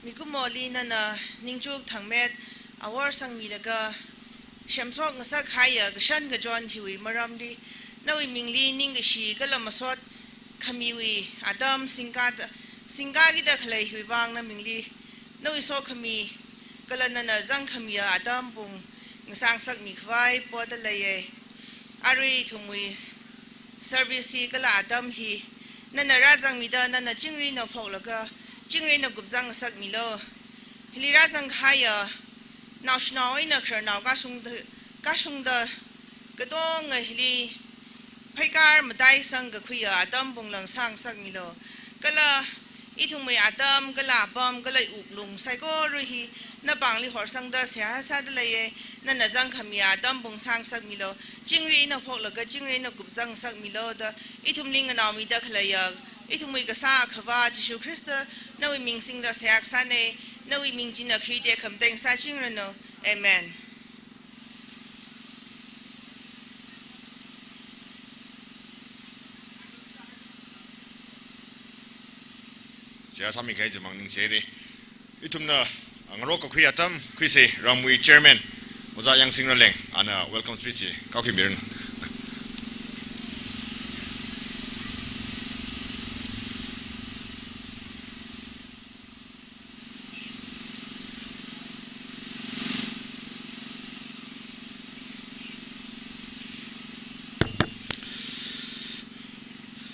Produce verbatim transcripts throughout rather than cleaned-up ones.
Mikumoli nana ningchuk thangmet awor sangmilaga, semshok ngasak haiya kashan kachon hiwui maramli, nawui mingli ningkashi kala masot khamiwui atam singkada, singkakida khalei hiwui vang namingli, nawui sokhami kala nana zangkhamiya atam pung ngasangsakmi khavai poda leiye. Arui ithumwui service hi kala atam hi nana rāzangmida nana chingri naophoklaga, chingri nakupzang ngasakmilu. Hili rāzang kahaiya naoshinao eina khararnao kashungda, kashungda katonga hili phaikar mataisang kakhuiya atam pungla ngasang ngasakmilu. Kala ithumwui atam, kala apam, kala wuklung saikora hi napāngli horsangda seihā sāda leiye. Nana zangkhamiya atam pung ngasang ngasakmilu. Chingri naophoklaga chingri nakupzang ngasakmilu da ithumli nganaomida khaleiya ithumwui Kasā Akhava Jishu Khrista nawui ming singda seihā kasāne. Nawui ming china khuite khamateng sāchingranu. Amen. Seihā sāmi kahai chi mang ningshire. Ithumna ngarok kakhui atam khuisei, ramwui chairman Ojā Yangsing Raleng, ana welcome speech chi kaokhuimiranu.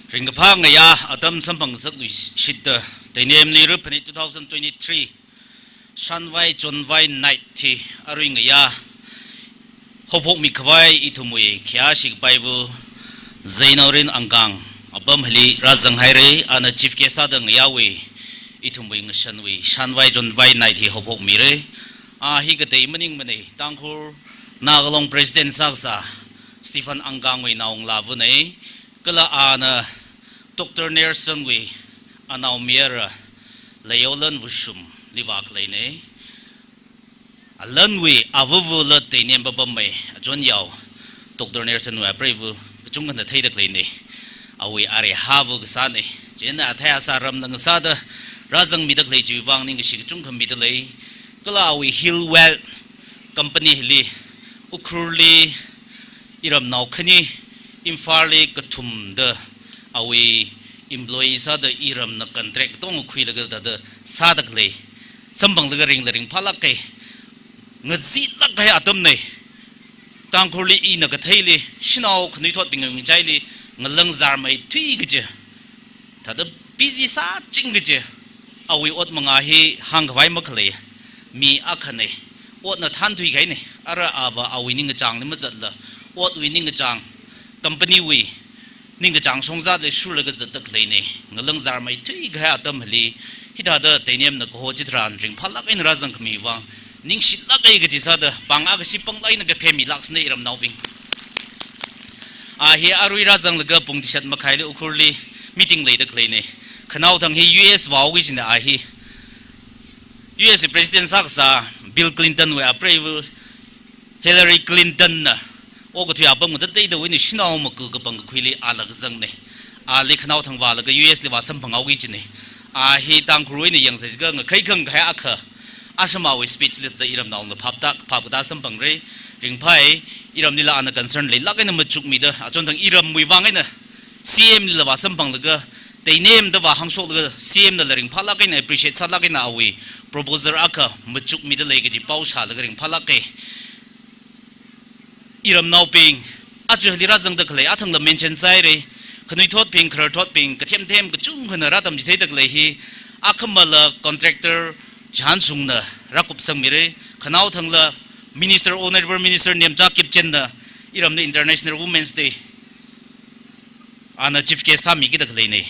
Ringkaphā ngayā atam samphang ngasakluishitda, Teinemli Ruphanit two thousand twenty-three Shanvai Chonvai Night hi arui ngayā haophokmi khavai ithumwui khayāshi kapaiva Zainaorin Angkang apam hili rāzang haire. Ana chief guest sāda ngayāwui ithumwui ngashanwui Shanvai Chonvai Night hi haophokmire. A hi katei maningmane, Tangkhul Naga Long President sākasā Stephen Angkangwui naongalāvane. Kala ana Doctor Nelson wui anaomayara Leiolan Vushumli vākhaleine. Alanwui avavula Teinem papammei achonyao Doctor Nelson wui apreiva kachungkhana theida khaleine. Awui arihava kasāne. Chieina athei asā ramna ngasāda rāzangmida khalei chiwui vang ningkashi kachungkha mida lei. Kala awui Hill Well Company hili Ukhrulli iramnao khani, Imphalli kathumda awui employee sāda iramna contract katonga khuilaga thāda sāda khalei samphanglaga ringla ringphālāke. Ngazilāk kahai atamne. Tangkhulli ina katheili shanao khanuithotbingwui ngachaili ngalāngzarmeithui kaji, thāda busy sāching kaji awui ot manga hi hāngkhavai makhalei. Mi akhane, otna thānthui kahaine. Ara ava awui ningkachāngli mazatla, otwui ningkachāng, company wui ningkachāng shongzatli shurlaga zatda khaleine. Ngalāngzarmeithui kahai atam hili hithāda Teinemna kaho chitharan ringphālāk eina rāzangkhami vang ningshilāke kaji sāda pāng akhashi panglāk eina kaphemilāksāne iramnaobing. A hi arui rāzanglaga pung tishat makhaili Ukhrulli meeting leida khaleine. Khanaothang hi U S vāhaoki kajina a hi. U S President sākasā Bill Clinton wui apreiva Hillary Clinton na okathui apam ngateiteida wui eina shanao maku kapang kakhuili ala kazangne. Ali khanaothang vālaga U S li vāsamphanghaoki kajine. A hi Tangkhulwui eina yangsa jiakha ngakhai khangkhai akha. Ashamawui speech li thāda iramnaona phaptak, phapkata samphangre. Ringphāi, iramlila ana concern leilāk eina machukmida, achonthang iramwui vang eina C M lila vāsamphanglaga, Teinemda vāhāngshoklaga, C M nala ringphālāk eina appreciate sālāk eina awui proposal akha machukmida lei kaji pao shālaga ringphālāke. Iramnaobing, aja hili rāzangda khalei athangla mention sāhaire. Khanuithotbing, khararthotbing, kathem them kachungkhana rātamchitheida khalei hi, akhamala contractor Johanshungna rākupsangmire. Khanaothangla Minister, Honorable Minister Nemcha Kipchenna iramna International Women's Day ana chief guest sāmikida khaleine.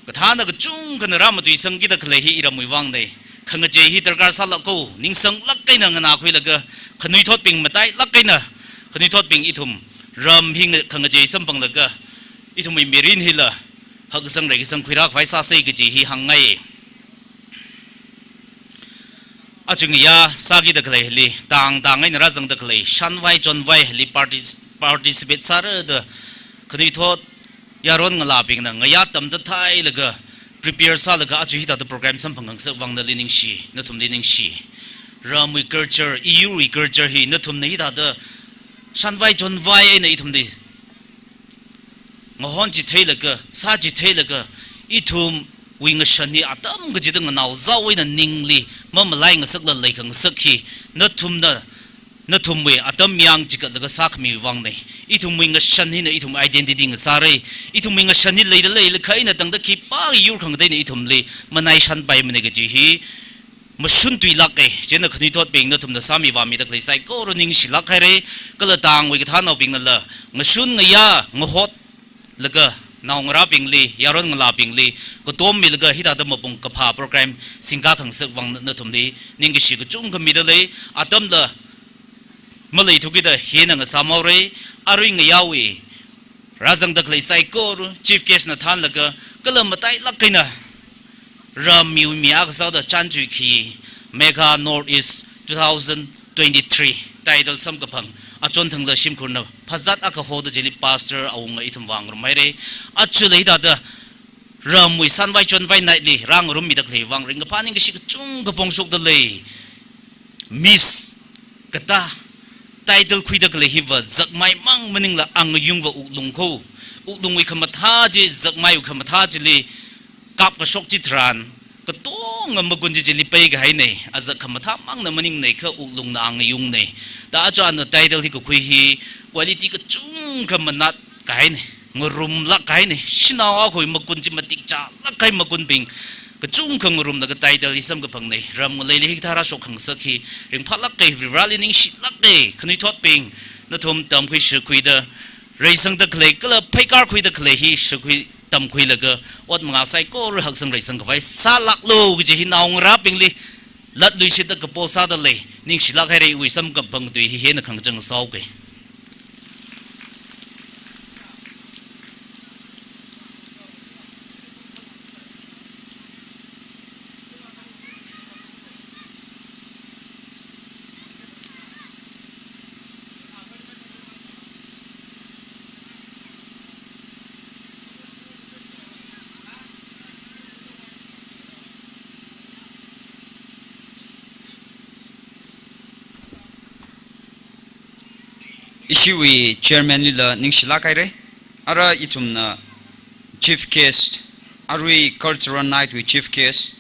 Kathāna kachungkhana rāmatuisangkida khalei hi iramwui vangne. Khangachei hi darkar sālāko, ningsanglāk eina nganākhuilaga, khanuithotbing matailāk eina, khanuithotbing ithum ram hi nga-, khangachei samphanglaga, ithumwui mirin hila haksang reikasang khuirākhavai sāsei kaji hi hāngngai. Aja ngayā sākida khalei hili, tangtang eina rāzangda khalei, shanvai chonvai hili partic-, participate sārada, khanuithot yaron ngalābingna ngayā tamda thailaga, prepare sālaga aja hithāda program samphang khangasak vang nali ningshi, nathumli ningshi. Ramwui culture, iyurwui culture hi nathumna hithāda shanvai chonvai eina ithumli ngahon chitheilaga, sāchitheilaga, ithumwui ngashan hi atam kachida nganaozao eina ningli mamalai ngasakla leikhangasak hi nathumna, nathumwui atam yang chikatlaga sākhami vangnei. Ithumwui ngashan hina ithumwui identity ngasārai. Ithumwui ngashan hi leida leilakha eina tangda khipā yur khangatei eina ithumli manaishanpaimanei kaji hi mashun tuilāka. Chieina khanuithotbing nathumna sāmi vāmida khalei saikora ningshilāk haira. Kala tangwui kathānaobingnala ngashun ngayā ngahotlaga naongarābingli, yaron ngalābingli katommilaga hithāda mapung kaphā program singkā khangasak vang nathumli ningkashi kachungkha mida lei. Atamla maleithukida hina ngasāmhaora. Arui ngayāwui rāzangda khalei saikora chief guest na thānlaga kala matailāk eina ram miwui mi akha sāda chānjui khi Megha North East two thousand twenty-three title samkaphang achon thangla shimkhurna phazat akha hoda chili pastor awunga ithum vāngarum haira. Aja hithāda ramwui shanvai chonvai naili rāngarummida khalei vang ringkaphā ningkashi kachungkha phongshokda lei. Miss katā title khuida khalei hiva zakmai mang maningla angayungva wuklung kho. Wuklungwui khamathā chi, zakmaiwui khamathā chili kapkashok chitharan katonga magun chi chili peikahainei. Azak khamathā mangna maningnei kha wuklungna angayungnei. Da aja ana title hi kakhui hi quality kachungkha manatkahainei. Ngarumlākkahainei. Shanao akhawui magun chi matik chālākkahai magunbing kachungkha ngarumlaga title hi samkaphangnei. Ram ngaleili hikathā rāshok khangasak hi ringphālāka, Varivarāli ningshilāka. Khanuithotbing nathum tamkhui shakhuida reisangda khalei kala pheikār khuida khalei hi shakhui tamkhuilaga ot mangā saikora haksang reisangkhavai sālāklu kaji hi naongarābingli latluishitda kapo sāda lei. Ningshilāk haira. Iwui samkaphang tui hi hina khangachang sāuka. Ishiwui chairman lila ningshilāk haira. Ara ithumna chief guest, arui cultural night wui chief guest,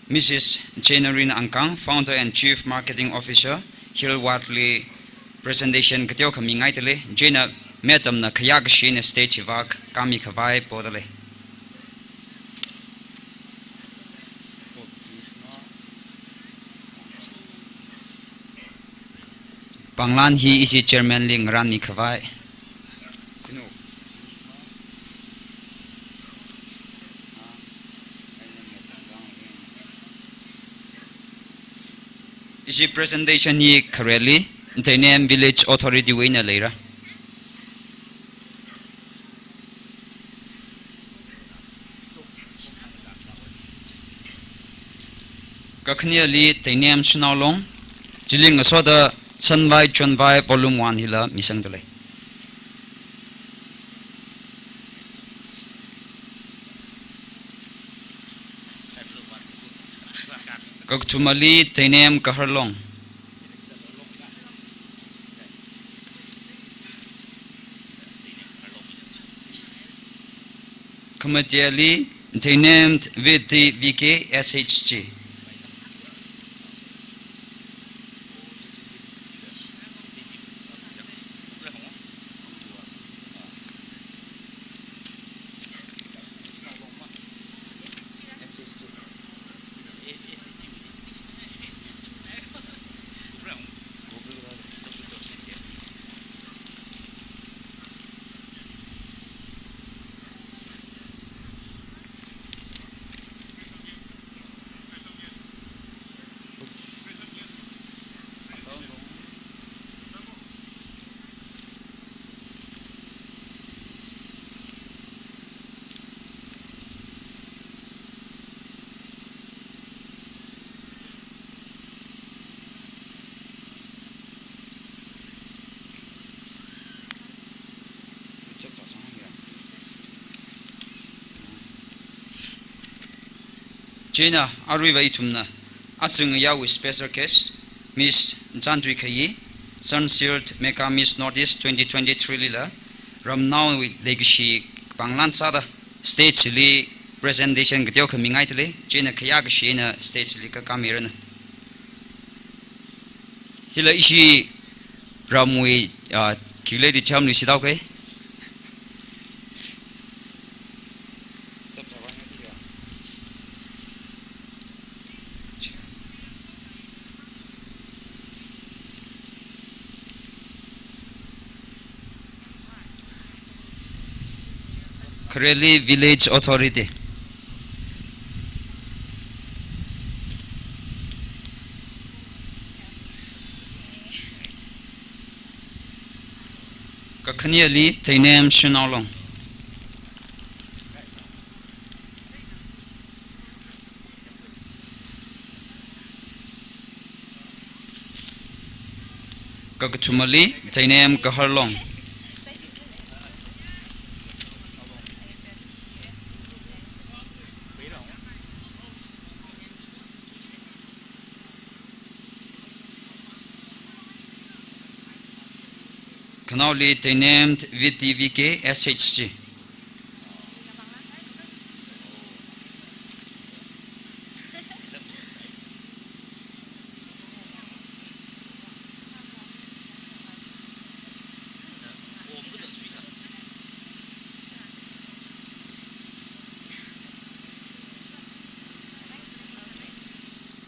Missus January Angkang, founder and chief marketing officer, Hill Ward li presentation kateokha mingaida lei. Chieina madam na khayākashi eina stage hiva kāmikhavai poda lei. Panglan hi ishi chairman li ngarānmikhavai. Ishi presentation hi khareli Teinem Village Authority wui eina leira. Kakhaneli Teinem Shanao Long, chili ngasoda Shanvai Chonvai Volume one hila misangda lei. Kakathumali Teinem Kahar Long. Khamateli Teinem V T V K S H G. Chieina aruiva ithumna aja ngayāwui special guest, Miss Chantui Khayi, Sunsealed Mega Miss Northeast twenty twenty-three lila, ramnaowui leikashi pānglan sāda stage li presentation kateokha mingaidalei, chieina khayākashi eina stage li kakhāmiranu. Hila ishi ramwui, ah, khikhalei di chamli shitao kei. Khareli Village Authority. Kakhaneli Teinem Shunaolong. Kakathumali Teinem Kaharlong. Khanaoli Teinem V T V K S H C.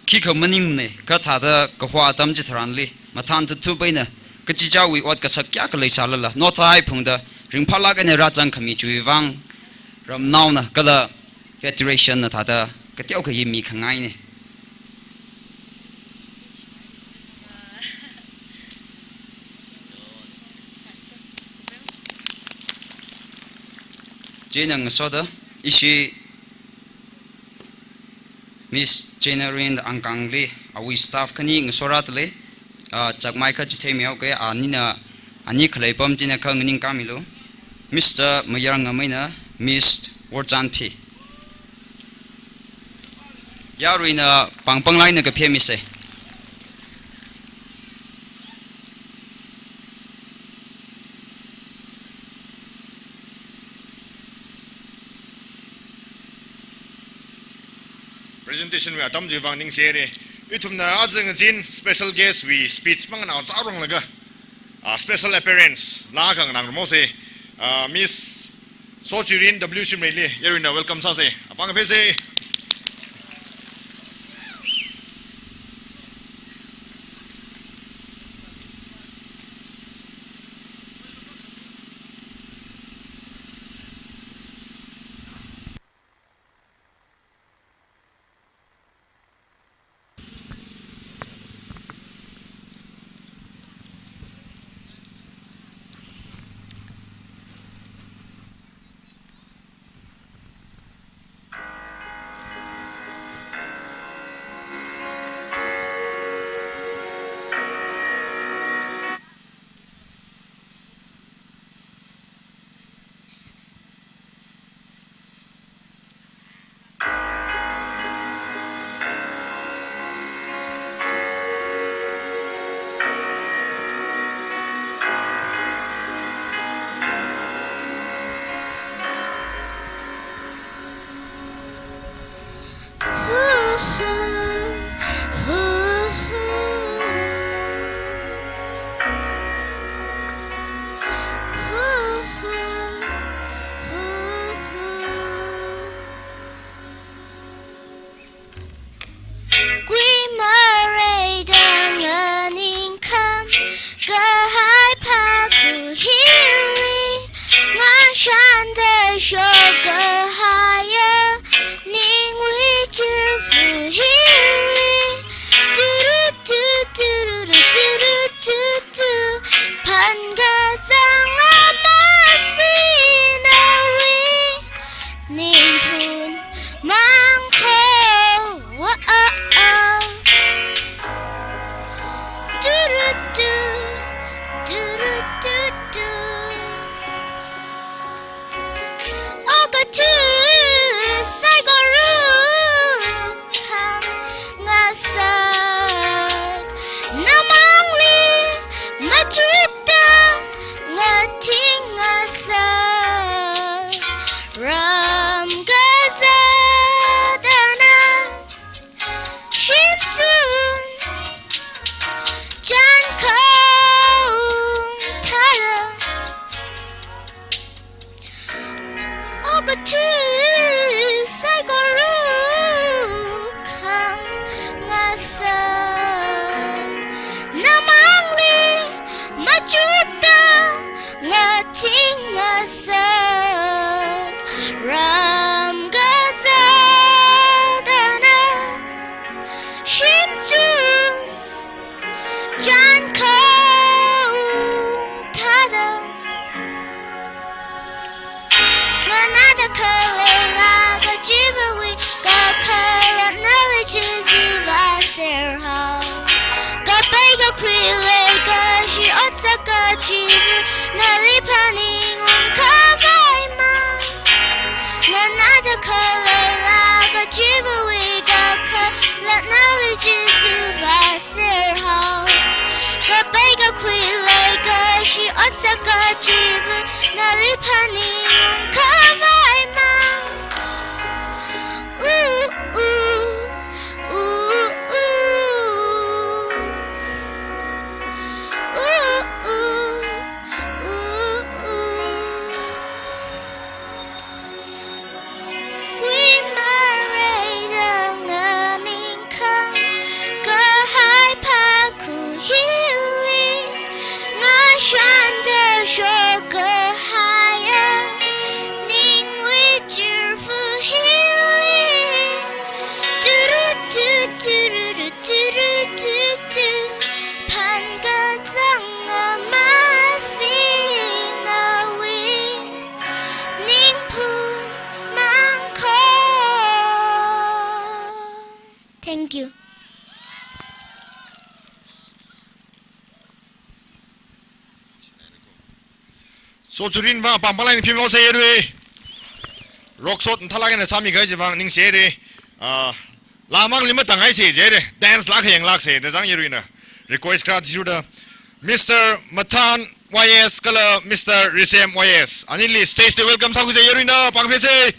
Khikha maningne, kathāda kahua atam chitharanli mathān tuthup eina kachichāwui ot kasak kayākha leisālala, notsai phungda ringphālāk eina rāzangkhami chiwui vang ramnaona kala federation na thāda kateokha hi mikhangaine. Chieina ngasoda ishi Miss January Angkangli awui staff khani ngasorādalei, ah, chakmai kha chitheimihaoke, anina, ani khalei apam china kha nganingkāmilu. Mister Mayar Ngamei eina Miss Worchan Phi. Yaruina pāngpanglāk eina kaphemisei. Presentation wui atam chiwui vang ningshire. Ithumna aja ngazin special guest wui speech manganao chāronglaga, ah, special appearance lākhangarān ngarumhaosei. Ah, Miss Sochirin W Shimreili yaruina welcome sāsei. Apāng phāsei. phaningkhavai mang. Ooh, ooh, ooh, ooh. Ooh, ooh, ooh, ooh. Kui mareida nganingkhang kahai phakha hili, ngashan da shokkahaiya ningwui chirfu hili. Turutu, turutu, turututu, phankazang ama singawui ningphun mangkho. Thank you. So churin vang pampa line phim lo se yarui. Rock shot nthala kena sami kai jivang ning se de. Ah, lamang lima tangai se je de. Dance lak heng lak se de zang yaruina. Request kha jiu da. Mister Mathan Y S kala Mister Risem Y S. Anili stage te welcome sākhuise yaruina pangphe se.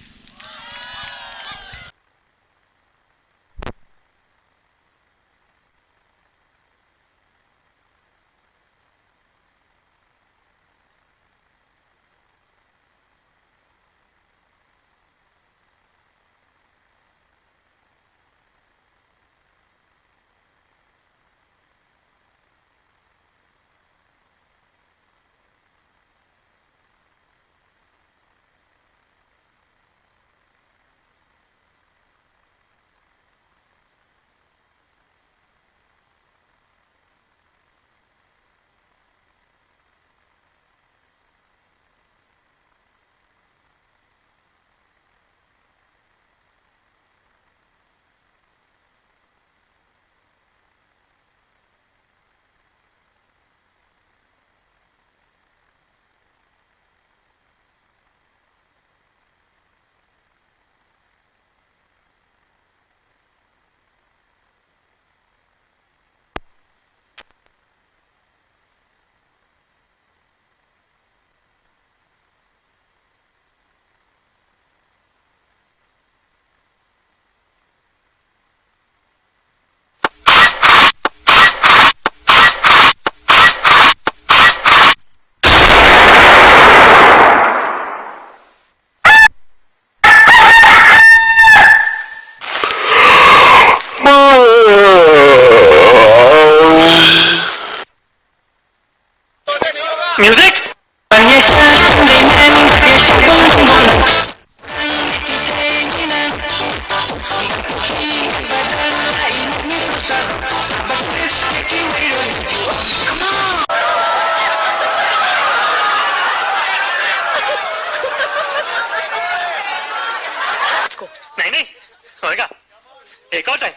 Music. Nai, nai. Hoika. Ek aur time.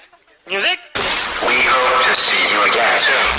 Music. We hope to see you again soon.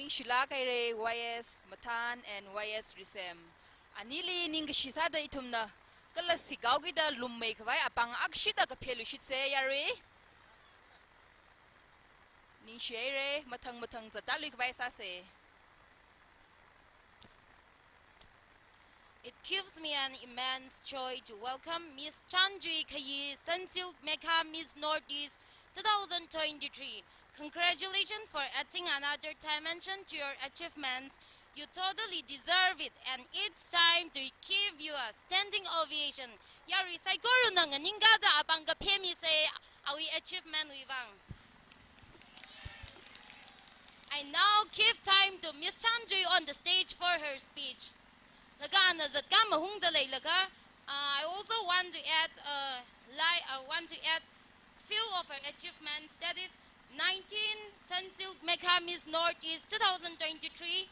Ningshilāk haira Y S Mathan and Y S Risem. Anili ningkashi sāda ithumna kala sikaokida lummei khavai apāng akshida kaphelu shitse yarui. Ningshi haira, mathang mathang zattālui khavai sāse. It gives me an immense joy to welcome Miss Chanjui Khayi, Sunsilk Megha Miss Northeast two thousand twenty-three. Congratulations for adding another dimension to your achievements. You totally deserve it, and it's time to give you a standing ovation. Yarui saikorana nganingkāda apāng kaphemise, awui achievement wui vang. I now give time to Miss Chanjui on the stage for her speech. Laga ana zatkā mahungda leilaga, uh, I also want to add, uh, li-, I want to add few of her achievements. That is nineteen Sunsilk Megha Miss Northeast two thousand twenty-three,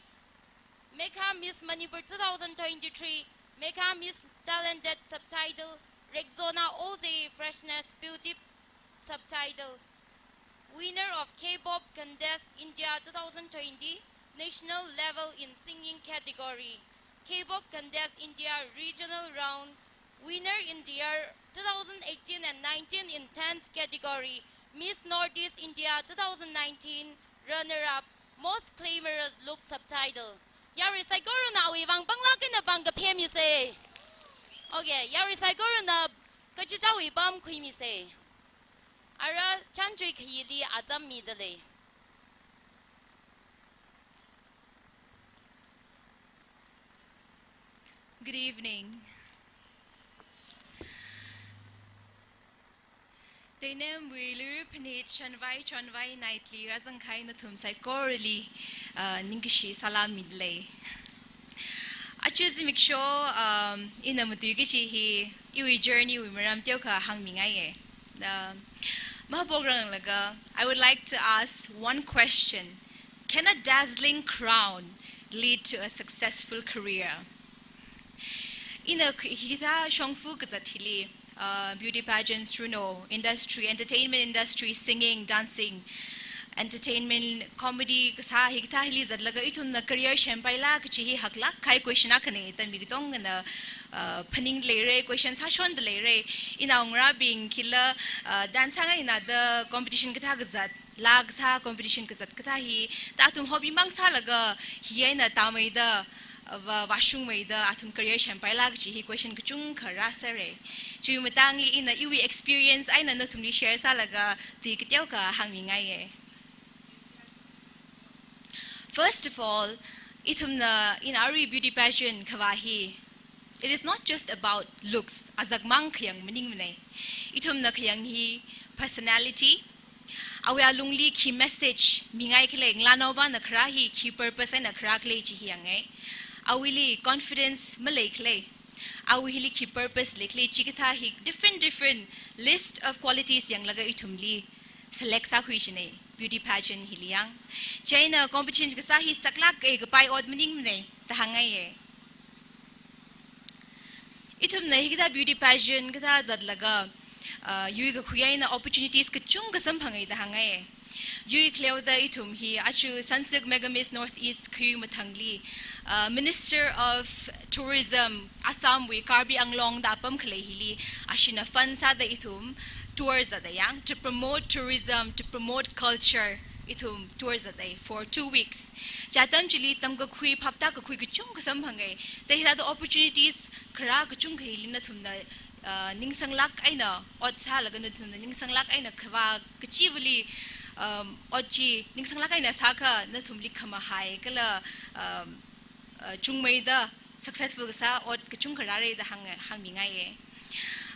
Megha Miss Manipur two thousand twenty-three, Megha Miss Talented Subtitle, Rexona All Day Freshness Beauty Subtitle, winner of K-pop Contest India two thousand twenty, national level in singing category, K-pop Contest India regional round, winner in the year two thousand eighteen and nineteen in dance category, Miss Northeast India two thousand nineteen, runner-up, most glamorous look subtitle. Yarui saikorana awui vang panglāk eina apāng kaphemise. Okay, yarui saikorana kachichāwui apam khuimise. Ara Chanjui Khayili atam mida lei. Good evening. Teinemwui Lirui Phanit Shanvai Chonvai Night li rāzangkahai nathum saikorali, uh, ningkashi salam mida lei. Aja zimiksho, um, ina matuiki kaji hi iwui journey wui maram teokha hāngmingaiye. Uh, mahaopranglaga, I would like to ask one question. Can a dazzling crown lead to a successful career? Ina khi-, hithā shongfa kazat hili, uh, beauty pageants, runo, industry, entertainment industry, singing, dancing, entertainment, comedy, kasā hikathā hili zatlaga ithumna career sempaila kaji hi haklāk kahai question akhana, tambi katongana, uh, phaning leira, question sāshonda leira. Inaongarābing khila, uh, dance sāngaina da competition kathā kazat, laa kasā competition kazat kathā hi, ta athum hobby mang sālaga hi eina tāmeida, va, vāshungmeida, athum career sempaila kaji hi question kachungkha rāsāra. Chiwui matangli ina iwui experience eina nathumli share sālaga tui kateokha hāngmingaiye. First of all, ithumna in arui beauty pageant khavā hi, it is not just about looks, azak mang khayang maningmana. Ithumna khayang hi personality, awui alungli khi message mingai khala, ngalānaopana kharā hi khi purpose eina kharā khala chi hi yanga. Awuili confidence malei khala, awuili khi purpose lei khala, chikathā hi different, different list of qualities yanglaga ithumli select sākhui china, beauty pageant hili yang. Chieina competition kasā hi saklāka kapai ot maningmana da hāngngaiye. Ithumna hikathā beauty pageant kathā zatlaga, uh, yuikakhui eina opportunities kachungkha samphangai da hāngngaiye. Yuikhaleoda ithum hi aja Sunsilk Megha Miss Northeast khayui mathangli, uh, Minister of Tourism, Assam wui Karbi Anglong da apam khalei hili, ashina fund sāda ithum tour zatda yang, to promote tourism, to promote culture, ithum tour zatda for two weeks. Chi atam chili tamkakhui, phaptākakhui kachungkha samphangai. Ta hithāda opportunities kharā kachungkha hili nathumna, uh, ningsanglāk eina ot sālaga, nathumna ningsanglāk eina khavā kachivali, um, ot chi ningsanglāk eina sākha nathumli khamahai kala, um, uh, chungmeida successful kasā ot kachungkha rāra da hāng, hāngmingaiye.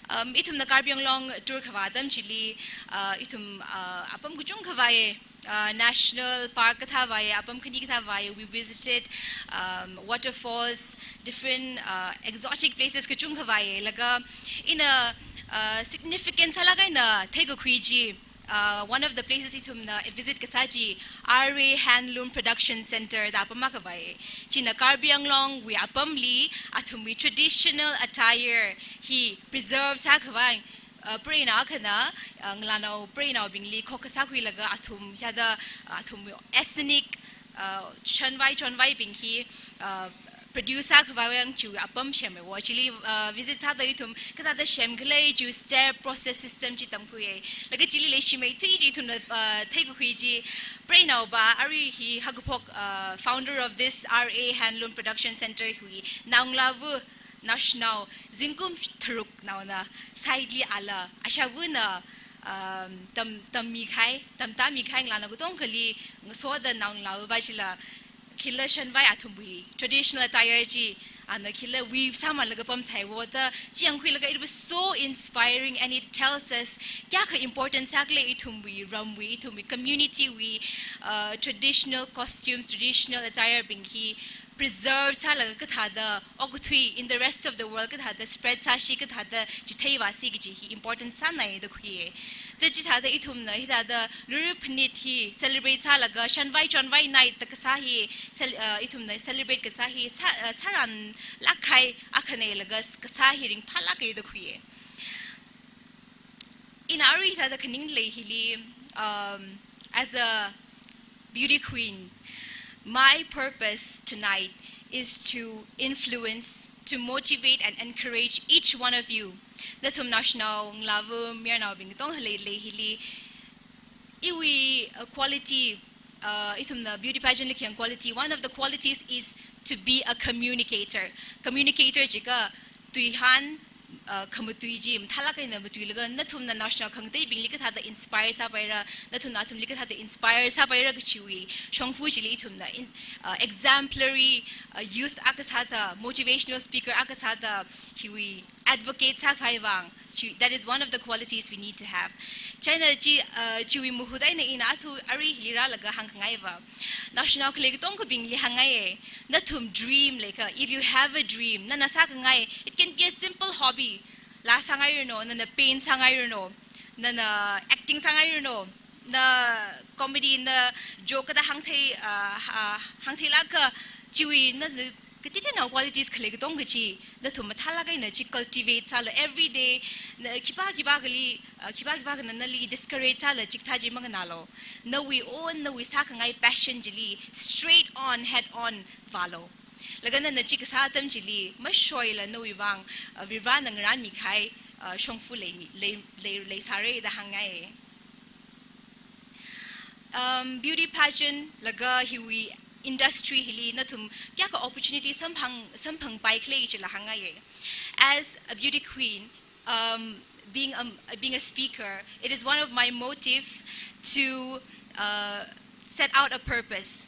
Um, ithumna Karbi Anglong tour khavā atam chili, uh, ithum, uh, apam kachungkha vāya, uh, national park kathā vāya, apam khani kathā vāya, we visited, um, waterfalls, different, uh, exotic places kachungkha vāya. Laga ina, uh, significant sālāk eina theikakhui chi, uh, one of the places ithumna visit kasā chi Arui Handloom Production Center da apam akha vāya. China Karbi Anglong wui apamli athumwui traditional attire hi preserve sākhavai, uh, preinao akhana, uh, ngalānao preinaobingli khokkha sākhuilaga athum hithāda, uh, athumwui ethnic uh, shanvai chonvaibing hi, uh, produce sākhavai vang chiwui apam semhaiwo. Chili, uh, visit sāda ithum kathāda semkhala chiwui step, process, system chi tamkhuiya. Laga chili leishimeithui chi ithumna, uh, theikakhui chi, preinaopa, arui hi haokaphok, uh, founder of this R A Handloom Production Center hiwui naongalāva naoshinao zingkum tharuknaona side li ala, ashāvana, um, tam, tammikahai, tamtāmikahai ngalānao katongkhali ngasoda naongalāva chila, khila shanvai athumwui traditional attire chi, ana khila weave sāmalaga pamsaiwo da, chi yangkhuilaga it was so inspiring and it tells us kayākha important sākhala ithumwui ramwui, ithumwui community wui, uh, traditional costumes, traditional attire bing hi preserve sālaga kathāda okathui in the rest of the world kathāda spread sāsi, kathāda chitheivāsi kaji hi important sānai da khuiya. Da chithāda ithumna hithāda Luira Phanit hi celebrate sālaga shanvai chonvai night da kasā hi cel-, uh, ithumna celebrate kasā hi sā, uh, sāranlāk kahai akhanei laga kasā hi ringphālāka da khuiya. Ina arui hithāda khaninglei hili, um, as a beauty queen, my purpose tonight is to influence, to motivate and encourage each one of you. Nathum naoshinao ngalāva mayarnaobing katongkha leilei hili, iwui, uh, quality, uh, ithumna beauty pageant li khayang quality, one of the qualities is to be a communicator. Communicator jiakha tuihān, uh, khamatui chi mathālāk eina matuilaga nathumna naoshinao khangateibingli kathāda inspire sāpaira, nathumna athumli kathāda inspire sāpaira kachiwui shongfa chili ithumna in, uh, exemplary, uh, youth akha sāda, motivational speaker akha sāda, hiwui advocate sākhavai vang, chi, that is one of the qualities we need to have. Chieina chi, uh, chiwui mahut eina ina athum arui hili rālaga hāngkhangaiva, naoshinao khalei katongkhabingli hāngngaiya, nathum dream leikha, if you have a dream, nana sākhangai, it can be a simple hobby. Laa sāngairanu, nana paint sāngairanu, nana acting sāngairanu, na comedy, na joke kathāda hāngthei, ah, ah, hāngtheilāka, chiwui na, na katitena qualities khalei katongkha chi nathum mathālāk eina chi cultivate sālu every day. Na khipā khipākhali, ah, khipā khipākhana nali discourage sālaga chikathā chi manganālu. Nawui own, nawui sākhangai passion chili straight on, head on vālu. Laga nana chi kasā atam chili mashoila nawui vang, ah, Varivarana ngarānmikahai, ah, shongfa leimi, lei, lei, leisāra da hāngngaiya. Um, beauty pageant laga hiwui industry hili nathum kayākha opportunity samphang, samphangpai khala chila hāngngaiya. As a beauty queen, um, being a, being a speaker, it is one of my motive to, uh, set out a purpose.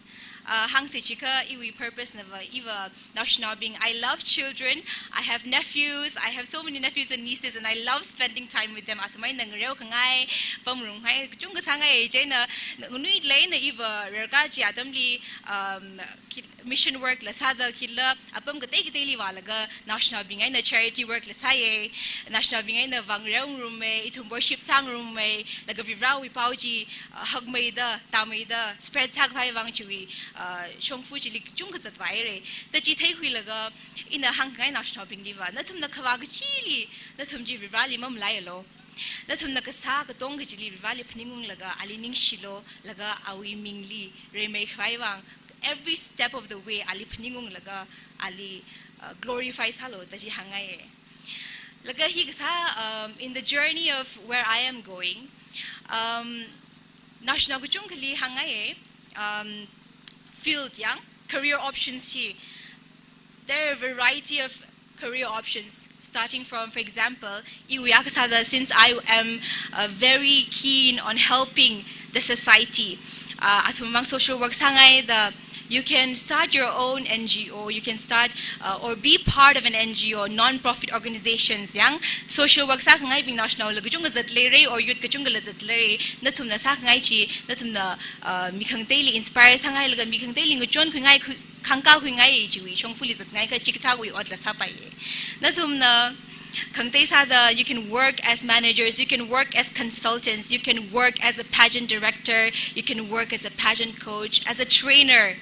Uh, hāngsi chiakha iwui purpose nava, iva naoshinaobing, I love children. I have nephews. I have so many nephews and nieces, and I love spending time with them. Athum eina ngareokhangai, pamrumngai, kachungkha sāngai, chieina nganuilāk eina iva rarkā chi atamli, um, khi-, mission work la sāda khila apam katei kateili vālaga naoshinaobing eina charity work la sāya, naoshinaobing eina vāngareo ngarummei, ithum worship sāngarummei, laga Varivarawui pao chi, uh, hakmeida, tāmeida spread sākhavai vang chiwui, uh, shongfa chili kachungkha zatvāhaira. Da chi theikhuilaga ina hāngkhangai naoshinaobingliva, nathumna khavā kachili, nathum chi Varivarali mamalaialu. Nathumna kasā katongkha chili Varivarali phaningunglaga ali ningshilu, laga awui mingli rimeikhavai vang, every step of the way ali phaningunglaga ali, uh, glorify sālu da chi hāngngaiya. Laga hi kasā, um, in the journey of where I am going, um, naoshinao kachungkhali hāngngaiya, um, field yang, career options hi. There are a variety of career options, starting from, for example, iwui akha sāda, since I am, uh, very keen on helping the society, uh, athum vang social work sāngaida, you can start your own N G O, you can start, uh, or be part of an N G O, non-profit organizations yang, social work sākhangaibing naoshinaola kachungkha zatleira, or youth kachungkhala zatleira, nathumna sākhangai chi, nathumna, uh, mi khangateili inspire sāngailaga mi khangateili ngachonkhuingai, khu-, khangkākhuingai chiwui shongfali zatngaikha chikathāwui otla sāpaiya. Nathumna khangatei sāda, you can work as managers, you can work as consultants, you can work as a pageant director, you can work as a pageant coach, as a trainer.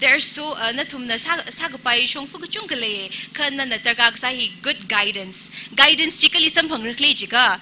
There are so, uh, nathumna sā, sākapai shongfa kachungkha lei, kha nana darkar kasā hi good guidance. Guidance chi kali samphangra khala chiakha,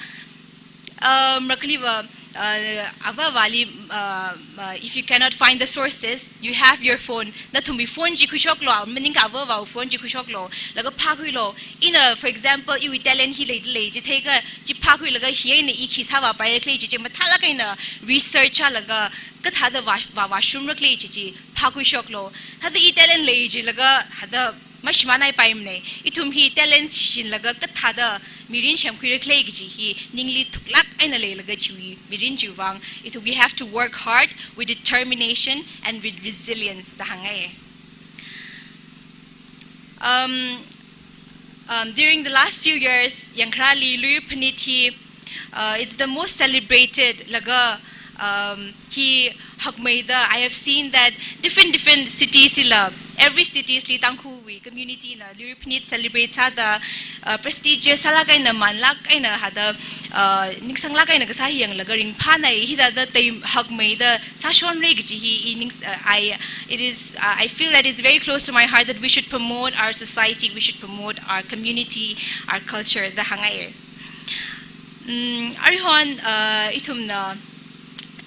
um, rakhaliva, Uh, avāvali, uh, uh, if you cannot find the sources, you have your phone. Nathumwui phone chi khuishoklu, maningakha avāvawui phone chi khuishoklu, laga phākhuilu. Ina, for example, iwui talent hi leidalei, chi theikha, chi phākhuilaga hi eina i khi sāvāpaira khala chi, chi mathālāk eina research sālaga, kathāda vā, vā, vāshumra khala chi, chi phākhuishoklu. Thāda i talent lei jilaga, thāda mashimānhaipaimana. Ithum hi talent shinlaga kathāda mirin semkhuira khala kaji hi ningli thuklāk eina leilaga chiwui mirin chiwui vang. Ithum, we have to work hard with determination and with resilience da hāngngai. Um, um, during the last few years, yangkharali Luira Phanit hi, uh, it's the most celebrated laga, um, hi hakmeida, I have seen that different, different cities ila, every cities li Tangkhulwui community na Luira Phanit celebrate sāda, uh, prestigious sālāk eina, manlāk eina, thāda, uh, ningsanglāk eina kasā hi yanglaga ringphānai, hithāda tai hakmeida sāshonra kaji hi, i ning, uh, I, it is, uh, I feel that it's very close to my heart that we should promote our society, we should promote our community, our culture da hāngngai. Mm, aruihon, uh, ithumna,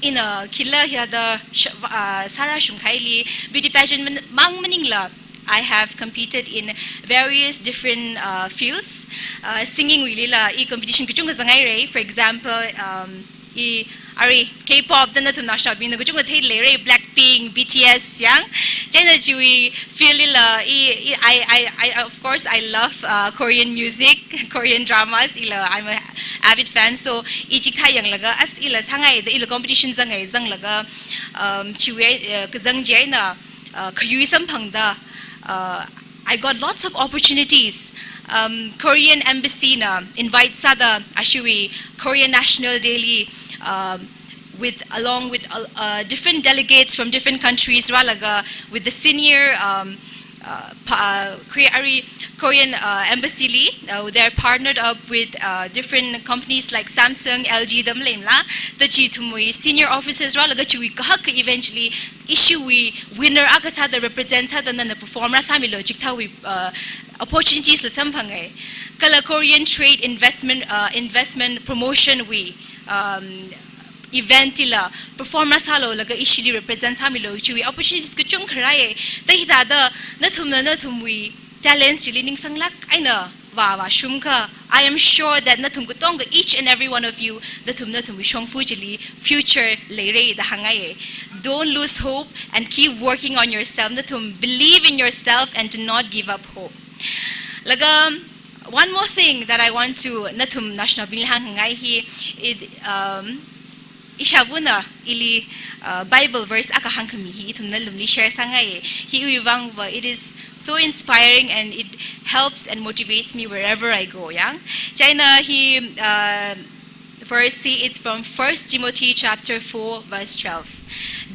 ina khila hithāda sh-, uh, sārāshungkahaili beauty pageant man-, mang maningla, I have competed in various different, uh, fields. Uh, singing wuilila i competition kachungkha zanghaira. For example, um, i arui K-pop da nathum naoshinabingna kachungkha theileira, Blackpink, B T S yang. Chieina chiwui field lila, i, i, I, I, I, of course, I love, uh, Korean music, Korean dramas. Ila, I'm a avid fan, so i chikathā yanglaga, as ila sāngaida, ila competition zangngai, zanglaga, um, chiwui, uh, kazang chieina, uh, khayui samphangda, uh, I got lots of opportunities. Um, Korean embassy na invite sāda ashiwui Korean National Day li, um, with, along with, uh, uh, different delegates from different countries, rālaga with the senior, um, uh, pa-, uh, Kore-, arui Korean, uh, embassy li, uh, they're partnered up with, uh, different companies like Samsung, L G da maleimala, da chithumwui senior officers rālaga chiwui kahak event chili ishiwui winner akha sāda represent sāda nana perform rāsāmilu chikathāwui, uh, opportunities la samphangai. Kala Korean Trade Investment, uh, Investment Promotion wui, um, event ila perform rāsālu laga ishili represent sāmilu chiwui opportunities kachungkha rāi. Da hithāda nathumna nathumwui talents chili ningsanglāk eina vā, vāshungakha, I am sure that nathum katonga, each and every one of you, nathum nathumwui shongfa chili future leira da hāngngai. Don't lose hope and keep working on yourself. Nathum believe in yourself and do not give up hope. Laga, one more thing that I want to nathum naoshinabingli hāngngai hi, it, um, ishāvana ili, uh, Bible verse akha hāngkhami hi ithumna lumli share sāngai. Hiwui vangva, it is so inspiring and it helps and motivates me wherever I go, yang. Chieina hi, uh, verse hi, it's from First Timothy chapter four, verse twelve.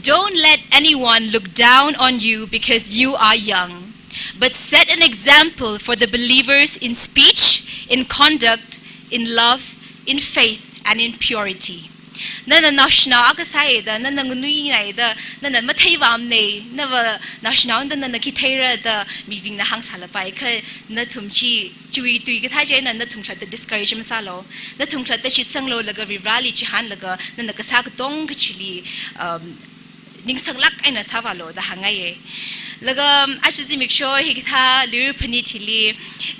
"Don't let anyone look down on you because you are young, but set an example for the believers in speech, in conduct, in love, in faith, and in purity." Nana naoshinao akha sāhaida, nana nganuinaida, nana matheivāmana, nava naoshinao da nana khi theira da mibingna hāngsālapai, kha nathum chi, chiwui tui kathā chieina nathum khalatta discourage masālu. Nathum khalatta shitsanglu laga Varivarāli chihānlaga nana kasā katonga kachili, um, ningsanglāk eina sāvālu da hāngngaiya. Laga, um, aja zimiksho hikathā Luira Phanit hili,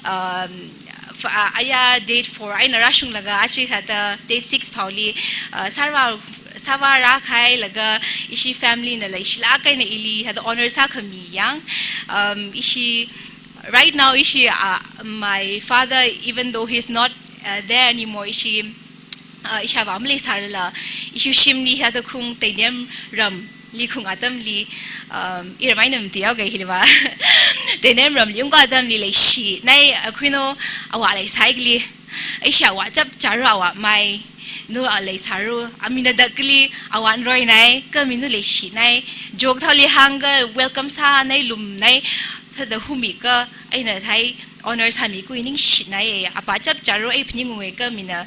um, f-, uh, aya date four eina rāshunglaga aja hithāda date six phaoli, uh, sāvā, sāvārākahai laga ishi family na leishilāk eina ili hithāda honor sākhami yang. Um, ishi, right now ishi, uh, my father, even though he's not, uh, there anymore, ishi, uh, ishāvā maleisārala, ishi shimli hithāda khung Teinem ramli khung atamli, um, i ramai na mati yaoga hiliva. Teinem ramli ungkā atamli leishinai, uh, khuino, avā leisāhaili, ishi avā chapchāra, avā mai, nu a leisāra, amina dakli, avā nroinai, kha mi nu leishinai, joke thāli hāngakha welcome sānai, lumnai, thāda humiakha, eina thai honor sāmikhui ningshinai, avā chapchāra, ei phaningungai kha mina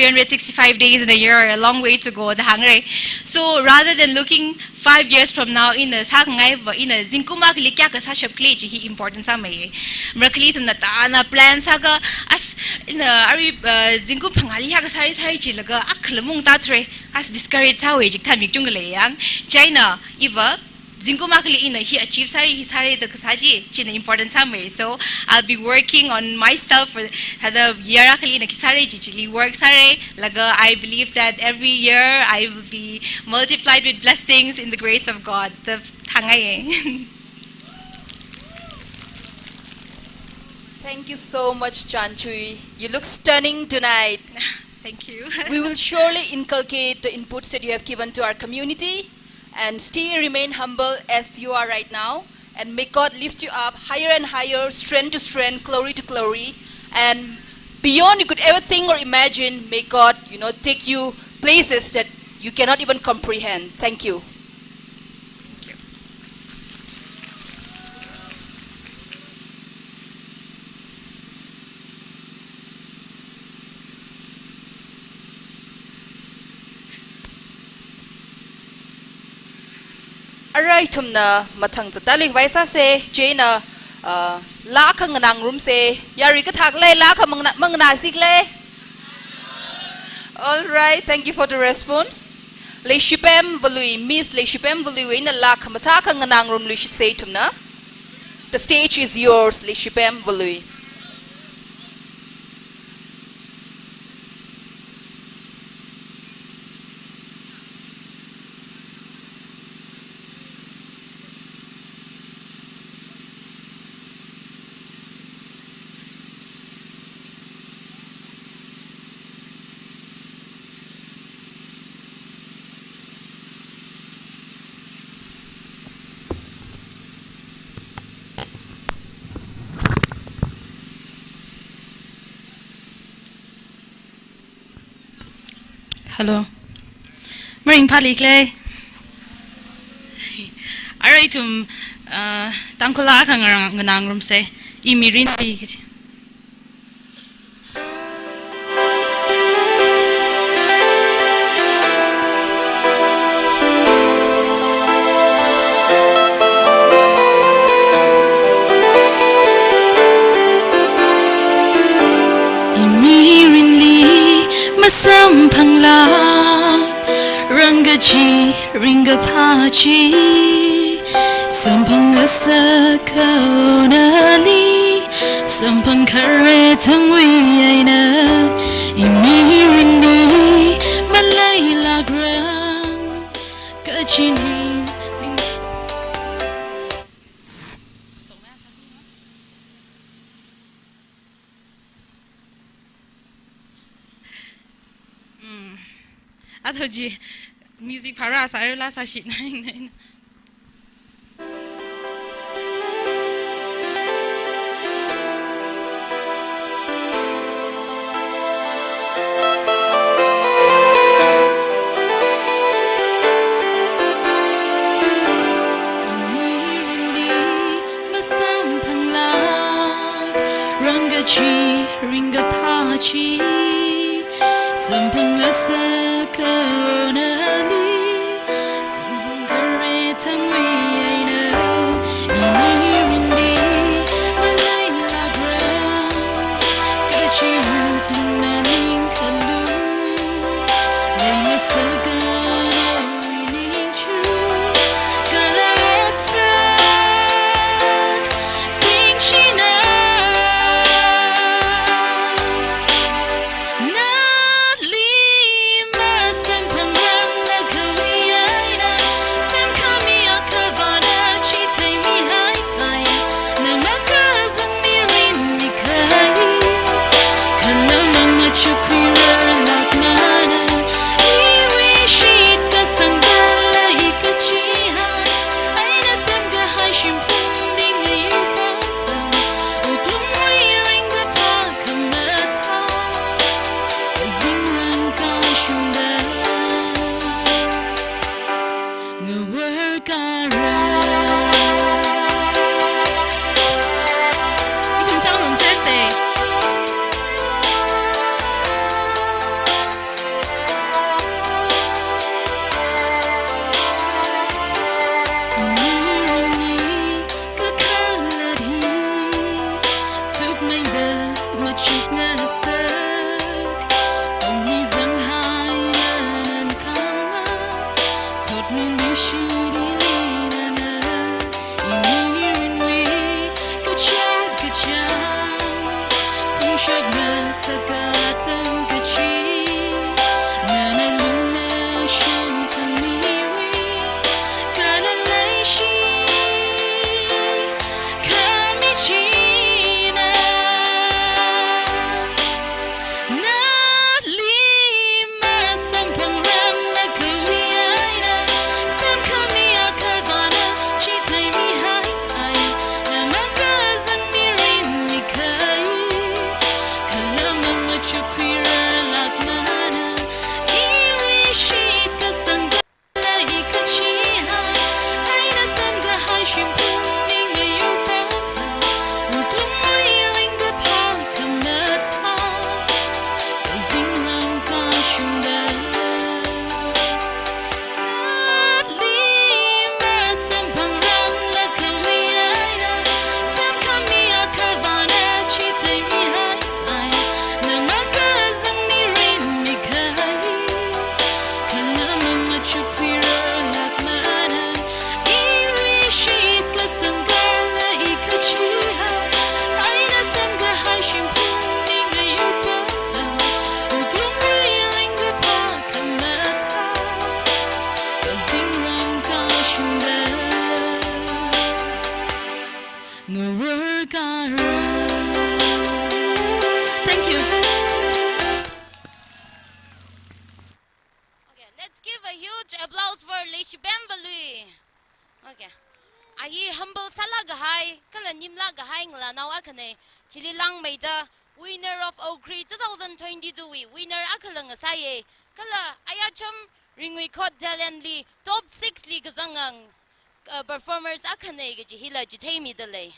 three hundred sixty-five days in a year are a long way to go da hāngra. So rather than looking five years from now, ina sākhangai va, ina zingkum akhali kayākha sāshap khala chi hi important sāmei. Marakhali ithumna tāna plan sākha, as, ina arui, uh, zingkum phangāli kayākha sāra sāra chilaga akhala maungtāthura, as discourage sāhaowa chikathā mi kachungkha lei yang. Chieina, iva, zingkum akhali ina hi achieve sāra, hi sāra da kasā chi, china important sāmei. So I'll be working on myself for thāda year akhali ina khi sāra chi chili work sāra, laga I believe that every year I will be multiplied with blessings in the grace of God. Da hāngngai. Thank you so much, Chanchui. You look stunning tonight. Thank you. We will surely inculcate the inputs that you have given to our community and stay, remain humble as you are right now. And may God lift you up higher and higher, strength to strength, glory to glory. And beyond you could ever think or imagine, may God, you know, take you places that you cannot even comprehend. Thank you. Thank you. Arui ithumna mathang zatda leikhavai sāsa, chieina, uh, laa akha nganāngarumsa, yarui kathā khala, laa akha manganā, manganāsi khala. All right, thank you for the response. Leishipem Valui, Miss Leishipem Valui, ina laa akha mathā akha nganāngarumluishitsa ithumna. The stage is yours, Leishipem Valui. Hello. Maringphāli khala. Arui ithum, uh, Tangkhul laa akha ngarang-, nganāngarumsa. Imirinli kaji. Imirinli masamphanglāk, rāngkachi ring Phachi, samphang ngasaka onali, samphang khare thangwui eina, imirinli, maleilākrang, kachini. Mm. Athoi chi, music phara sāra la sāshi naing naing. Mirinli masamphanglākrang kachi ringkapha chi, samphang ngasaka onali, samphang khare thangwui eina, imirinli maleilākrang, kachi wuklungna ningkhalung, leingasaka onali ningchu, kala otsak bing china. Nali masamphangranglakhawui eina, samkhami akhavāna chitheimihaisai, na makazang mirinmi kahai, kala mamachukhuirarlākmana, iwui shitkasang kala ikachihai, eina semkahai shimphungbing ayupata, wuklungwui ringkapha khamathā, kazingrang kashungda ngaworkara. Ithum sāngarumserse. Mirinli kakhalat hi, chukmeida machukngasak, ongmi zanghai anan kangma, thotmi ningshi dili nana, imirinwui kachot kachāng, phungshap ngasaka atam kachi, nana lungmashan khamiwui, kala leishi khami china. Nali masamphangranglakhawui eina, samkhami akhavāna chitheimihaisai, na makazang mirinmi kahai, kala mamachukhuirarlākmana, iwui shitkasang kala ikachihai, eina semkahai shimphungbing ayupata, wuklungwui ringkapha khamathā, kazingrang kashungda. Nali masamphangranglakhawui eina, samkhami akhavāna chitheimihaisai, na makazang mirinmi kahai, kala mamachukhuirarlākmana, iwui shitkasang kala ikachihai, eina semkahai shimphungbing ayupata, wuklungwui ringkapha khamathā, kazingrang kashungda ngaworkara. Thank you. Okay, let's give a huge applause for Leishibem Valui. Okay. A hi humble sālāk kahai, kala nimlāk kahai ngalānao akhana, chili langmeida winner of Okri two thousand twenty-two wui winner akhala ngasāya, kala ayacham Ringui Khot Talent li top six li kazanga, uh, performers akhana kaji hila chitheimidalei.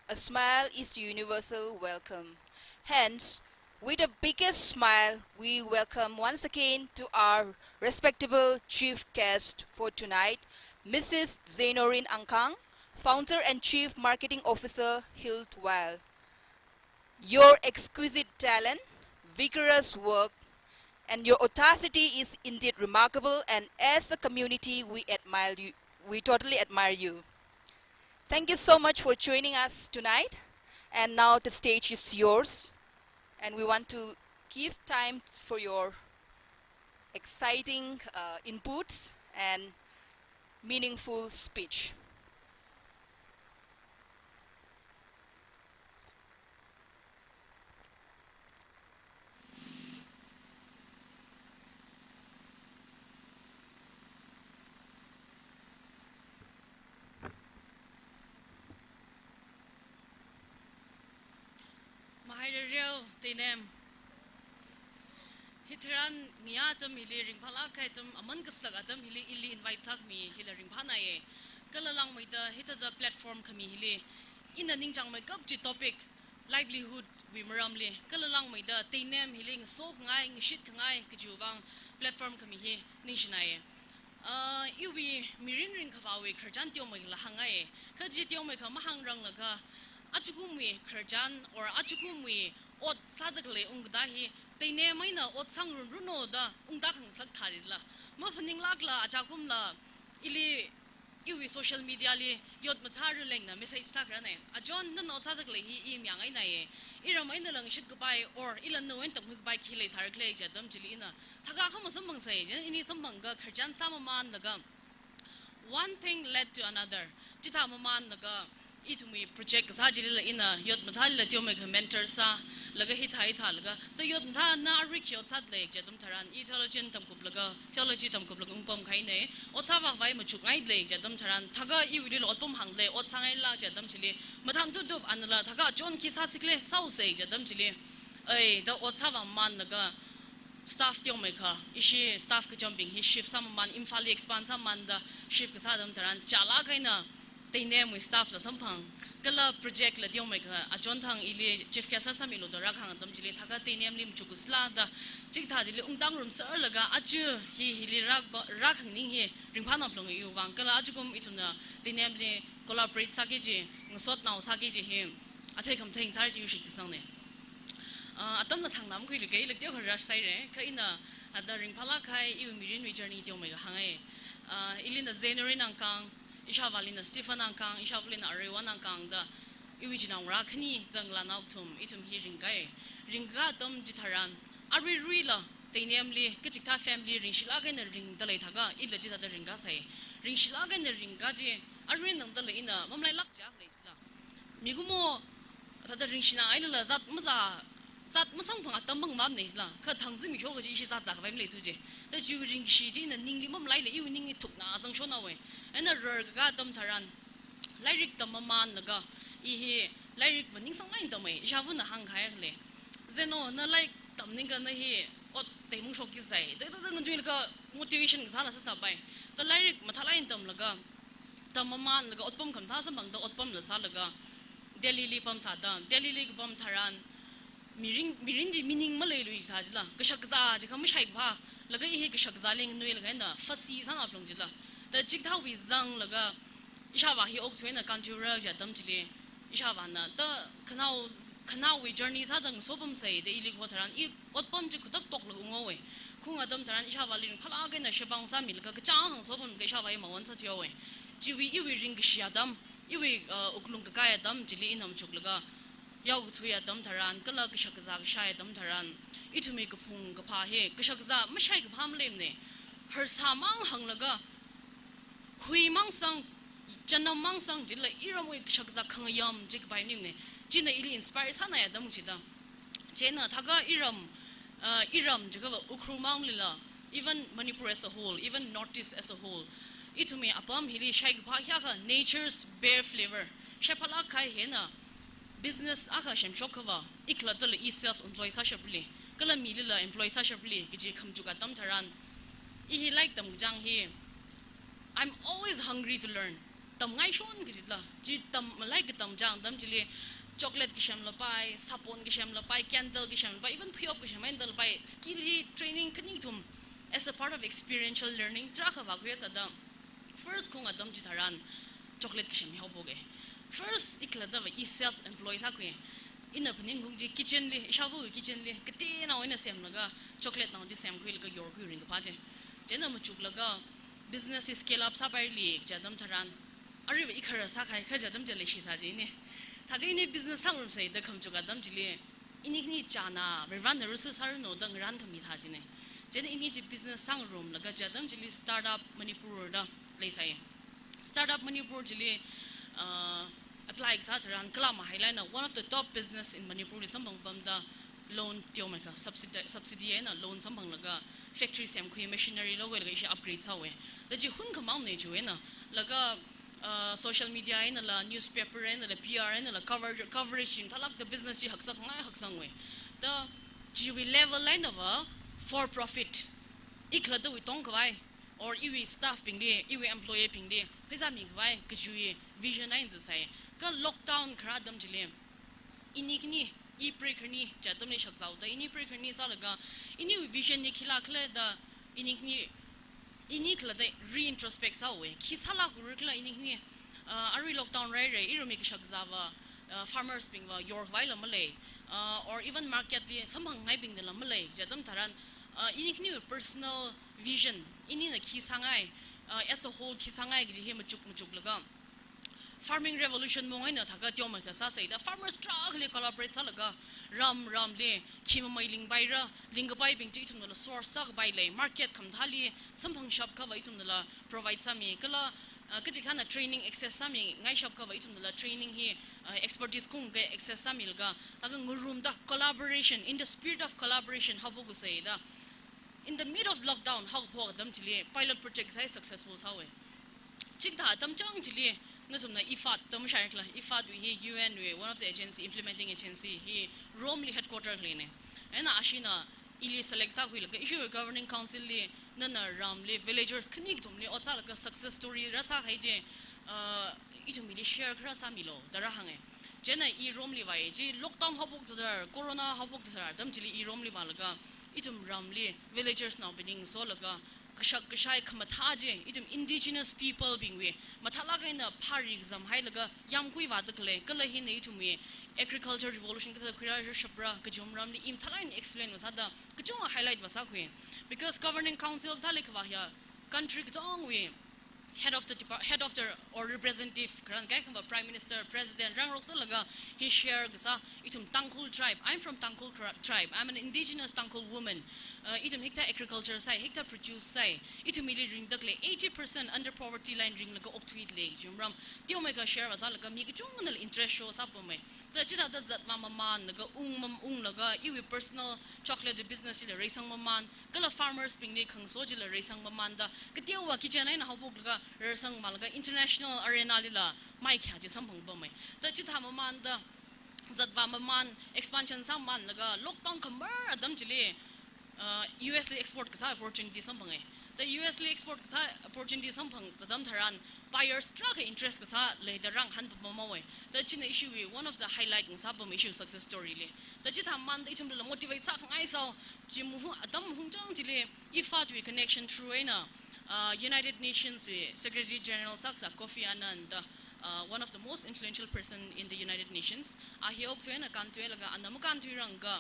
A smile is the universal welcome. Hence, With the biggest smile, we welcome once again to our respectable chief guest for tonight, Missus Zainorin Angkang, founder and chief marketing officer, Hildwell. Your exquisite talent, vigorous work, and your audacity is indeed remarkable, and as a community, we admire you. We totally admire you. Thank you so much for joining us tonight. And now the stage is yours. And we want to give time for your exciting, uh, inputs and meaningful speech. Mahairareo, Teinem. Hitharan ngayā atam hili, ringphālāk kahai atam, aman kasak atam hili ili invite sākhami hila ringphānāya. Kala langmeida hithāda platform khami hili ina ningchāngmeikap kaji topic, livelihood wui maramli, kala langmeida Teinem hili ngasokhangai, ngashitkhangai kajiwui vang platform khami hi ningshinaya. Ah, iwui mirin ringkaphāwui khararchan teomeikhala hāngngai. Kha chi teomeikha mahāngranglaga, ajakumwui khararchan or ajakumwui ot sāda khalei ungkatā hi Teinem eina ot sāngarumrumno da ungda khangasak thālila, maphaninglākla ajakumla ili iwui social media li yot mathā rulengna message sākharāna. Ajahn, nana ot sāda khalei hi i mayang eina ye, iram einala ngashitkapai or ila nawui eina tamkhuikapai khi leisāra khala kaji atam chili ina thākha kha masamphangsei, chieina ini samphangakha khararchan sāmamanlaga, one thing led to another. Chithā mamanlaga ithumwui project kasā chilila ina yot mathālila teomeikha mentor sālaga hithā hithālaga, ta yot mathāna arui khi ot sāda lei kaji atam tharan, i theologian tamkuplaga, theology tamkuplaga ungpamkahaina. Ot sāvāvai machukngaida lei kaji atam tharan, thākha iwuilila otpam hāngda lei, ot sāngaila kaji atam chili, mathān tutup anala thākha John khi sāsi khala, sāusei kaji atam chili, ai, da ot sāvāmamanlaga, staff teomeikha, ishi staff kachombing hi shift sāmaman, Imphalli expand sāmamanda shift kasā atam tharan, chālāk eina Teinemwui staff la samphang, kala project la teomeikha, Ajahn thang ili chief guest sāsāmilu da rākahāng atam chili, thākha Teinemli machuk kasāla da, chikathā chili ungda ngarumserlaga, aja hi hili rākapa, rākhanganing hi ringphānā phalunga iwui vang, kala ajakum ithumna Teinemli collaborate sāki kaji, ngasotnao sāki kaji hi athei khamathei sāra chi iwui shitsangna. Ah, atamla sāngnam khuilu kei, lak teokha rush sāhaira, kha ina, ah, da ringphālāk kahai iwui mirinwui journey teomeikha hāngngai. Ah, ilina Zainorin Angkang, ishāvālina Stephen Angkang, ishāvālina Areiwan Angkang da, iwui chinaongarā khani zanglānao kathum, ithum hi ringkai. Ringkakā atam chitharan, aruiruila Teinemli kachikathā family ringshilāk eina ringda lei thākha, ila chithāda ringkasai. Ringshilāk eina ringka chi, arui nangdala ina mamalailāk jiakha lei chila. Mikumo thāda ringshina ailala zat mazā, zat masamphang atam bang mamānna chila. Kha thangzim mikyo kaji ishi zat zākhavai maleithu je. Ta chiwui ringkashi chi ina ningli mamalaila iwui ningli thukna zangshonhaowa. Eina rarkakā atam tharan, lairik tammamanlaga, i hi lairik va ningsanglāk eina tamhai, ishāvāna hāngkahai khalei. Zaino, na lairik tamningakha na hi ot teimungshokki sai. Ta, ta, ta, nganuilakha motivation kasāla sāsāpai. Ta lairik mathālāk eina tamlaga, tammamanlaga otpam khamathā samphangda otpamla sālaga, Delhili pamsāda, Delhili kapam tharan, mirin, mirin chi meaning maleiluisa chila, kashakazā chi kha mashaikaphā, laga i hi kashakazāli nganuilaga eina fussy sāngai phalung chila. Ta chikathāwui zanglaga, ishāvā hi okathui eina kānthuira kaji atam chili, ishāvāna, ta khanao, khanaowui journey sāda ngasopamsei da ili kaho tharan, i otpam chi khutak toklaga unghaowa. Khaung atam tharan ishāvāli ringphālāk eina shebang sāmilaga kachāng hāngsopamlaga ishāvā hi mawon sāthuihaowa. Chiwui iwui ringkashi atam, iwui, uh, wuklung kakai atam chili ina machuklaga, yaokathui atam tharan, kala kashakazā kashai atam tharan, ithumwui kaphung kaphā hi kashakazā mashaikaphā maleimana. Harsāmang hānglaga, huimang sang, chānnam mang sang chila iramwui kashakazā khangayam chi kapai maningmana. China ili inspire sāngai atam chida. Chieina thākha iram, uh, iram jiakhava Ukhrul manglila, even Manipur as a whole, even Northeast as a whole, ithumwui apam hili shaikaphā hiyākha nature's bare flavor. Shaiphālāk kahai hina business akha semshokakhava, i khalattala i self employ sāshapli, kala milila employ sāshapli kaji khamachuk atam tharan, i hi lairik tamkachang hi, I'm always hungry to learn. Tamngaishon kajila, chi tam, lairik katam chang atam chili, Chocolate kasem lapai, sapon kasem lapai, candle kasem lapai, even phuyop kasem eina lapai, skill hi training khani kathum as a part of experiential learning tarākha vākhuiya sāda. First khaung atam chitharan chocolate kasem haophoka. First ikhalattava i self employ sākhui. Ina phaningkhaung chi kitchen li, ishāvā kitchen li, kateonao eina semlaga chocolate nao chi semkhuilaga yorkhui ringkaphā chi. Chieina machuklaga business hi scale up sāpaili kaji atam tharan, aruiva i khara sākahai kaji atam chi leishisā jina. Thākha ini business sāngarumsai da khamachuk atam chili, ini khani chāna, Varivarana rasi sāranu da ngarānkhami thā jina. Chieina ini chi business sāngarumlaga kaji atam chili Startup Manipur da leisai. Startup Manipur chili, uh, apply kasā tharan kala mahailāk eina one of the top business in Manipur li samphang pamda loan teomeikha subsidy, subsidy eina loan samphanglaga factory semkhui, machinery lokhuilaga ishi upgrade sāhaowa. Da chi hunkhamang ne chiwui eina, laga, uh, social media einala, newspaper einala, P R einala, cover, coverage chi mathālākda business chi haksakngai haksanghaowa. Da chiwui level einava for profit, ikhalattawui tongkhavai, or iwui staff bingli, iwui employee bingli pheisā mikhavai kajiwui vision eina zatsai. Kha lockdown kharā atam chili, ini khani, i preikharni kaji atamli shakzāhaoda, ini preikharni sālaga, iniwui vision hi khilākhala da, ini khani, ini khalatta reintrospect sāhaowa. Khi sālākrarkhala ini khani, uh, arui lockdown rāhaira, iramwui kashakazāva, uh, farmers bingva yorkhavaila malei, uh, or even market li samphangngaibingnala malei kaji atam tharan, uh, ini khaniwui personal vision, inina khi sāngai, uh, as a whole khi sāngai kaji hi machuk machuklaga, farming revolution mong eina thākha teomeikha sāsai da farmers tarākhali collaborate sālaga, ram ramli khi mamei lingpaira, lingkapaibing chi ithumnala source sākapai lei, market khamathāli samphangshap akhava ithumnala provide sāmi, kala, uh, kachikathāna training access sāmingaishap akhava ithumnala training hi, uh, expertise khaung akha access sāmilaga, thākha ngarumda collaboration, in the spirit of collaboration haophokasai da. In the mid of lockdown haokaphok atam chili pilot project sāi, successful sāhaowa. Chikathā atam chang chili, nathumna IFAD da mashāikhala, IFAD wui hi U N wui one of the agency, implementing agency, hi Rome li headquarter khaleina. Eina ashina ili select sākhuilaga, ishiwui governing council li, nana ramli, villagers khani kathumli ot sālaga success story rāsākahai chi, uh, ithumli share kharā sāmilu da rāhānga. Chieina i Rome li vāi chi, lockdown haophok tharan, corona haophok tharan atam chili i Rome li vālaga, ithum ramli villagers naobingli ngasolaga, kashak kashai khamathā chi, ithum indigenous people bingwui mathālāk eina phāri kazamhailaga yāmgui vāda khalei, kala hina ithumwui agriculture revolution kathāda khuirāshapra, kachungkha ramli i mathālāk eina explain vāsāda, kachungkha highlight vāsākhui. Because governing council thāli khavā hiya country katongwui head of the depart, head of the, or representative, kharān kaikhava prime minister, president, rāngarok sālaga, hi share kasā, ithum Tangkhul tribe, I'm from Tangkhul cra-, tribe, I'm an indigenous Tangkhul woman. Uh, ithum hikathā agriculture sāi, hikathā produce sāi, ithumli ringda khalei eighty percent under poverty line ringlaga okthuida lei, chumram. Teomeikha share vāsālaga mi kachungkhanala interest show sāpamma. Da chithāda zatvā mamānlaga, ung mam-, unglaga, iwui personal chocolate business chila reisang mamān, kala farmers bingli khangaso chila reisang mamānda, kateowa kitchen eina haophoklaga, reisang mamānlaga international arena lila maikhayā chi samphangpamma. Da chithā mamānda, zatvā mamān, expansion sāmamānlaga, lockdown khamar atam chili, uh, U S li export kasā opportunity samphanga. Da U S li export kasā opportunity samphang atam tharan, buyers tarākha interest kasā leida rāngahānpamhaowa. Da china ishiwui one of the highlight ngasāpam ishiwui success story li. Da chithā mamānda ithumla motivate sākhangai sāhao, chi mahu-, atam mahung chang chili, IFAD wui connection through eina, uh, United Nations wui Secretary General sākasā Kofi Annan da, uh, one of the most influential person in the United Nations. A hi okthui eina kānthuilaga, ana makānthuiranga,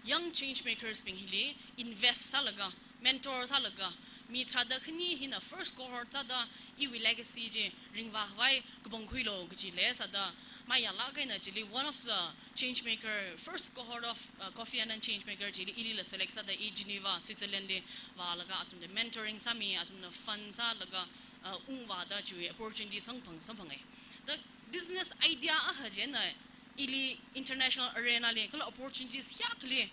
young change makers bing hili invest sālaga, mentor sālaga, mi tharāda khani hina first cohort sāda iwui legacy chi ringvākhavai kapangkhuilu kaji leisāda, mayālāk eina chili one of the change maker, first cohort of, uh, Kofi Annan change maker chili ilila select sāda i Geneva, Switzerland li vālaga athumna mentoring sāmi, athumna fund sālaga, uh, ungvāda chiwui opportunity samphang, samphanga. Da business idea akha chieina ili international arena li kala opportunities hiyākhali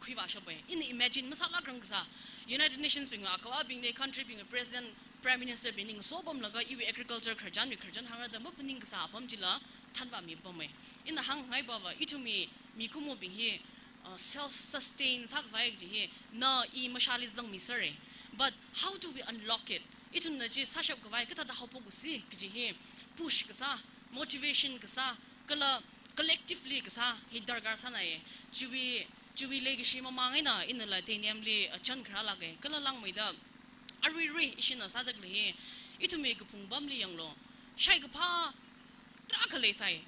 khuivāshapa. Ina imagine masālākrang kasā. United Nations bing, akhavābingli, country bing, president, prime minister bingli ngasopamlaga iwui agriculture khararchanwui khararchan hāngra da maphaning kasā apam chila thanvāmipamma. Ina hāngngai pava, ithumwui mikumobing hi, uh, self sustain sākhavai kaji hi, na i mashāli zangmisera. But how do we unlock it? Ithumna chi sāshapkhavai kathāda haophoksa kaji hi push kasā, motivation kasā, kala collectively kasā hi darkar sānai. Chiwui, chiwui leikashi mamang eina inala Danielli, uh, chān kharā lāka. Kala langmeida aruirui ishina sāda khalei hi, ithumwui kaphung pamli yanglu. Shaikaphā tarākha leisai.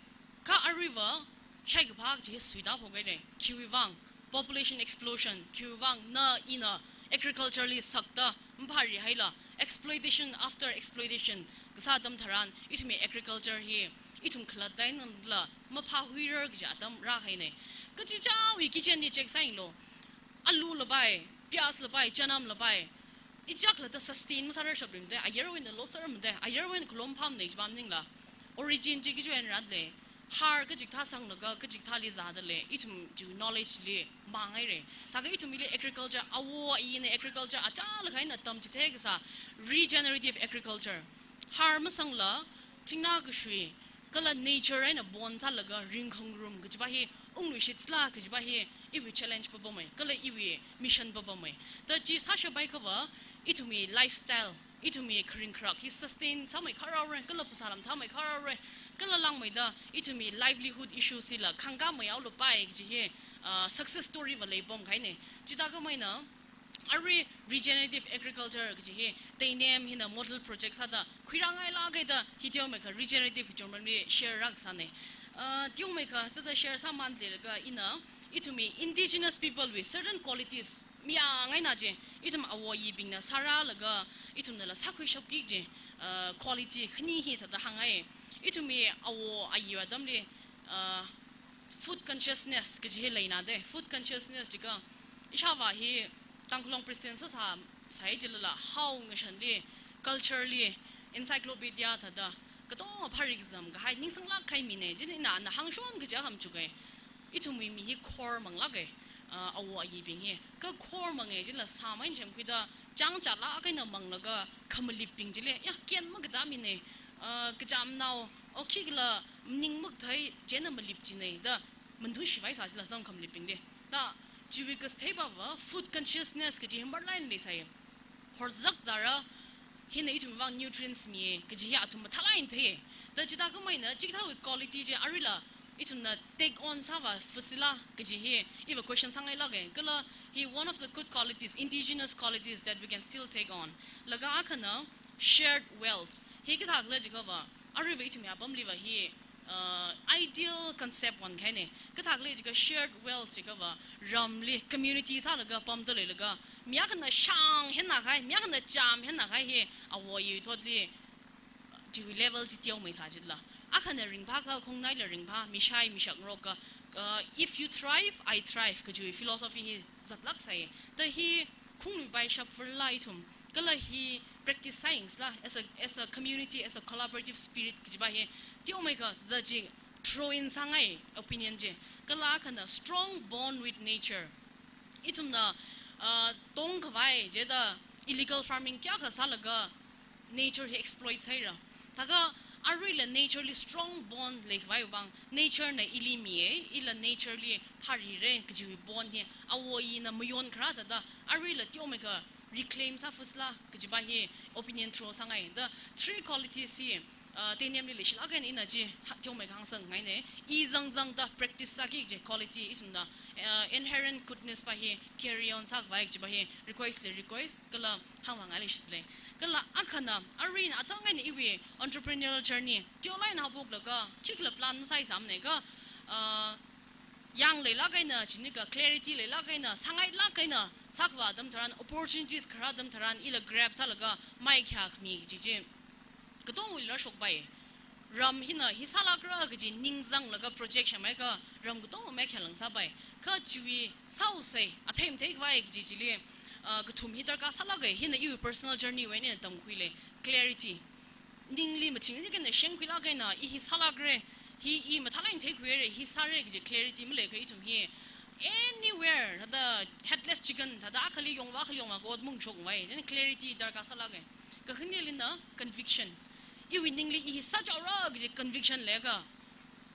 Kha aruiva shaikaphā chi suida phok haira. Khiwui vang, population explosion, khiwui vang na ina agriculture li sakta maphārihaila, exploitation after exploitation kasā atam tharan, ithumwui agriculture hi ithum khalatta einala maphāhuirar kaja atam rāhaina. Kachichāwui kitchen li check sāyanglu. Alu lapai, piyaz lapai, chanam lapai, ichak latta sustain masārarshap rimda, ayarwui eina loss sārar mada, ayarwui eina khalom phāmana jiva maningla. Origin chi kachiwui eina rāda lei, har kachikathā sanglaga kachikathāli zāda lei, ithum chi knowledge li mang haira. Thākha ithum hili agriculture, awo ayina agriculture achālakha eina tamchithei kasā regenerative agriculture. Har masangla, thingna kashui, kala nature eina bond sālaga ringkhangarum kajiva hi ungluishitsila kajiva hi iwui challenge papamei, kala iwui mission papamei. Da chi sāshap haiakhava, ithumwui lifestyle, ithumwui kharing kharak hi sustain sāmeikhararra, kala phasā lamthāmeikhararra, kala langmeida ithumwui livelihood issues hila khangkāmeihaolupai kaji hi, uh, success story va leipam kahaina. Chithākhamei eina, arui regenerative agriculture kaji hi Daniel hina model project sāda khuirāngailāka da hi teomeikha regenerative kachungramli share rākasāna. Uh, teomeikha chithāda share sāmān leilaga ina, ithumwui indigenous people wui certain qualities mayāngai eina chi, ithum awo ayibingna sārālaga ithumnala sākhuishapki kaji, uh, quality khani hi thāda hāngngai. Ithumwui awo ayi atamli, uh, food consciousness kaji hi leina da. Food consciousness jiakha, ishāvā hi Tangkhul Long Pristine sāsā, sāsai jilala, hao ngashanli, culture li, encyclopedia thāda katonga phāri kazam kahai ningsanglāk kahai mina. Chieina ina hāngshon kaja khamchuka. Ithumwui mi hi khor manglāka, uh, awo ayibing hi. Kha khor manga jilala sāmei semkhuida chāngchatlāk eina manglaga khamalipbing chili, ya, kyan makatā mina, uh, kachamnao, o khikhala maning makathei chieina malip china da, manthun shivai sā jilala zang khamalipbingli. Da, chiwui katheiva va food consciousness kaji hi marlāk eina leisai. Horzak zāra, hina ithum vang nutrients mi kaji hi athum mathālāk eina thei. Da chithākhamei eina, chikathāwui quality chi aruila ithumna take on sāvā fusila kaji hi iva question sāngailāka. Kala hi one of the good qualities, indigenous qualities that we can still take on. Laga akhana shared wealth. Hi kathākhala jiakhava, aruiva ithumwui apamliva hi, uh, ideal concept wan kahaina. Kathākhala jiakha shared wealth jiakhava, ramli community sālaga pamda leilaga, mi akhana shang henna kahai, mi akhana cham henna kahai hi awo ayi thotli chiwui level chi teomeisā jilala. Akhana ringphākha khongnaila ringphā, mishai mishakngarokka, uh, if you thrive, I thrive kajiwui philosophy hi zatlāksai. Da hi khungluipaishap furla ithum, kala hi practice sāyangsila, as a, as a community, as a collaborative spirit kajiva hi teomeikha da chi throw in sāngai opinion chi. Kala akhana strong bond with nature. Ithumna, uh, tongkhavai jida illegal farming kayākha sālaga nature hi exploit sāhaira. Thākha aruila nature li strong bond leikhavai vang, nature na ili miya, ila nature li phārira kajiwui bond hi awo ayina mayon kharā thāda, aruila teomeikha reclaim sāfusila kajiva hi opinion throw sāngai. Da three qualities hi, uh, Daniel li leishilāk eina ina chi ha, teomeikha hāngsāngaina. I zangzangda practice sāki kaji quality ithumna, uh, inherent goodness va hi carry on sākhavai kajiva hi request li request, kala hāngvāngailei shitli. Kala akhana, arui ina athang eina iwui entrepreneurial journey teolāk eina haophoklaga, khikhala plan masāsāmana kha, uh, yang leilāk eina, chieina kha clarity leilāk eina, sāngailāk eina sākhavā atam tharan, opportunities kharā atam tharan, ila grab sālaga maikhayā khami kaji chi katongwuili rāshokpai. Ram hina hi sālākra kaji ningzanglaga project shāmeiakha ram katonga maikhayā langsāpai. Kha chiwui sāhaosei, athei matheikhavai kaji chili, ah, kathum hi darkar sālāka. Hina iwui personal journey wui eina tamkhuilei, clarity. Ningli mathingrik eina shengkhuilāk eina, i hi sālākra, hi i mathālāk eina theikhuira, hi sāra kaji clarity maleiakha ithum hi anywhere, thāda headless chicken, thāda akhali yongva, akhali yongva, ot mungchok vai, then clarity darkar sālāka. Kakhaneli na conviction. Iwui ningli i hi sāchaora kaji conviction leiakha,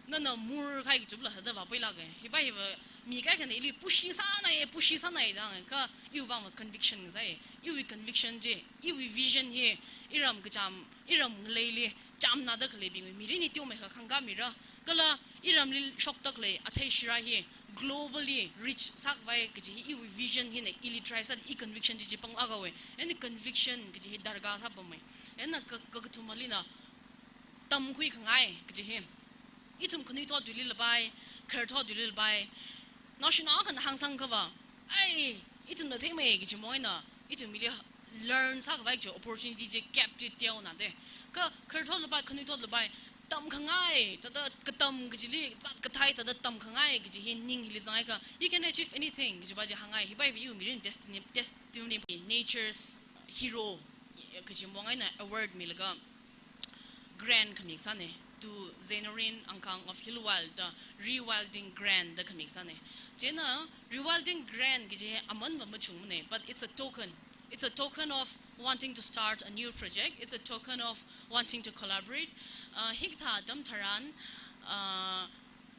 nana murkahai kachupla thāda vāpailāka. Hiva hiva mi kaikhana ili pushy sānai, pushy sānai da hānga, kha iwui vang va conviction ngasai. Iwui conviction chi, iwui vision hi, iram kacham, iram ngaleili chamnada khaleibingwui mirinli teomeikha khangkāmira. Kala iramli shoktak lei athei shira hi globally reach sākhavai kaji hi iwui vision hina ili drive sāda i conviction chi chi panglāk haowa. Ina conviction kaji hi darkar sāpamma. Ina ka, kakathuma lina tamkhui khangai kaji hi. Ithum khanuithotwuili lapai, khararthotwuili lapai. Naoshinaokhan hāngsang kava, ai, ithumna theimei kaji mong eina, ithum mili learn sākhavai kaji opportunity chi gap chi teonade. Kha khararthot lapai, khanuithot lapai, tamkhangai, thāda katam kajili, zat kathei thāda tamkhangai kaji hi ning hili zangakha, you can achieve anything kajipa chi hāngngai. Hipa hi iwui mirin destiny, testimony, nature's hero kaji mong eina award milaga grant khami kasāna, to Zenorin Angkang of Hillwild da rewilding grant da khami kasāna. Chieina rewilding grant kaji hi amanva machungmana, but it's a token. It's a token of wanting to start a new project. It's a token of wanting to collaborate. Uh, hikathā atam tharan, uh,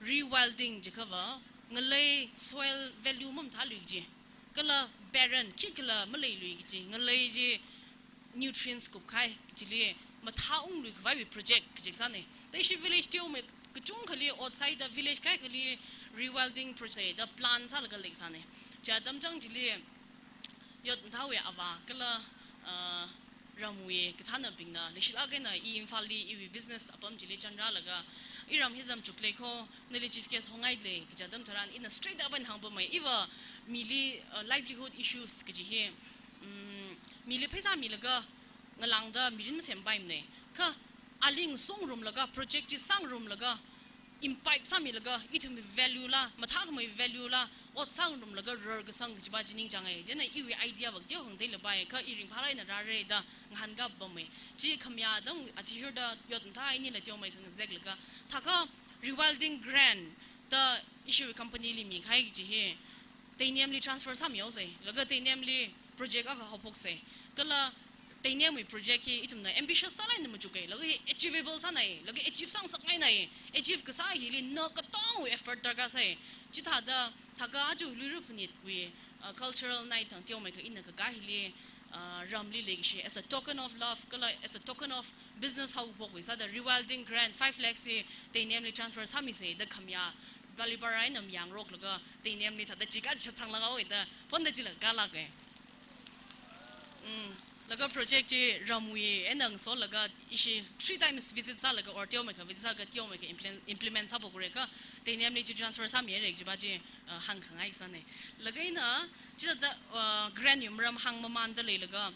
rewilding jiakhava, ngalei soil value mamathālui kaji, kala barren, khikhala maleilui kaji, ngalei chi nutrients kupkahai chili mathāunglui khavaiwui project kaji kasāna. Da ishi village teomeikha kachungkhali outside the village kaikhali rewilding project da plan sālaga leikasāna. Chi atam chang chili yot mathāwui ava kala, uh, ramwui kathānabingna leishilāk eina i Imphalli iwui business apam chili chanrālaga, iram hi zam chukleikho, nali chief guest hongailei kaji atam tharan ina straight up eina hāngpamma. Iva mili, uh, livelihood issues kaji hi, mm, mili pheisā milaga ngalāngda mirin masempaimana. Kha ali ngasungrumlaga, project chi sāngarumlaga, imbibe sāmilaga, ithumwui value la, mathākhamei value la, ot sāngarumlaga rarkasang kajipa chi ningchānga. Chieina iwui idea va kateo hāngda leilapai, kha i ringphālāk eina rāra da ngahānkāpamma. Chi khamayā atam athishurda yot mathā inila teomeikha ngazeklaga, thākha rewilding grant da ishiwui company li mikahai kaji hi Teinemli transfer sāmihaosa, laga Teinemli project akha haophoksa. Kala Teinemwui project hi ithumna ambitious sālāk eina machuka, laga hi achievable sānai, laga achieve sāngasakngainai. Achieve kasā hili na katongwui effort darkar sai. Chithāda, thākha aja Luira Phanitwui, uh, cultural night thang teomeikha ina kakā hili, uh, ramli leikashi as a token of love, kala as a token of business haophokwui sāda rewilding grant five lakhs hi Teinemli transfer sāmisa da khamayā Balipara eina mayāngaroklaga Teinemli thāda chikha chishat sanglaga haowa da phonda chila kalāka. Mm. Laga project chi ramwui eina ngasolaga ishi three times visit sālaga or teomeikha visit sālaga teomeikha implement, implement sāphokra kha Teinemli chi transfer sāmihaira kajipa chi, uh, hāngkhangai kasāna. Laga ina chithāda, uh, grant wui maram hāngmamānda leilaga,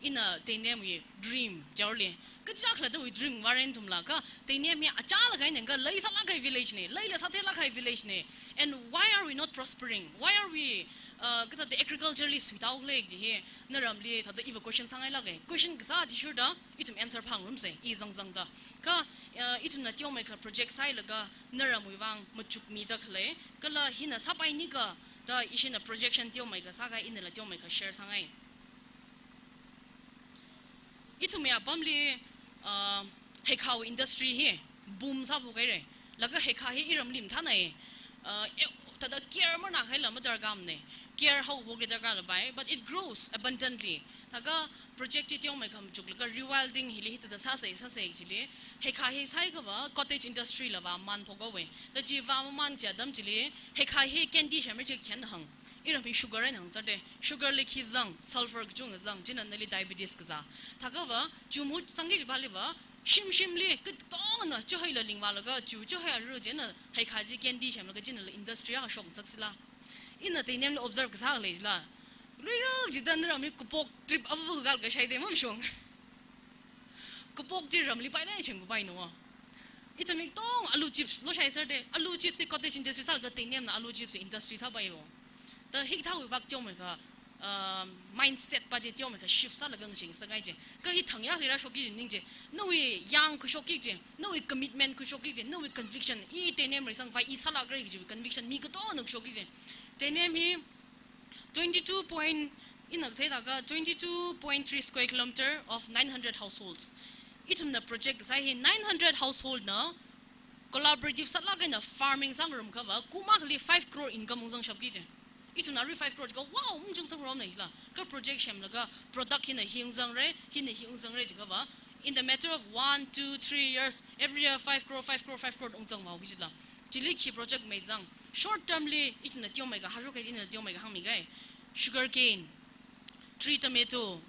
ina Teinemwui dream, Jaorli. Kachichā khalattawui dream varen ithumla kha, Teinem hi achālāk eina ngaleisālāk kahai village na, leila sātheilāk kahai village na. And why are we not prospering? Why are we, uh, kathāda agriculture li suitao khala kaji hi, naramli thāda iva question sāngailāka. Question kasā athishurda ithum answer phāngarumsa, i zangzangda. Kha, uh, ithumna teomeikha project sāhailaga naramwui vang machukmida khalei, kala hina sāpaini kha da ishina projection teomeikha sākahai inala teomeikha share sāngai. Ithumwui apamli, uh, heikhawui industry hi boom sāphok haira. Laga heikha hi iramli mathānai. Uh, e, thāda care manākahaila madarkarmana. Care haophokli darkar lapai, but it grows abundantly. Thākha project chi teomeikha machuklaga rewilding hili hithāda sāsa, sāsa chili, heikha hi sāhaiakhava cottage industry la vāmamānphok haowa. Da chi vāmamān chi atam chili, heikha hi candy semra chi khayāna hāng. Iram hi sugar eina hāngserda, sugar li khi zang, sulfur kachungkha zang, china nali diabetes kazā. Thākhava, chumu zangki kajipaliva, shimshimli, katongana chuhaila lingvālaga, chu, chuhai aru china, heikha chi candy semlaga chinala industry akha shokngasaksila. Ina Teinemli observe kasā khalei chila, luirak chida naramli kapok trip avu kal kashai de mamashung. Kapok chi ramli pailei chengkapaina. Ithumwui katong alu chips loshaiserda, alu chips hi cottage industry sālaga Teinemna alu chips industry sāpailo. Da hikathāwui vak teomeikha, uh, mindset pa chi teomeikha shift sālaga ngaching sāngai chi. Kha hi thang yak lira shokki chi ning chi. Nawui yang khuishokki chi, nawui commitment khuishokki chi, nawui conviction, i Teinem reisangvai i sālākra kaji conviction mi katongna khuishokki chi. Teinem hi twenty-two point, ina kathei thākha twenty-two point three square kilometer of nine hundred households. Ithumna project kasā hi nine hundred household na collaborative sālāk eina farming sāngarumkhava, kum akhali five crore income ungzangshapki chi. Ithumna arui five crore kha, wow, ungzang sangrumna hila. Kha project semlaga, product hina hi ungzangra, hina hi ungzangra jiakhava, In the matter of one, two, three years, every year five crore, five crore, five crore ungzang mao kajila. Chili khi project mei zang. Short term li, ithumna teomeikha, hashok kai ithumna teomeikha hāngmi kai. Sugar cane, tree tomato,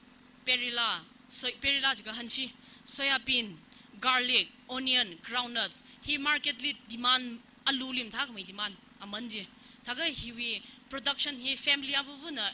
perilla, soy, perilla jiakha hanshi, soya bean, garlic, onion, groundnuts. Hi market li demand alu lim thak mei demand aman ji. Thakha hiwui production hi family avuvuna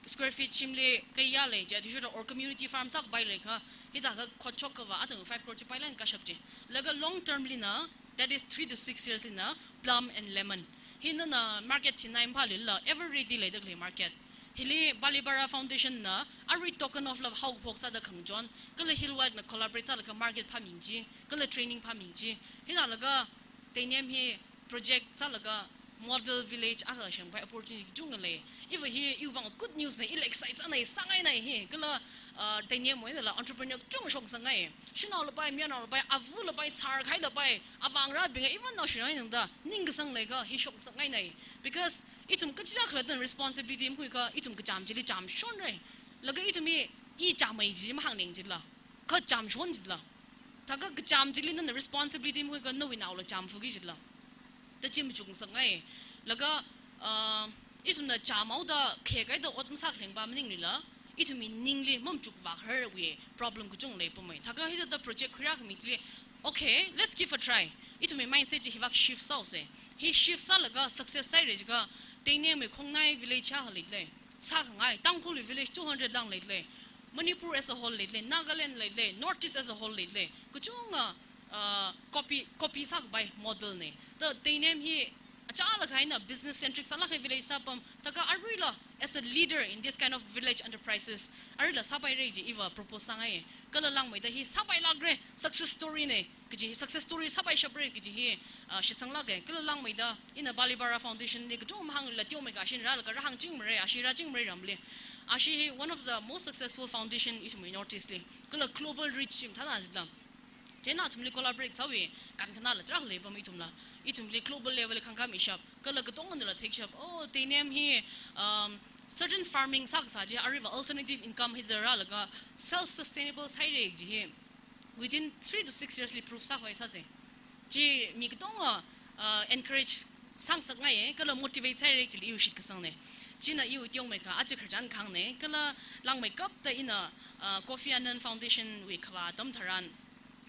square feet shimli kayā lei ji, athishurda or community farm sākapai leikha, hithākha khotshok kava athang five crore chi pailan kashap ji. Laga long term lina, that is three to six years lina, plum and lemon. Hi nana market thina Imphalli la, ever ready leida khalei market. Hili Balibara Foundation na, arui token of love haophok sāda khangachon, kala Hillwide na collaborate sālaga market phāmi ji, kala training phāmi ji. Hithālaga, Teinem hi project sālaga model village akha shangpai opportunity kachunga lei. Iva hi iwui vang good news na, ili excite sānai, sāngainai hi. Kala, uh, Teinemwui eina la entrepreneur kachunga shoksangngai. Shanao lapai, mayarnao lapai, ava lapai, sar khai lapai, avāngarābing, even naoshinao eina da, ningkasang leikha, hi shoksangngainai. Because ithum kachichā khalatta responsibility makhuikha, ithum kachām chili chām shonrai. Laga ithum hi, i chāmmei ji mahāngning jila. Kachām shon jila. Thakha kachām chili nana responsibility makhuikha nawui naola chām fuki jila. Da chi machukngasakngai. Laga, uh, ithumna chām haoda khekaida ot masākhaleng pa maninglila, ithumwui ningli mamachukvākhararwui problem kachunga leipamei. Thakha hithāda project khuirākhami chili, okay, let's give a try. Ithumwui mindset chi hivāk shift sāhaosa. Hi shift sālaga success sāhaira jiakha, Teinemwui khongnai village akha leilei. Sākhangai, Tangkhulwui village two hundred lang leilei. Manipur as a whole leilei, Nagaland leilei, North East as a whole leilei. Kachunga, uh, copy, copy sākapai model nei. Da Teinem hi achālakha eina business centric sālakha village sāpam, thakha aruila as a leader in this kind of village enterprises, aruila sāpaira ji iva propose sāngai. Kala langmeida hi sāpailākra, success story nei. Kaji hi success story sāpaishapra kaji hi, ah, shitsanglāka. Kala langmeida ina Balibara Foundation li kachungkha mahāngla teomeikha ashin rālaga rāhāngchingmara, ashi rāchingmara ramli. Ashi hi one of the most successful foundation ithumwui North East li. Kala global reach chi mathāna jila. Chieina ithumli collaborate sāwui kankhana la tarākha leipam ithumla. Ithumli global level li khangkāmishap. Kala katongana la theishap. Oh, Teinem hi, um, certain farming sākasā chi, aruiva alternative income hithāda rālaga self-sustainable sāhaira ji hi. Within three to six years li proof sākhavai sāsa. Chi mi katonga, uh, encourage sāngasakngaiya, kala motivate sāhaira chili iwui shitkasangnei. China iwui teomeikha aja khararchan khangnei, kala langmeikapta ina, uh, Kofi Annan Foundation wui khavā atam tharan,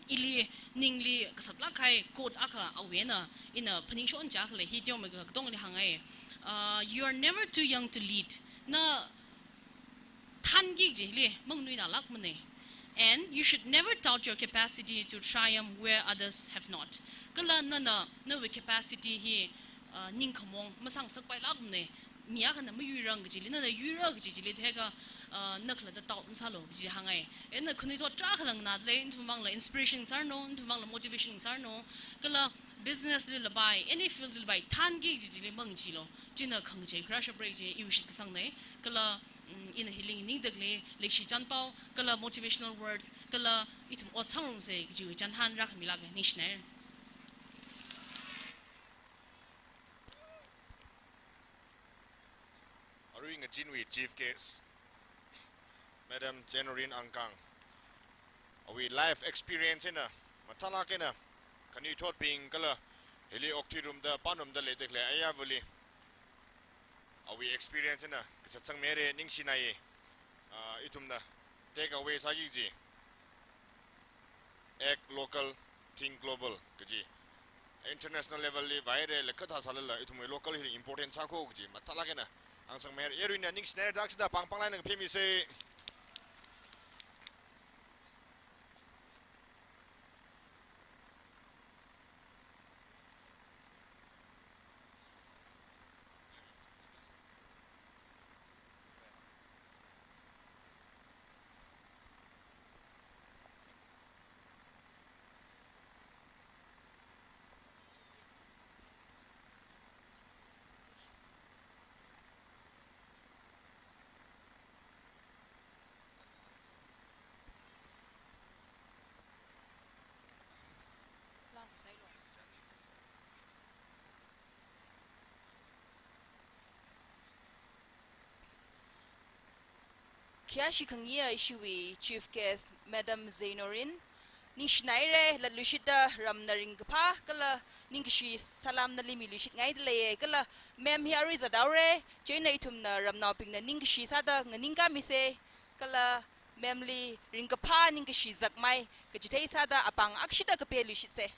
ili ningli kasatlāk kahai quote akha awui eina ina phaningshon chākha lei, hi teomeikha katongli hāngngai. Uh, you are never too young to lead. Na thānki kajili manganuinalākmanei. And you should never doubt your capacity to triumph where others have not. Kala nana, nawui capacity hi, uh, ningkhamong masāngasakpailākmanei. Mi akhana mayuirang kajili, nana yuira kaji chili theiakha, uh, na khalatta doubt masālu kaji hāngngai. Ina khanuithot tarākha nganāda lei, nathum vangla inspiration sāranu, nathum vangla motivation sāranu. Kala business li lapai, any field li lapai, thānki kaji chili mangacheelu. China khangachei kharāshapra ji iwui shitkasangnei. Kala, mm, ina hili nganingda khalei leishichānpao, kala motivational words, kala ithum ot sāngarumsa kajiwui chānhān rākhamilāka, ningshinaira. Arui ngachinwui chief guest, Madam Zenorin Angkang, awui life experience eina, mathālāk eina, khanuithotbing kala hili okathuirumda, pānrumda leida khalei ayāvali, awui experience eina kasā zangmira, ningshinai, ah, ithumna take away sāki kaji. Act local, think global kaji. International level li vāhaira, laga kathā sālala ithumwui local hi important sākho kaji mathālāk eina hāngsangmira. Yaruina ningshinaira, da kachida pāng pānglāk eina phimisa. Khayāshi khangayā ishiwui chief guest, Madam Zenorin, ningshinaire, latluishitda ramna ringkaphā kala ningkashi salam nali miluishitngaidalei, kala ma'am hi arui zathaore, chieina ithumna ramnaobingna ningkashi sāda nganingkamise, kala ma'am li ringkaphā ningkashi zakmei kachithei sāda apāng akshida kapheluishitse.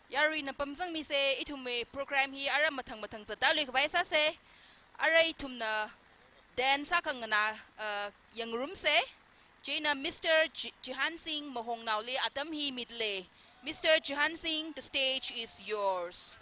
Yaruina pamzangmise, ithumwui program hi ara mathang mathang zatdalui khavai sāse. Ara ithumna dance sākhanganā, uh, yangrumse. Chieina Mister J-, Jihan Singh Mahongnaoli atam hi midalei. Mister Jihan Singh, the stage is yours.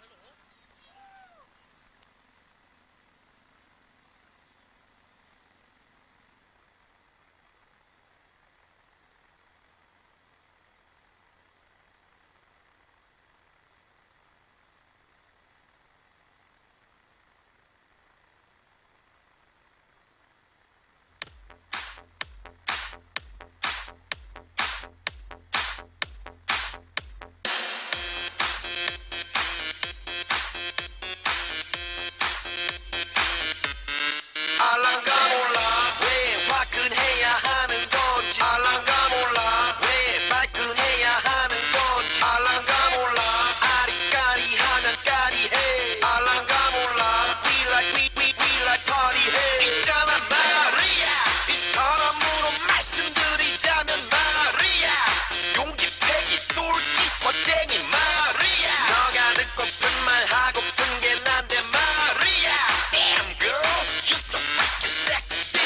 알랑가 몰라 왜 화끈해야 하는 건지. 알랑가 몰라 왜 발끈해야 하는 건지. 알랑가 몰라 아리까리하면 까리해. 알랑가 몰라 we like, we, we, we like party해. 있잖아 마리아, 이 사람으로 말씀드리자면 마리아, 용기, 패기, 똘끼, 멋쟁이 마리아. 너가 듣고픈 말 하고픈 게 난데 마리아. Damn girl, you're so freaking sexy.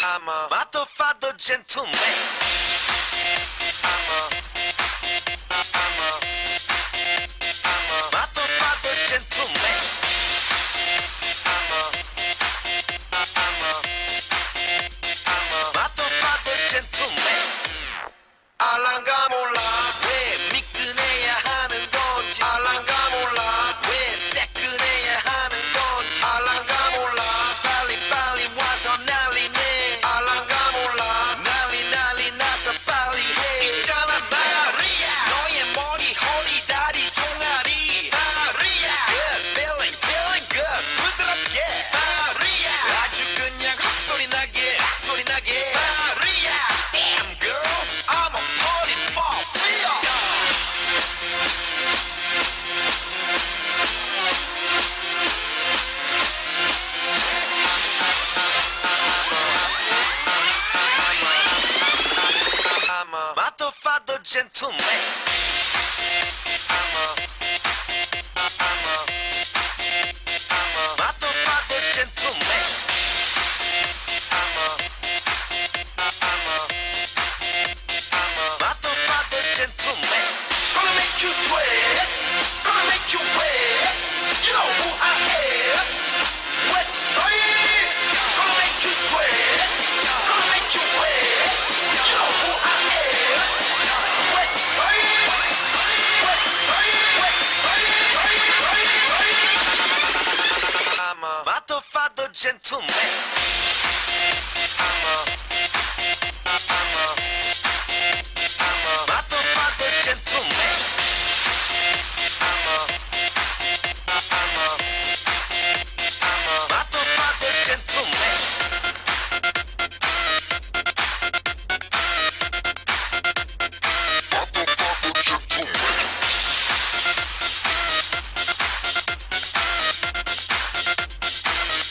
I'm a motherfucker gentleman. I'm a, I'm a, I'm a motherfucker gentleman. I'm a, I'm a, I'm a motherfucker gentleman. 알랑가 몰라 왜 미끈해야 하는 건지. 알랑가 몰라 왜 새끈해야 하는 건지. 알랑가 몰라, 빨리빨리 와서 난리내. 알랑가 몰라, 난리, 난리 나서 빨리 해. 있잖아 마리아, 너의 머리, 허리, 다리, 종아리. 마리아, good feeling, feeling good, 부드럽게. 마리아, 아주 그냥 헛소리 나게, 헛소리 나게. 마리아, damn girl, I'm a party mafia. I'm a motherfucker gentleman. I'm a, I'm a, I'm a motherfucker gentleman. I'm a, I'm a, I'm a motherfucker gentleman. Gonna make you sweat, gonna make you wet. You know who I am. Wet side, gonna make you sweat, gonna make you wet. You know who I am. Wet side, wet side, wet side, wet side. I'm a motherfucker gentleman. I'm a, I'm a, I'm a motherfucker gentleman. I'm a, I'm a, I'm a motherfucker gentleman. Motherfucker gentleman.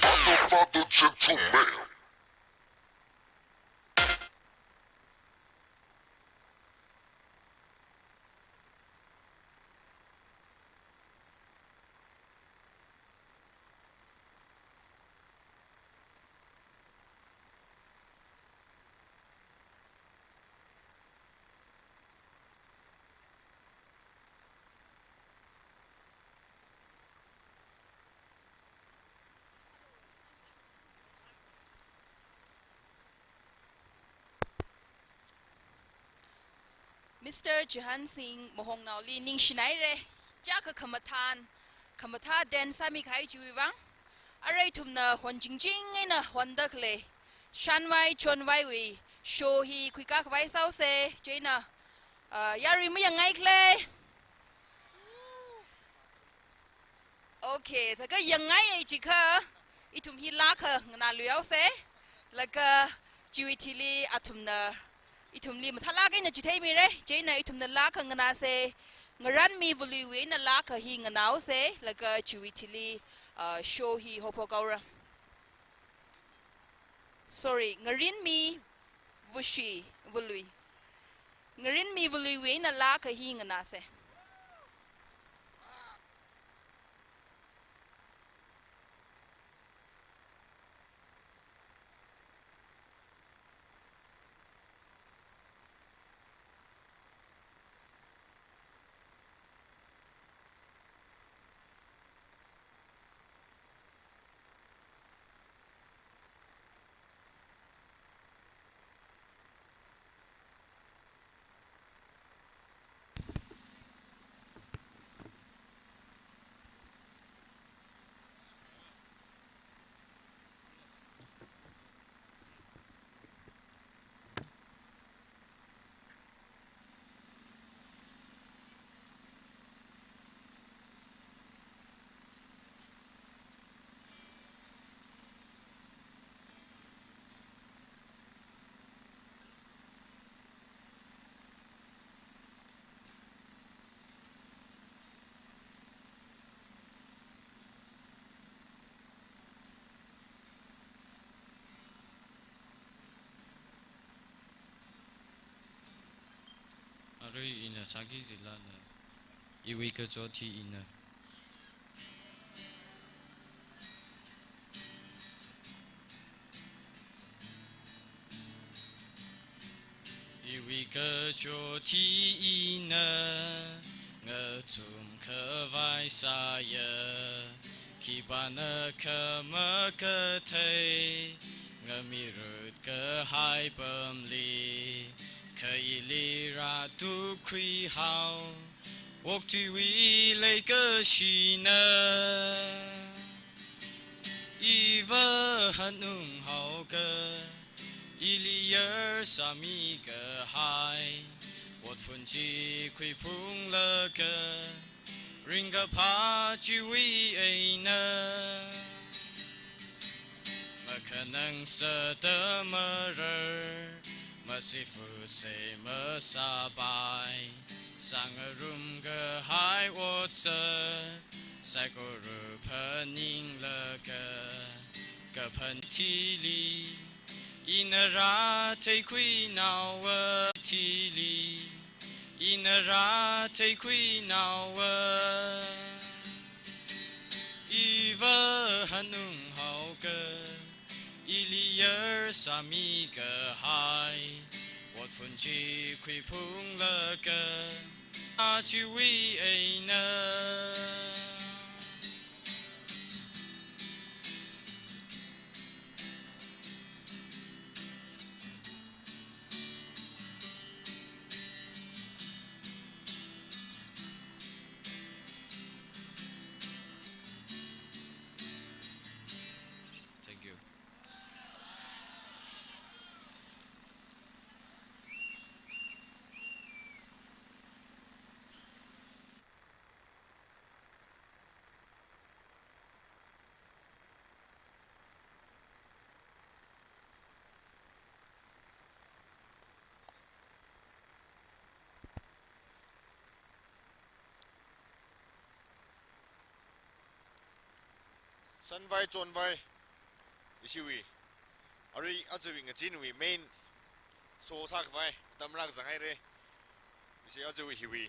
Motherfucker gentleman. Mister Jihan Singh Mahongnaoli ningshinaire, chiyākha khamathān, khamathā dance sāmikahai chiwui vāng. Arui ithumna hon chingching eina honda khalei Shanvai Chonvaiwui show hi khuikakhavai sāhaosa, chieina, uh, yarui mayangngai khala. Okay, thākha yangngai ai jiakha, ithum hi laa akha nganāluihaosa. Laga chiwui thili athumna, ithumli mathālāk eina chitheimira, chieina ithumna laa akha nganāsa. Ngaranmi Valuiwui eina laa akha hi nganāhaosa, laga chiwui thili, uh, show hi haophok haora. Sorry, Ngarinmi Vushi Valui. Ngarinmi Valuiwui eina laa akha hi nganāsa. Arui ina sāki jilala, iwui kachot hi ina. Iwui kachot hi ina ngachumkhavai sāya, khipāna khamakathei ngamirutkahai apamli, kha ili rātukhuihao, okathuiwui leikashina. Iva hanunghaoakha, ili yarsāmikahai otphun chi khuiphunglaga, ringkaphā chiwui eina, makhanang sāda marar, masifu sei masāpai, sāngarumkahai otsak saikora phaninglaga, kaphan thili ina rātheikhuinaowa, thili ina rātheikhuinaowa. Iva hanunghaoakha, ili yarsāmikahai otphun chi khuiphunglaga, a chiwui eina. Thank you. Shanvai Chonvai, ishiwui arui ajawui ngachinwui main show sākhavai atam rākazang haira. Ishi ajawui hiwui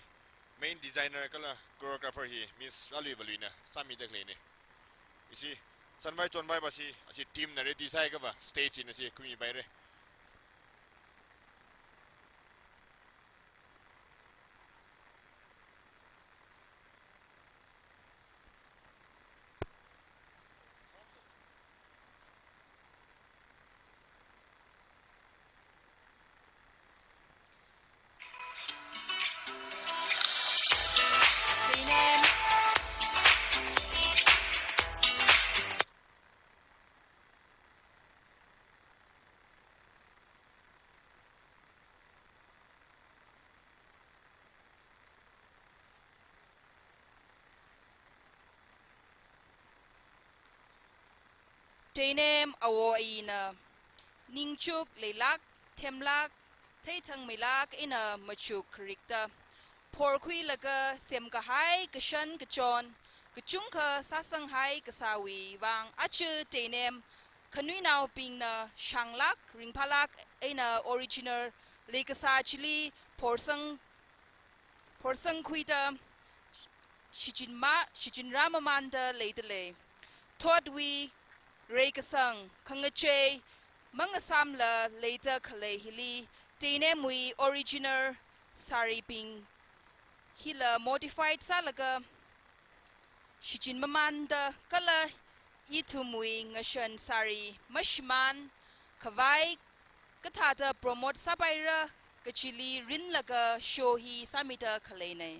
main designer kala choreographer hi Miss Ralui Valuina sāmida khaleina. Ishi Shanvai Chonvai va shi, ashi team na ready sāhaiakhava stage eina shi khuimipaira. Teinem awo ina ningchuk leilāk, themlāk, theithangmeilāk eina machuk kharikta phorkhuilaga semkahai kashan kachon kachungkha sāsanghai kasāwui vang aja Teinem khanuinaobingna shānglāk, ringphālāk eina original leikasā chili phorsang, phorsangkhuida shichinma, shichinrāmamānda leidalei. Thotwui reikasang khangachei mangasāmla leida khalei hili Teinemwui original saree bing hila modified sālaga shichinmamānda kala ithumwui ngashan saree mashimān khavai kathāda promote sāpaira kachili rinlaga show hi sāmida khaleinei.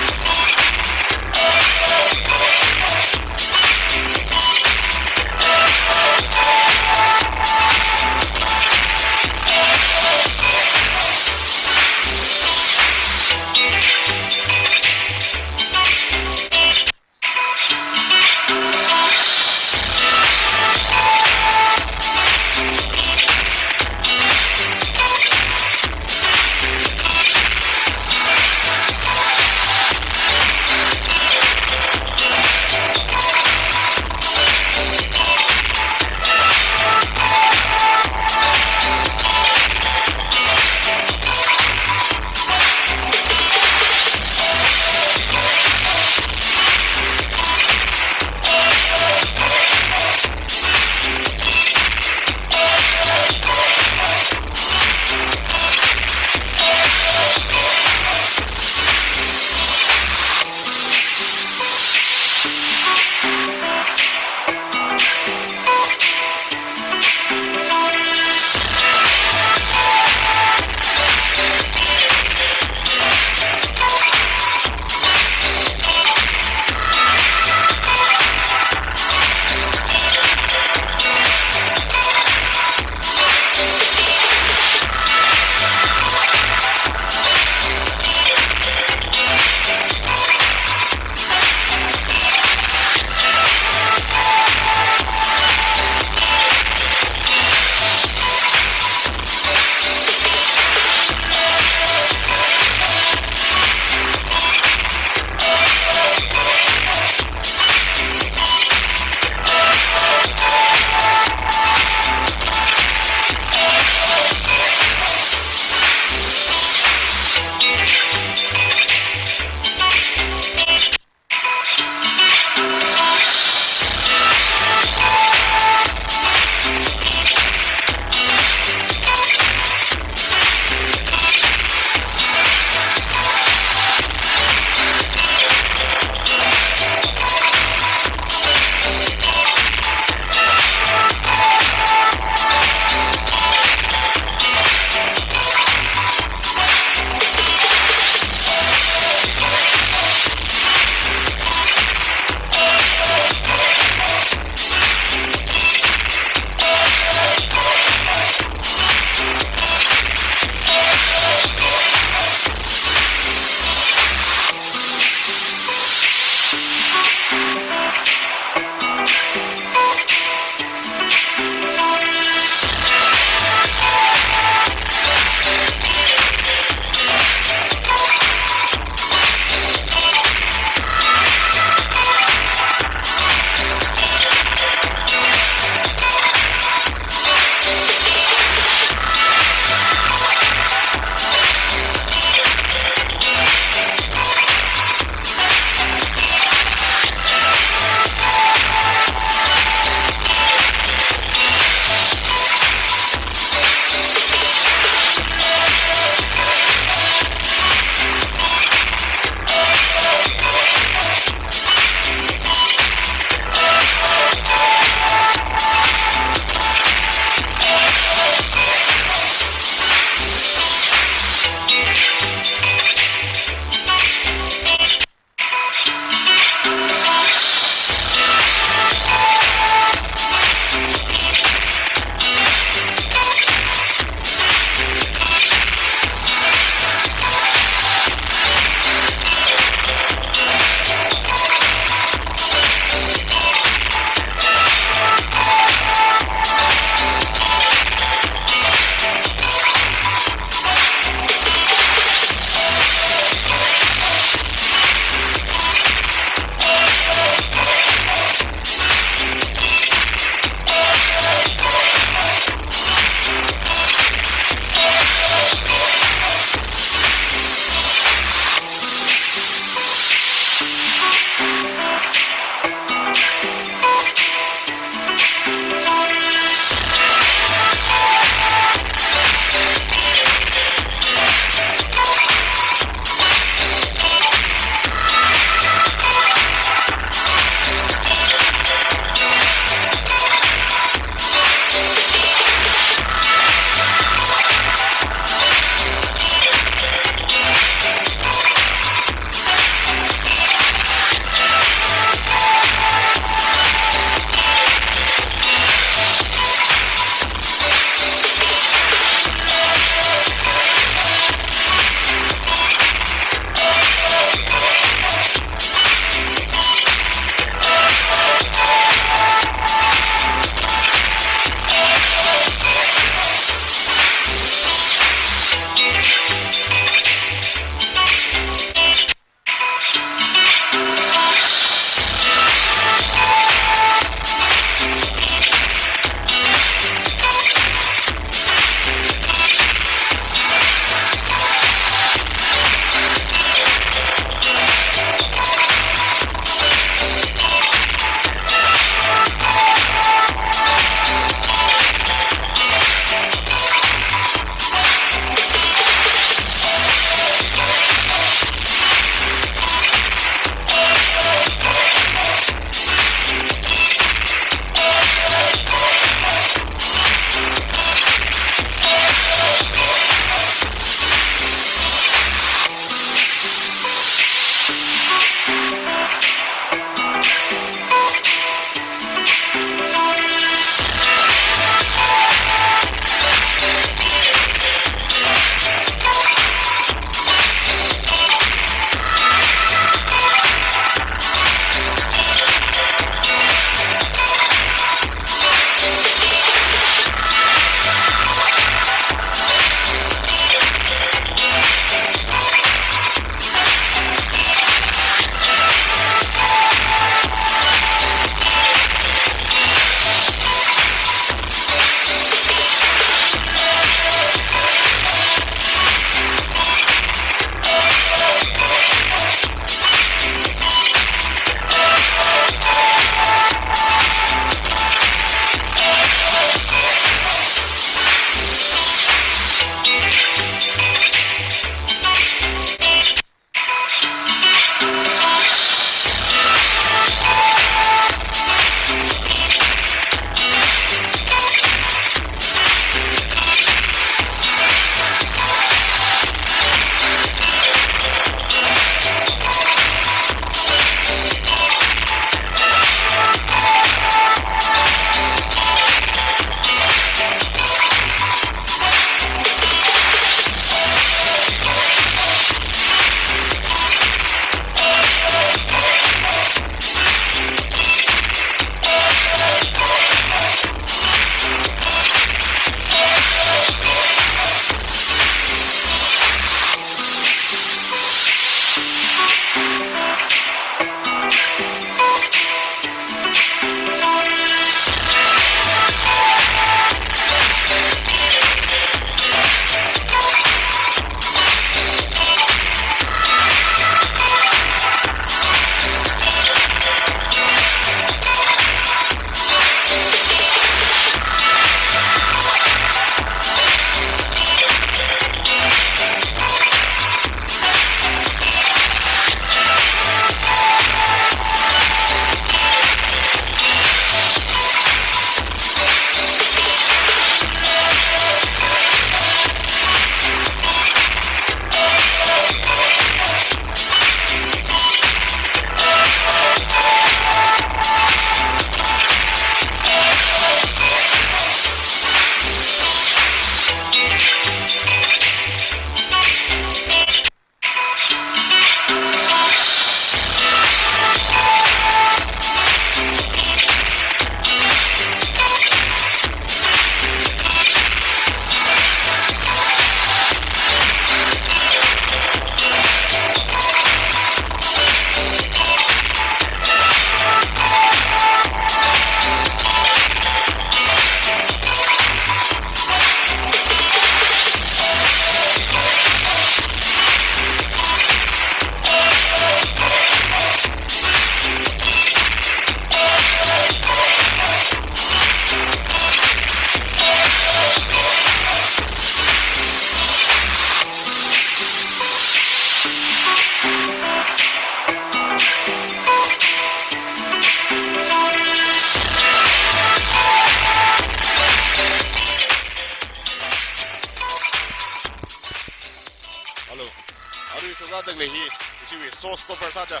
Lei hi, ishiwui showstopper sāda,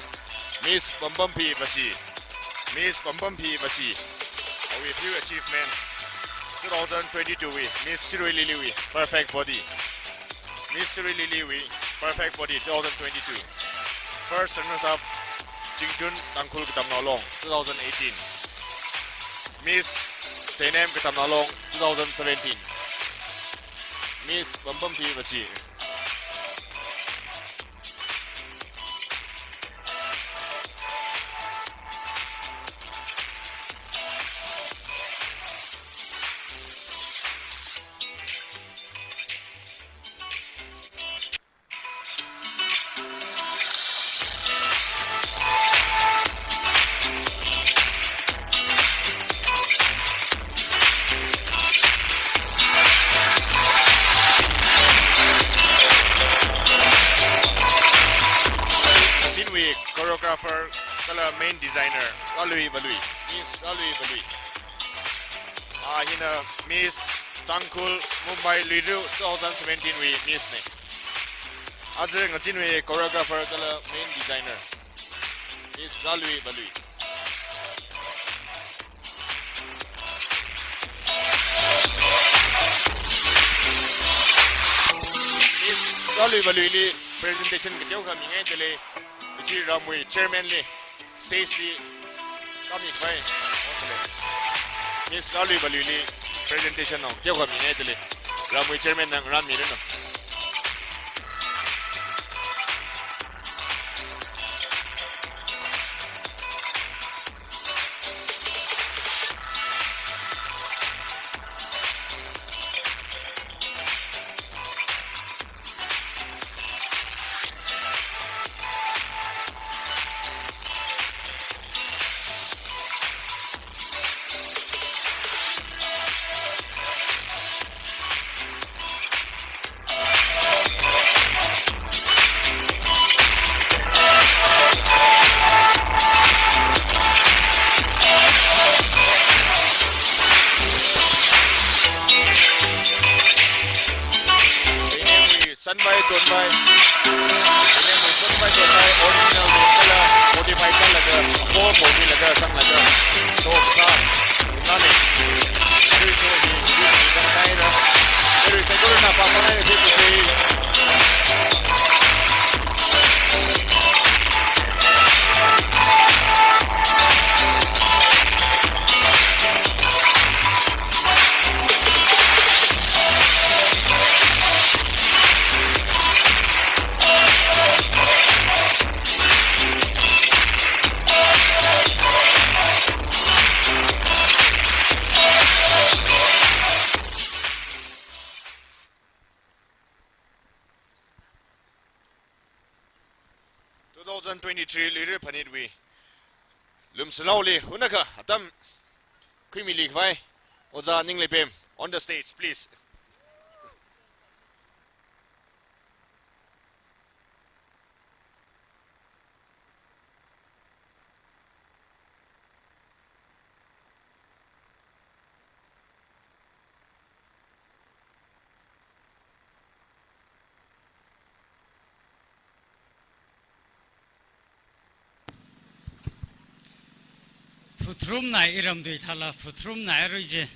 Miss Pampamphi Vasi. Miss Pampamphi Vasi. Awui few achievement. Two thousand twenty-two wui, Miss Shirui Lily wui, perfect body. Miss Shirui Lily wui, perfect body, two thousand twenty-two. First runners up, Chingtun Tangkhul Katamnao Long, two thousand eighteen. Miss Teinem Katamnao Long, two thousand seventeen. Miss Pampamphi Vasi. Ngazin wui choreographer kala main designer, Ralui Valui. Miss Ralui Valui. Ah, hina Miss Tangkhul Mumbai Luira two thousand seventeen wui Miss ne. Aja ngazin wui choreographer kala main designer, Miss Ralui Valui. Miss Ralui Valuili presentation kateokha mingaidalei, ishi ramwui chairman li, stage li, kami pai, Miss Ralui Valuili presentation no, teokha mingaidalei, ramwui chairman na ngarānmiranu. Sanvai, chonvai. Sanvai, chonvai, original kala modify sālaga, apor pormilaga, sanglaga. So, sa, nani. Very so, hi, hi, hi, very so, very so, very so, Two thousand twenty-three Luira Phanitwui Lumsalaoli hunakha atam khuimili khavai, Ojā Ningleipem, on the stage, please. Phutrumnai iramtui thāla, phutrumnai arui chi.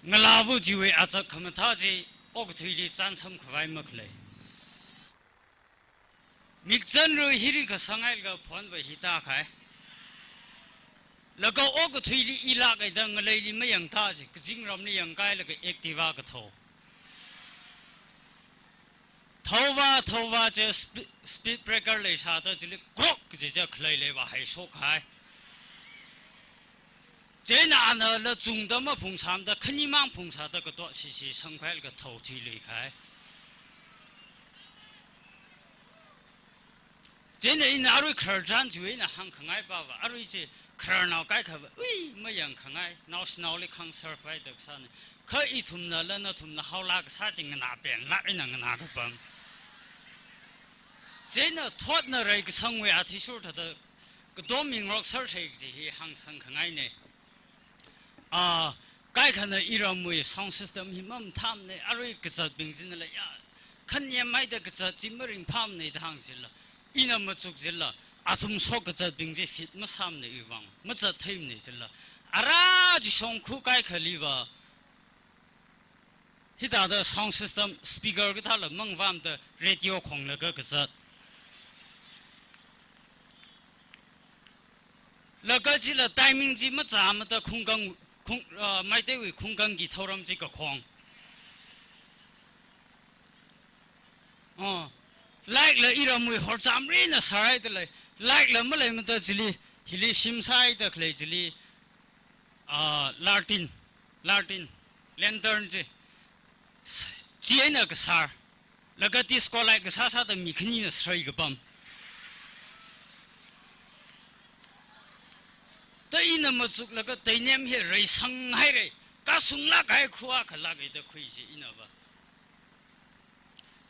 Ngalāva chiwui achak khamathā chi, okathuili chānsam khavai makhalei. Mikchanru hiri kasāngai laga phonva hi tākahai. Laga okathuili ilākhaida ngaleili mayangtā chi, kazingramli yangkailaga Activa kathao. Thaova, thaova chi spe-, speed breaker leisāda chili krok kaji chi khalei leiva haishokhai. Chieina anala chungda maphungsāmada khanimang phungsāda kato shishi sangkhuilaga thaothuiluikhai. Chieina ina arui khararchan chiwui eina hāngkhangai pava, arui chi khararnao kaikhava, ui, mayangkhangai, naoshinaoli khangser khavai daksāna. Kha ithumnala nathumna haolāk kasā chi nganāpenlāk eina nganākapam. Chieina thotna reikasangwui athishurda katom mingrok sāsei kaji hi hāngsangkhangaina. Ah, kaikhana iramwui sound system hi mamathāmana, arui kazatbing chinala ya, Khanem haida kazat chi maringphāmana da hāng jila, ina machuk jila, athum shokkazatbing chi fit masāmana iwui vang, mazat theimana jila, ara chi shongkhu kaikhaliva, hithāda sound system, speaker kathāla mangvamda radio khonglaga kazat. Laga chila timing chi machāmada khungkang, khung, ah, Meiteiwui khungkangki thotram chi kakhong. Oh, light la iramwui horchamrina sārai da lei. Light la maleimada chili, hili shim sāhaida khalei chili, ah, lartin, lartin, lantern chi, s-, chi eina kasār. Laga disco light kasā sāda mi khanina sārai kapam. Da ina machuklaga teinem hi reisang haira. Kasung lāk kahai khu akha lāka da khui chi ina va.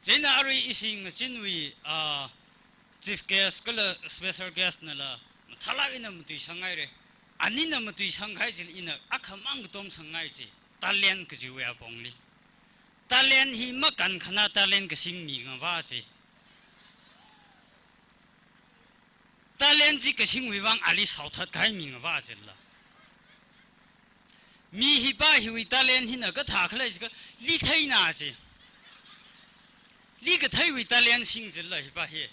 Chieina arui ishi ngachinwui, ah, chief guest kala special guest nala mathālāk eina matuisang haira. Anina matuisang kahai chili ina akhamang katomsang ngai chi. Talent kajiwui apongli. Talent hi makankhana talent kasing mi ngavā chi. Talent chi kasingwui vang ali shaothat kahai mi ngavā chila. Mi hipa hiwui talent hina kathā khala jiakha litheina chi. Likatheiwui talent sing chila hipa hi.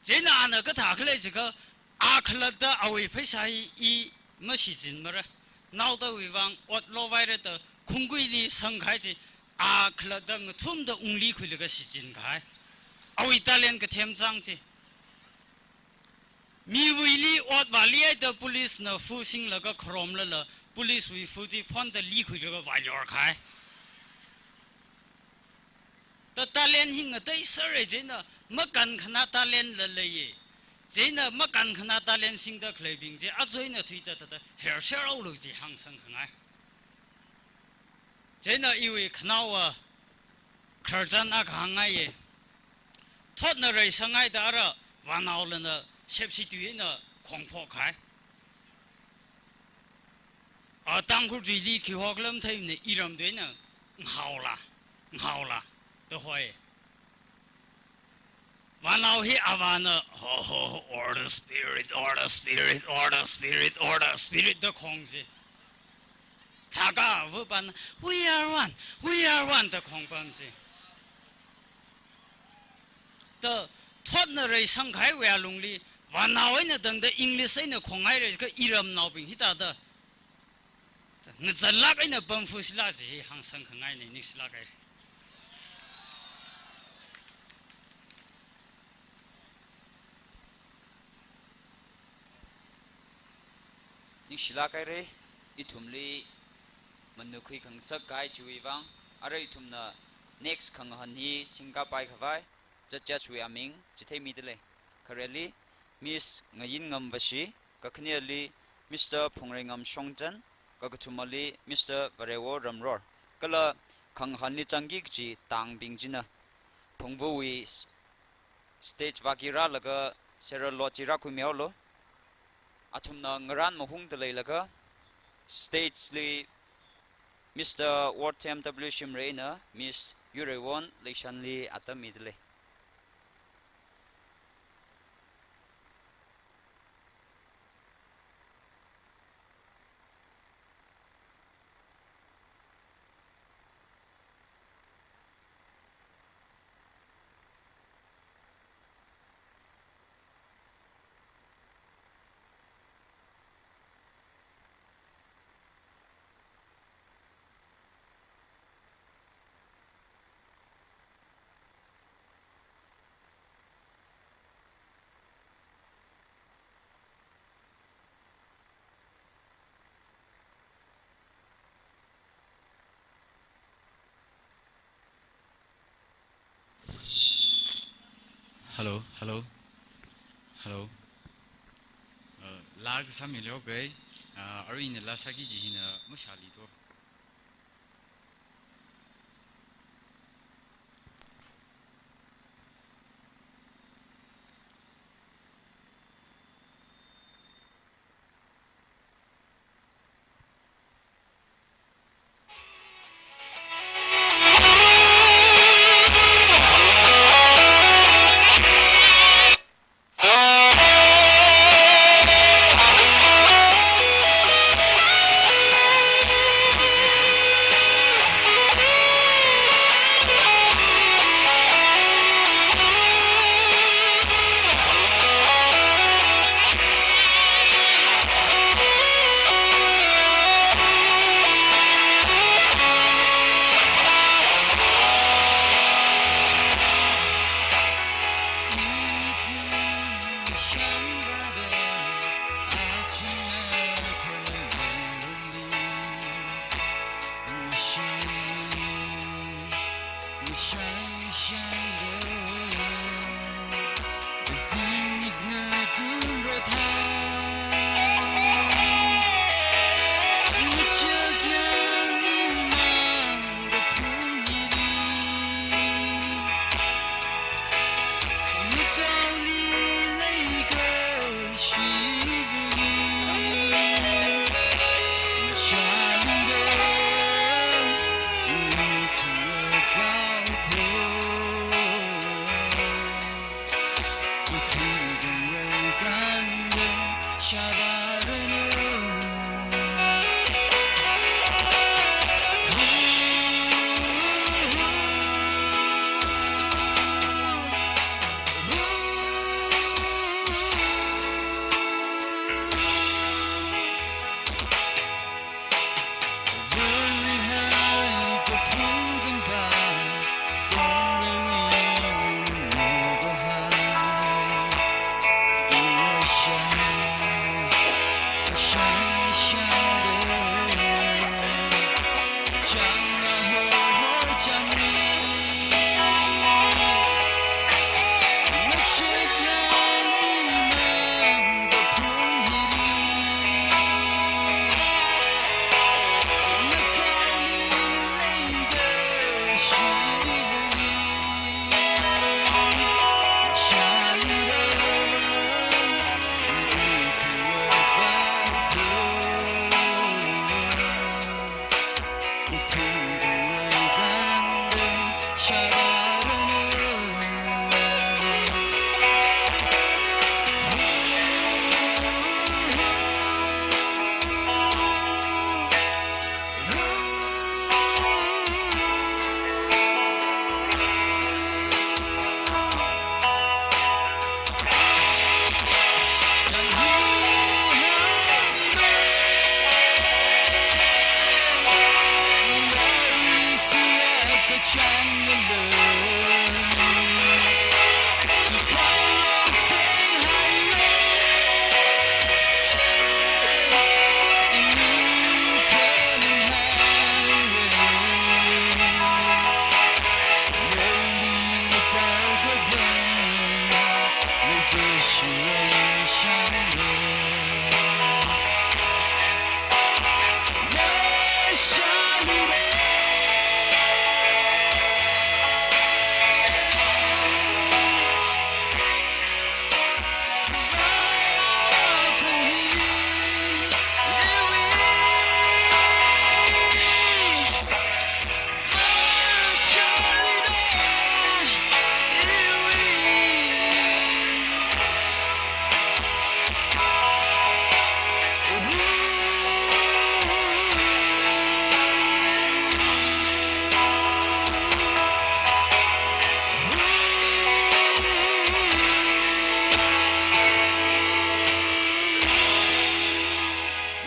Chieina ana kathā khala jiakha, a khalatta awui pheisā hi i mashichinmara. Naodawui vang ot lovaira da khungkuili sangkahai chi, a khalatta ngathumda ungli khuilaga shichin kahai. Awui talent kathem chang chi. Miwuili ot vāli haida police na fu singlaga kharomlala, police wui fu chi phonda likhuilaga vāyor kahai. Da talent hi ngateisera chieina makankhana talent la leiya. Chieina makankhana talent singda khaleibing chi aja eina thuida thāda hersheraolu chi hāngsang khangai. Chieina iwui khanaowa khararchan akha hāngngaiya. Thotna reisang haida ara vānaolana sepsi tui eina khongphok kahai. A Tangkhul tuili khi hoklam theimana iram tuina nghaola, nghaola, da hoi. Vānao hi avāna, ho, ho, ho, order spirit, order spirit, order spirit, order spirit, da khong chi. Thākha avāpana, we are one, we are one, da khong pam chi. Da thotna reisang kahaiwui alungli, vānao eina tangda English eina khong haira jiakha iramnaobing hithāda ngazanlāk eina pamfu sila chi hi hāngsang khangaina, ningshilāk haira. Ningshilāk haira, ithumli manukhui khangasak kahai chiwui vang, ara ithumna next khangahān hi singkapai khavai, judge wui aming chitheimida lei. Khareli, Miss Ngayinngam Vashi, kakhaneli Mister Phungreingam Shongchan, kakathumali Mister Varewo Ramror. Kala khangahānli zangki kaji tangbing china phungvawui s-, stage vāki rālaga sera lot chi rākhuimihaolu. Athumna ngarān mahungda leilaga stage li Mister Worthem W Shimray eina Miss Yureiwon Leishanli atam mida lei. Hello, hello, hello. Uh, laa kasā mi leokai, uh, aruina laa sāki kaji hina mashāli to.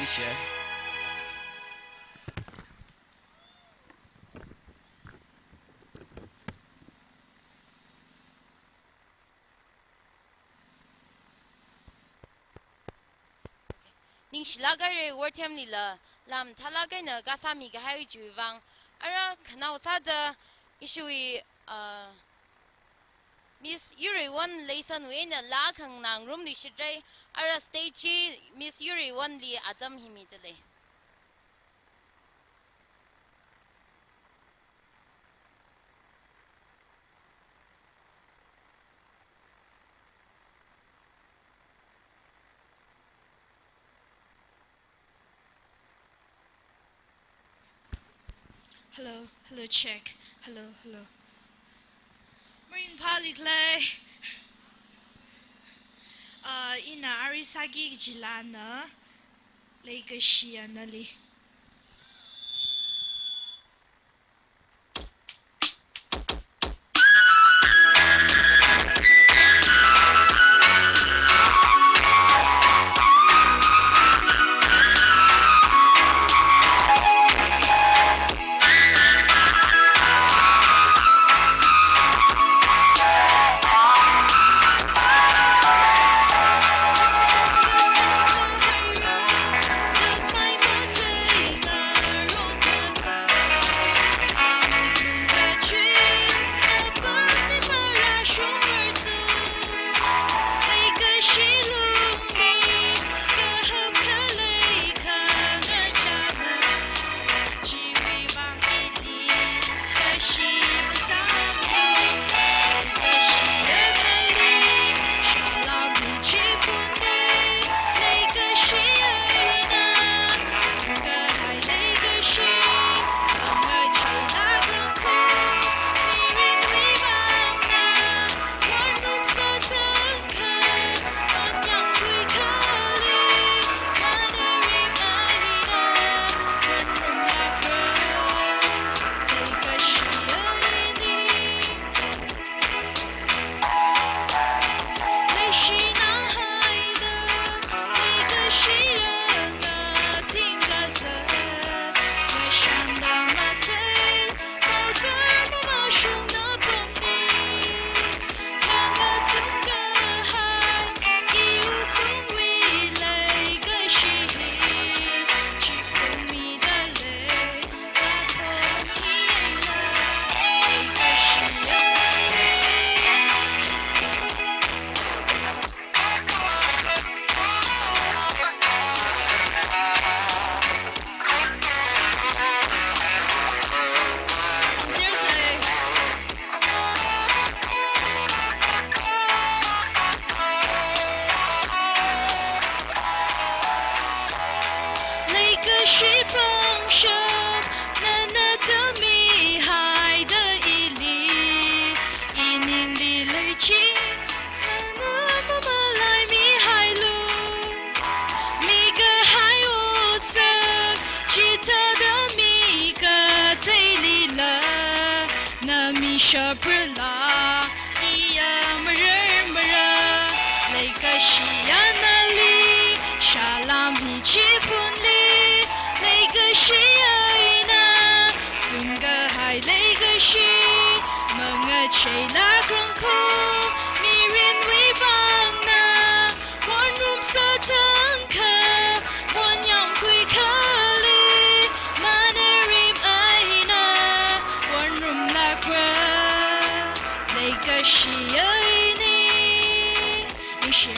Share. Ningshilāk haira, worthemlila lam thālāk eina kasāmi kahai chiwui vang. Ara khanao sāda ishiwui, uh, Miss Yurewon Leisonwui eina laa khanganā ngarumluishitra. Ara stage chi Miss Yurewonli atam hi midalei. Hello, hello, check. Hello, hello. Maringphālikhala. Ah, ina arui sāki kajilana Leikashiya Nali. Leikashi pangshap nana tamihaida ili, iningli leichi nana mamalaimihailu. Mikahai otsak chithāda mikatheilila, na mishaprala iya mararmara. Leikashiya Nali, shalam hi chiphunli, leikashi eina zungkahai leikashi, mangacheilāk rangkho, mirinwui vangna wonrum sātangkha, wonyamkhui khali, manarim eina wonrumlākra, leikashi eina. Ningshi.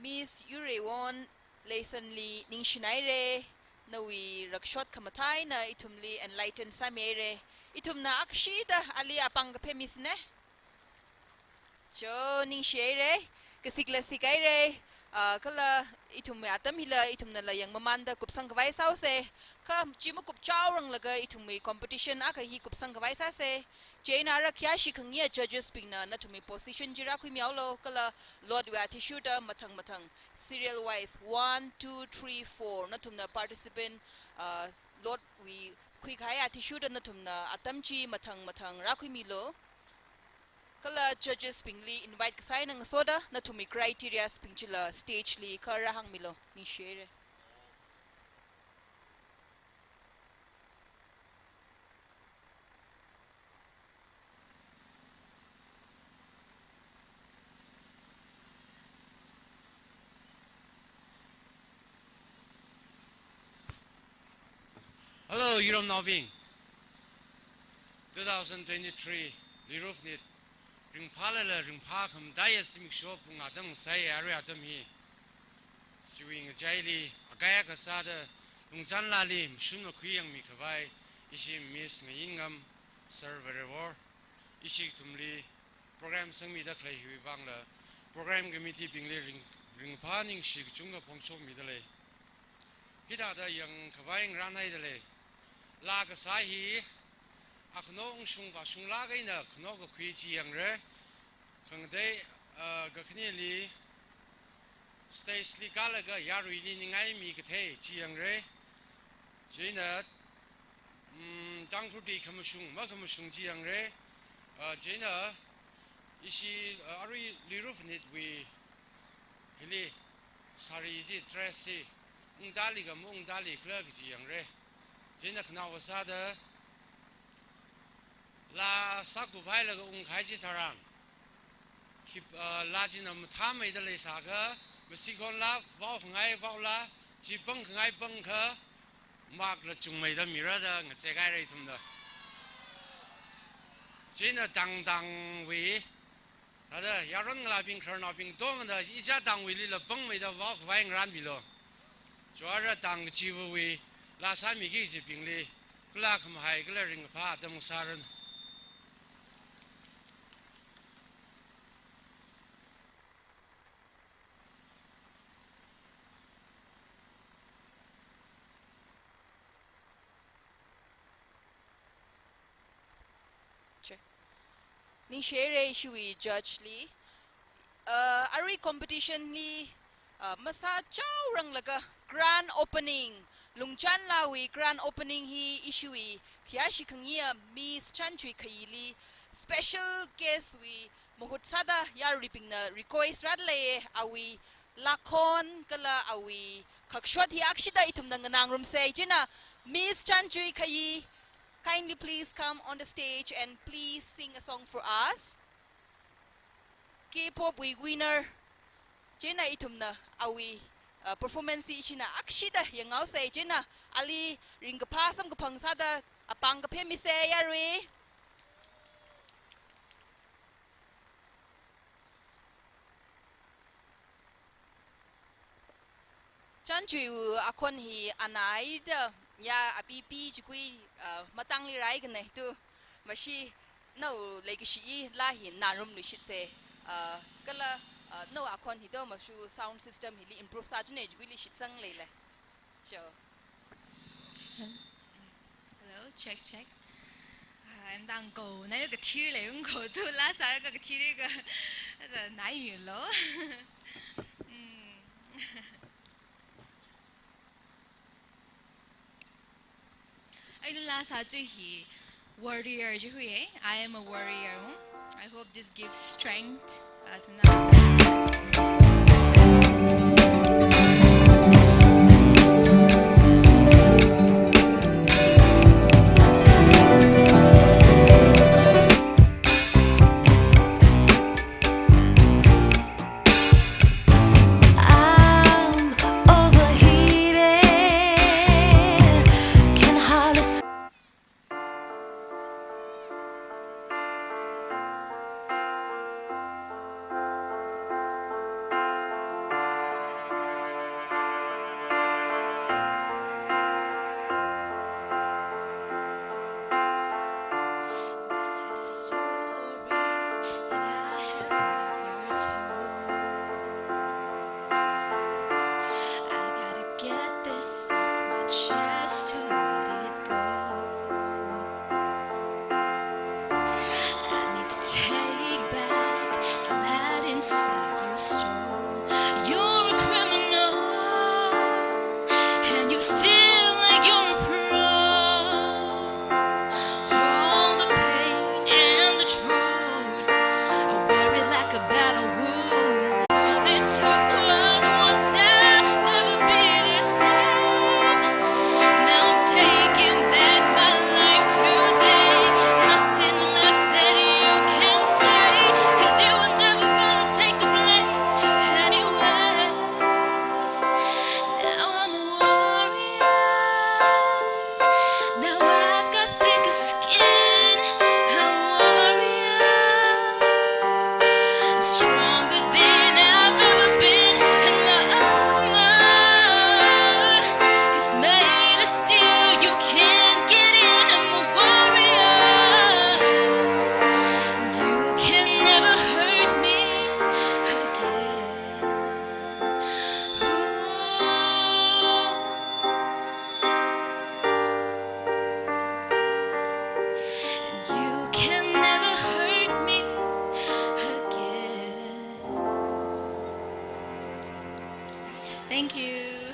Miss Yurewon Leisonli ningshinaira, nawui rakshot khamathā eina ithumli enlighten sāmihaira. Ithumna akshida ali apāng kaphā Miss na. Cho, ningshihaira, kasik la sikhaira, ah, kala ithumwui atam hila ithumnala yangmamānda kupsangkhavai sāusa, kha chi makupchaoranglaga ithumwui competition akha hi kupsangkhavai sāsa, Chieina ara khayāshi khangayi judges bingna nathumwui position chi rākhuimihaolu, kala lot wui athishurda mathang mathang serial wise one, two, three, four nathumna participant, uh, lot wui khuikahai athishurda nathumna atam chi mathang mathang rākhuimilu. Kala judges bingli invite kasā eina ngasoda nathumwui criteria bing chila stage li kha rāhāngmilu. Ningshihaira. Hello, Europe Naobing. Two thousand twenty-three, Luira Phanit, ringphālala ringphā khamataiya zimiksho pung atam sai arui atam hi. Chiwui ngachaili, akai akha sāda, Lungchanlali mashun makhui yangmi khavai, ishi Miss Ngayingam, Sir Varewor, ishi kathumli program sangmida khalei hiwui vangla, program committee bingli ring, ringphā ningshi kachungkha phongshokmida lei. Hithāda yangkhavai ngarānhaida lei. Laa kasā hi, akhano ungshung vāshunglāk eina khano kakhui chi yangra. Khangatei, ah, kakhaneli stage li kālaga yaruili ningai mi kathei chi yangra. Chieina, mm, Tangkhul tui khamashung, makhamashung chi yangra. Ah, chieina, ishi, ah, arui Luira Phanitwui hili sari chi, dress chi, ungtāli kha maungtāli khala kaji yangra. Chieina khanaowa sāda, laa sākhuiphailaga ungkahai chitharan, khip, ah, laa china mathāmeida leisākha, masikhon laa, vao khangai vao laa, chi pang khangai pangkha, mark la chungmeida mira da ngacheikahaira ithumna. Chieina tang tangwui, thāda yaron ngalābing khararnaobing tongda ichā tangwuilila pangmeida vao khavai ngarānmilu. Chieina ara tang kachivawui laa sāmiki kajibingli, kala khamahai kala ringkaphā atam sāranu. Che. Ningshihaira ishiwui judge li. Uh, arui competition li, uh, masāchaoranglaga grand opening, Lungchanlawui grand opening hi ishiwui khayāshi khangayi Miss Chanchui Khayili special guest wui mahut sāda yaruibingna request rāda leiya, awui laakhon kala awui khakshot hi akshida ithumna nganāngarumsa. Chieina Miss Chanchui Khayi, kindly please come on the stage and please sing a song for us. K-pop wui winner. Chieina ithumna awui, uh, performance hi chieina akshida yanghaosa. Chieina ali ringkaphā samkaphang sāda apāng kapheimisa yarui. Chanchui wui akhon hi anaida ya apipi chikui, ah, matangli rāi kanei tu. Mashi nao leikashi i laa hi ngarumluishitsa, ah, kala, ah, nao akhon hi do mashu sound system hili improve sāchunei chikuili shitsang leilei. Cho. Hello, check, check. Ah, em dang go, nai ka thir le yung go tu laa sāra ka thir ka, ka nai mi lo. Mm. Ai laa sā chi hi warrior chi hui, eh? I am a warrior. Hmm? I hope this gives strength, uh, to now. I'm overheated, can hardly you.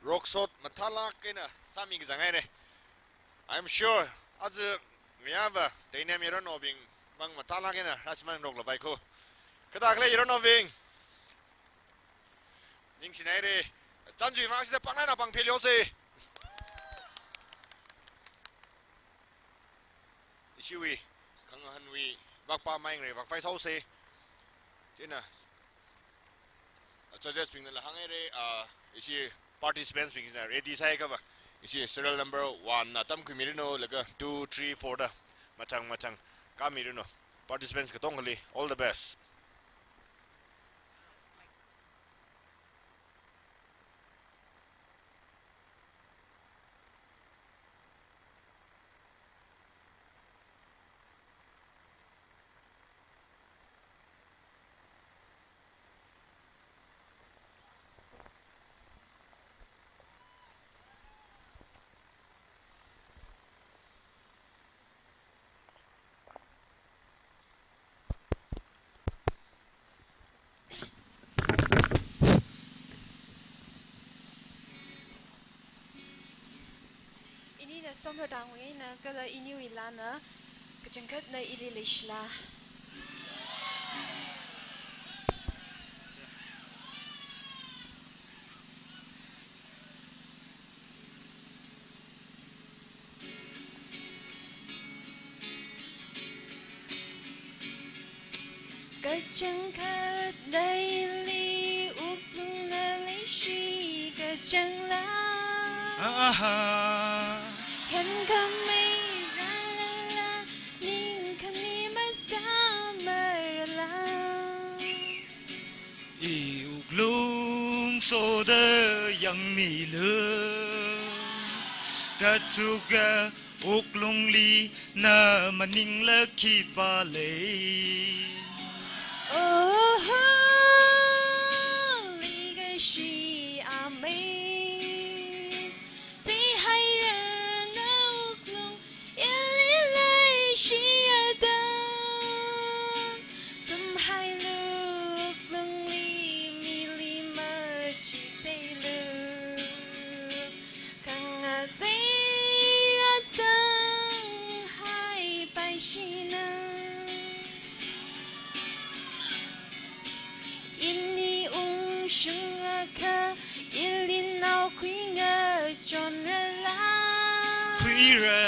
Rock shot mathālāk eina sāmi kazang haira. I'm sure aja ngayāva Teinem yaronnaobing mang mathālāk eina rāshimān ngarok lapai ko. Kathāda khalei yaronnaobing? Ningshi haira. Chānjui vang sida pāngna pāng phel yose. Ishiwui khangahānwui vak pāmei ngarei vak phai sāose. Chieina, uh, judges bingna la hāng haira, uh, ishi participants bing sina ready sāhaiakhava, ishi serial number one na tamkhuimiranu, laga two, three, four da mathang mathang kāmiranu. Participants katongali, all the best. Inina Somradangwui eina kala iniwui laana kachangkhatna ili leishila. Kachangkhat daily wuklungna leishi kachangla. Aha. Hen khamei rālala, ning khani masāmarala. I wuklung soda yangmilu, kachuka wuklungli na maningla khipā lei. Oh, leikashi amei. Chihairan wuklung ili leishi atam, tumhailu wuklungli mili machitheilu. Khangatei rāzanghaipaishina. Ini ungshungakha, ili naokhui ngachonrala. Khuira.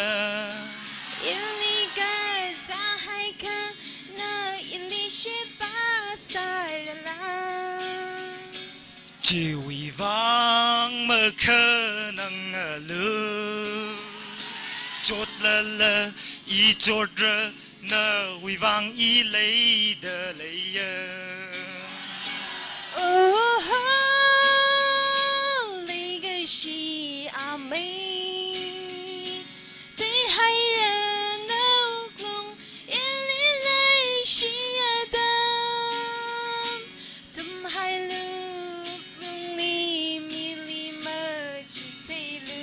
Ili kazāhaikha, na ili sheba sārala. Chiwui vang makhanangalu, chotlala i chotra, nawui vang i leida leiya. Oh, leikashi amei. Chihairan wuklung ili leishi atam, tumhailu wuklungli mili machitheilu.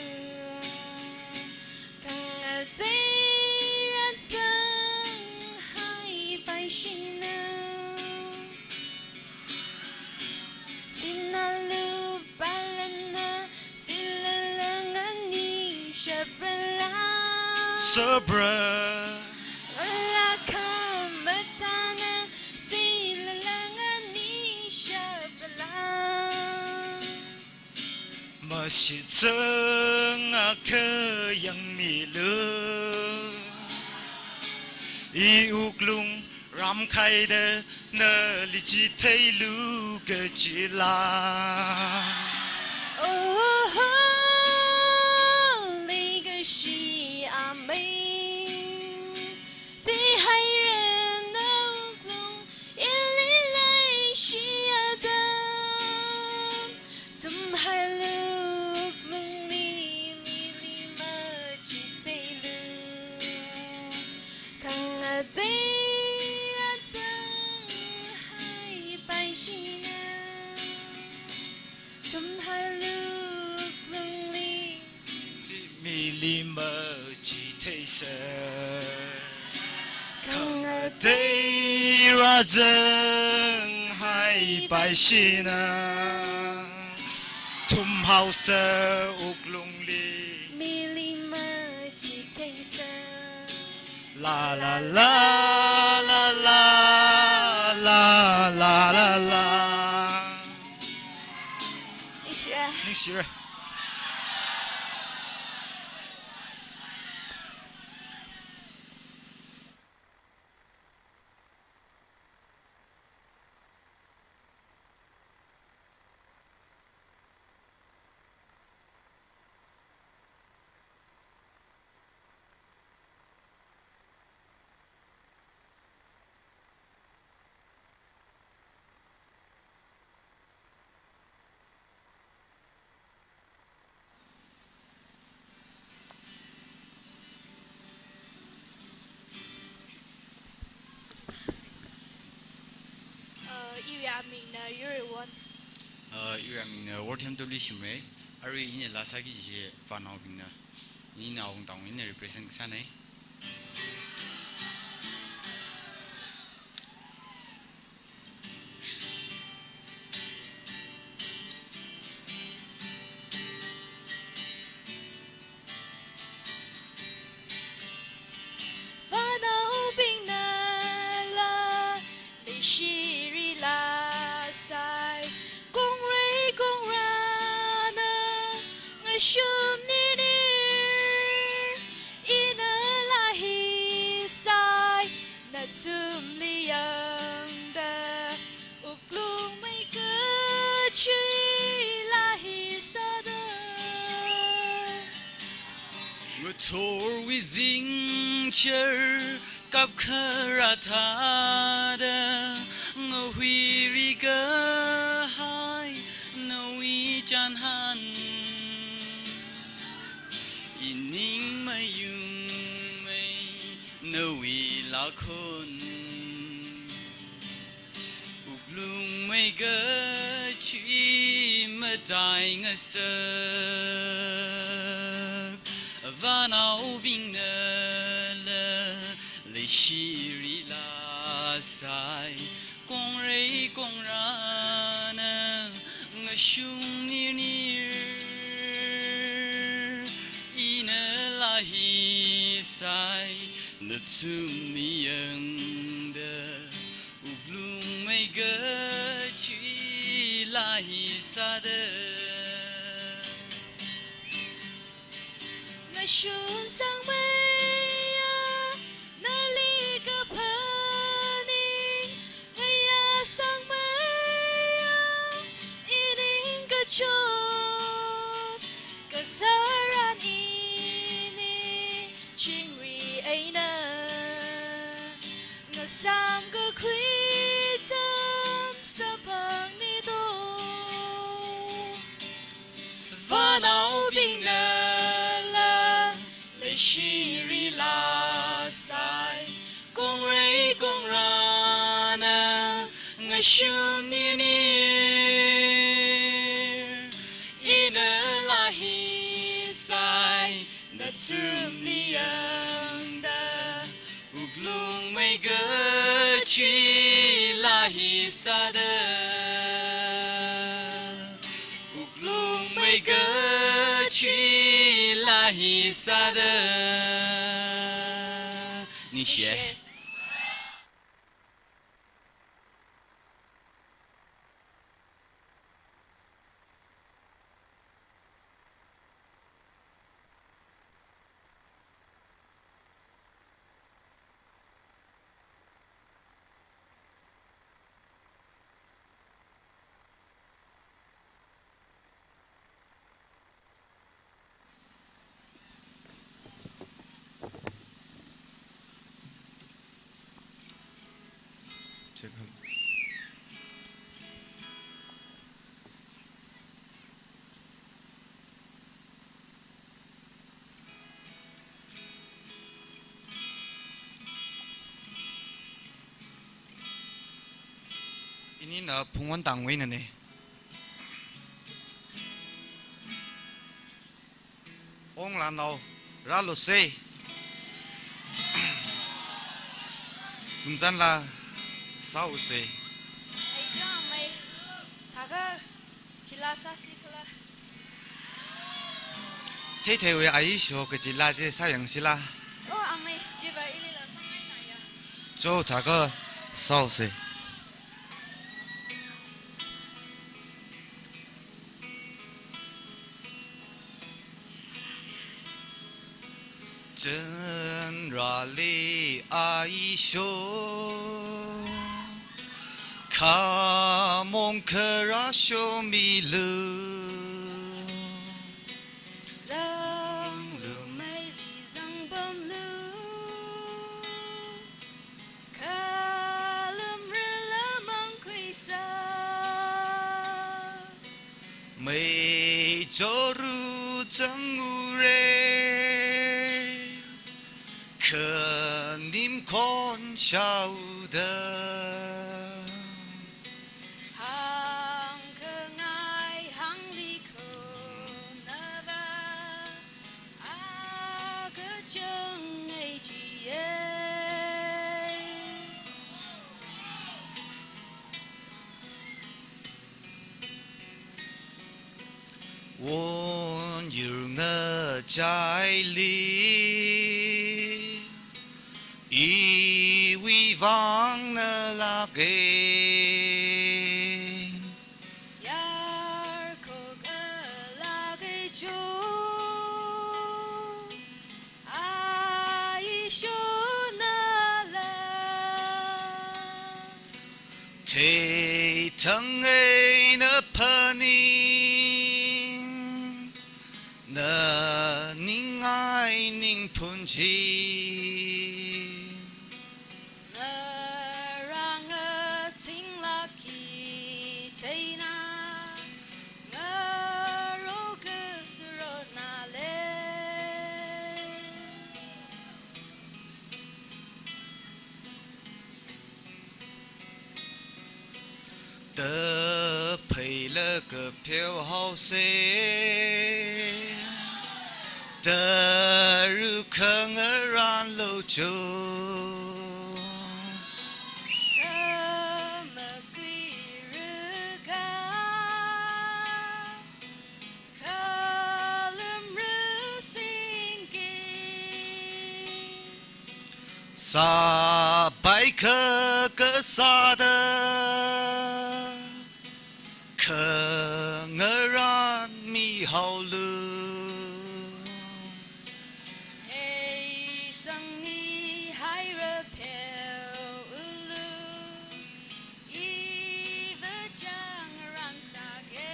Khangatei rāzanghaipaishina. Sinalu palana, silalanga ningshapala. Sabra. Ngalakha mathāna, silalanga ningshapala. Mashitsangakha yangmilu, i wuklung ramkhaida nali chitheilu kachila. Oh, leikashi amei. Chihairan wuklung ili leishi atam, tumhailu wuklungli mili machitheilu. Khangatei rāzanghaipaishina. Tumhailu wuklungli mili machitheisa. Teira zanghaipaishi na, thumhaosa wuklungli. Milim machithengsa. La la la la la la la la la. Ningshira. Ningshira. Uh, iwui amingna Yurwon. Uh, iwui amingna Wortham W Shimray. Arui ina laa sāki kaji vānaobingna, ina Awungtang ina represent kasāna. Vānaobingna laa leishiri laa sāi, kongrei kongrana ngashum nirnir, ina laa hi sāi, nathumli yangda, wuklungmei kachui laa hi sāda. Ngathorwui zingchar kapkharā thāda, ngahuiri kahai nawui chānhān, ining mayungmei nawui lākhon, wuklungmei kachui matai ngasak. Vānaobingna laa leishiri laa sāi, kongrei kongrana ngashum nirnir, ina laa hi sāi, nathumli yangda, wuklungmei kachui laa hi sāda. Ngashun sangmeiya, nali kaphaning, ngayā sangmeiya, ining kachot, katharan ini, chingri eina, ngasām kakhui tam samphangni do. Vānaobingna laa leishiri laa sāi, kongrei kongrana ngashum nirnir, ina laa hi sāi, nathumli yangda, wuklungmei kachui laa hi sāda. Wuklungmei kachui laa hi sāda. Ningshiya. Inina Phungwon Tangwui nane. Ong lanao, rālu sei. Kumzanla sāusa. Ai, chang mei. Thākha, khila sāsi khala. Theitheiwui Aisho kaji laa chi sāyangsila. Oh, amei, chiva ilila sāngaina ya. Cho thākha sāusa. Chanrali Aisho, khamong kharā shomilu. Zanglumeili zangpamlu. Khalam rila mangkhuisa. Mei choru changure. Khanim khon shaoda. Hāngkhangai hāngli khonava. Akachang ei chiya. Won yur ngachaili, iwui vang nalāka. Yarkho khalāka cho, Aisho nala. Theithang eina phaning, naningai ningphun chi. Ngarānga thinglāk khi theina, ngarokasuro nale. Tapheilaga pheohaosa, taru khangarānlu cho. Khamakui rukha, khalam rasingki. Sāpai kha kasāda, khangarān mihaolu. Hei sangmihaira pheoulu. Iva chang rangsāka.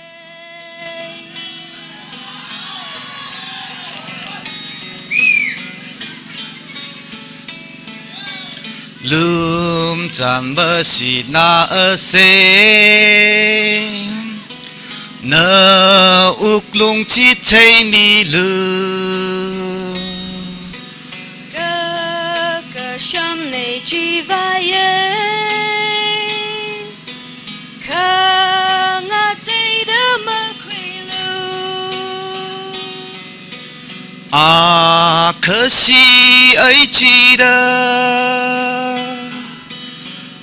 Lumchan mashitna ase, nawuklung chitheimilu. Kakashamna chiva ye, khangateida makhuilu. Akhashi ai chida,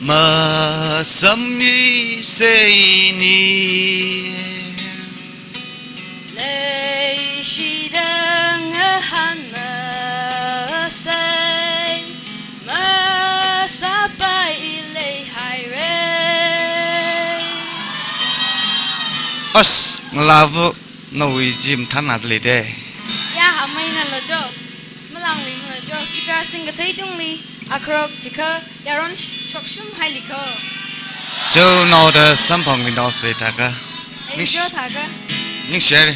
masamyuisa ini. Leishida ngahān masai, masāpai leihaira. As, ngalāva nawui chi mathānada leida. Ya, amei nalo cho. Malāngluimala cho. Guitar singkathei tungli, akharok chikha, yaron shokshum haili kho. Cho naoda samphangmida sai thākha. Ai, ningsh-, cho thākha. Ningshire.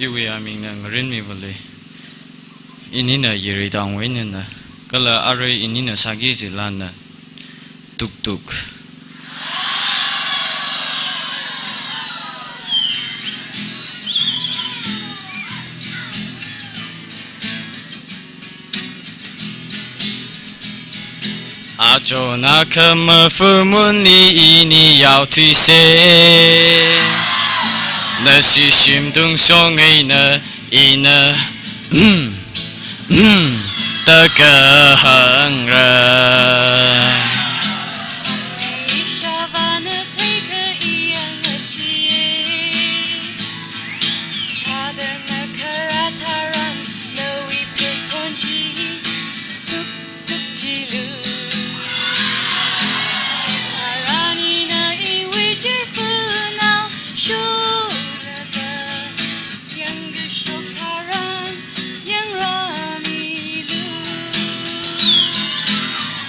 Iwui amingna ngarinmiva lei. Inina Yireitangwui einana, kala arui inina sāki jilana, Tuk Tuk. Achon akha mafumunli ini yaothuisa. Nashi shimtung shong eina ina, mm, mm, da kahangra.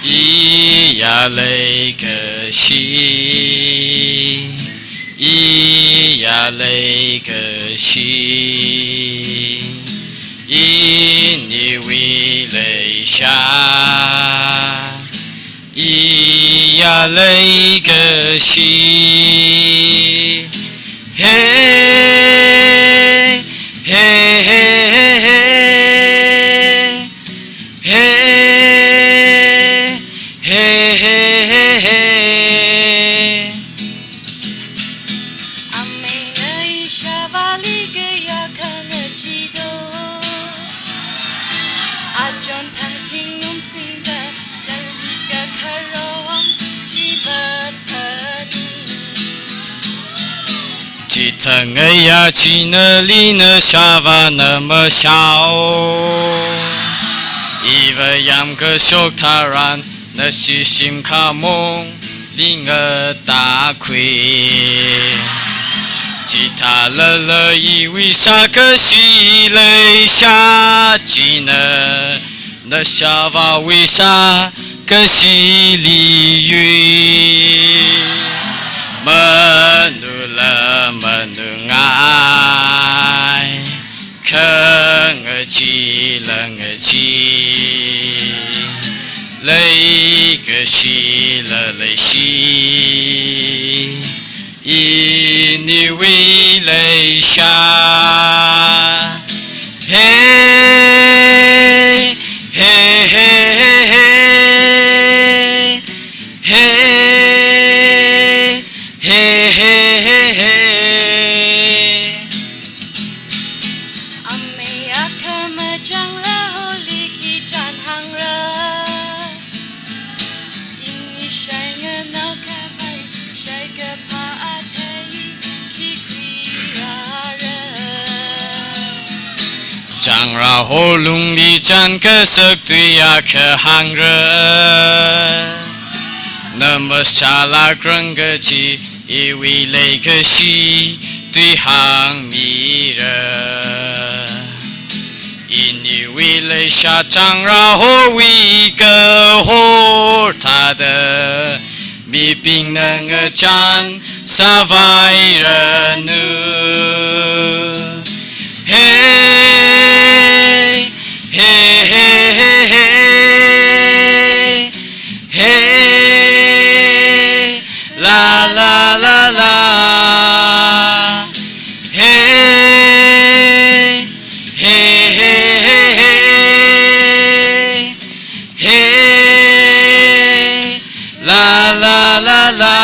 Iya leikashi, iya leikashi, iniwui leisha, iya leikashi. He, he, he, he, he. He, he, he, he, he. Amei nai shavali kayākha ngacheeda. Achon thangthingnum singda, nali kakharom chi mathani. Chithang ngayā chi nali nashava namashao. Iva yamkashok tharan nashi shim khamongli ngatākhui. Chithālala iwui sākashi leisha china nashavawui sākashili yui. Manula manungai, khangachila ngachi, leikashila leishi, iniwui leisha. He, he, he, he, he. He, he, he, he, he. Amei akha machāngra holi khi chānhāngra. Ini shai nganao khavai, shai kaphā athei khi khuirāra. Chāngra holungli chān kasak tui akha hāngra. Namashālāk rang kachi iwui leikashi tui hāngmira. Iniwui leisha chāngra howui kahor thāda, mibingna ngachān sāvairanu. He, he, he, he, he. He, la, la, la, la. He, he, he, he, he. He, la, la, la, la.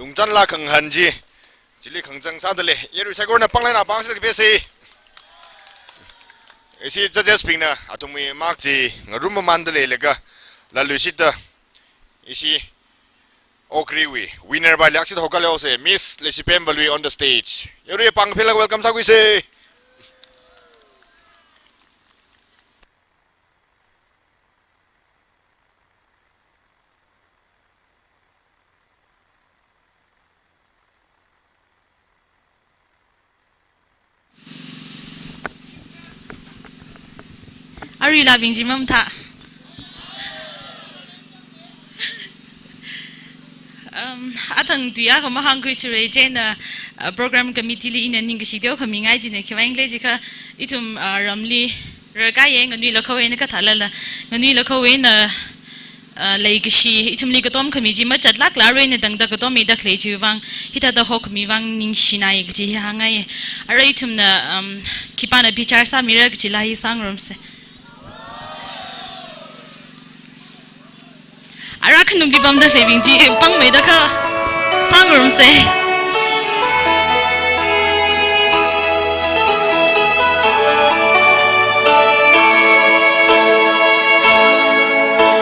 Lungchānlāk khangahān chi, chili khangachang sādalei. Yarui saikorana pānglāk eina pāngsi kape si. Ishi judges bingna athumwui mark chi ngarumamānda leilaga, Laluishitda ishi okriwui winner va liakshit hokaleose, Miss Leishipem Valui on the stage. Yarui pāng philak welcome sākhuise. Aruilabing chi mamatha. Um, athang tuiya kama hāngkhui chire chieina, uh, program committee li ina ningkashi teokha mingai chine, khiwui vang khala jiakha ithum, uh, ramli rarkāya, nganuilakha eina kathālala, nganuilakha eina, uh, leikashi, ithumli katom khami chi machatlākla aruina tangda katom mida khalei chiwui vang, hithāda hokhami vang ningshinai kaji hi hāngngai. Ara ithumna, um, khipāna bichar sāmira kajila hi sāngarumse. Ara khanungli pamda khaleibing chi pāngmeida kha sāngarumse.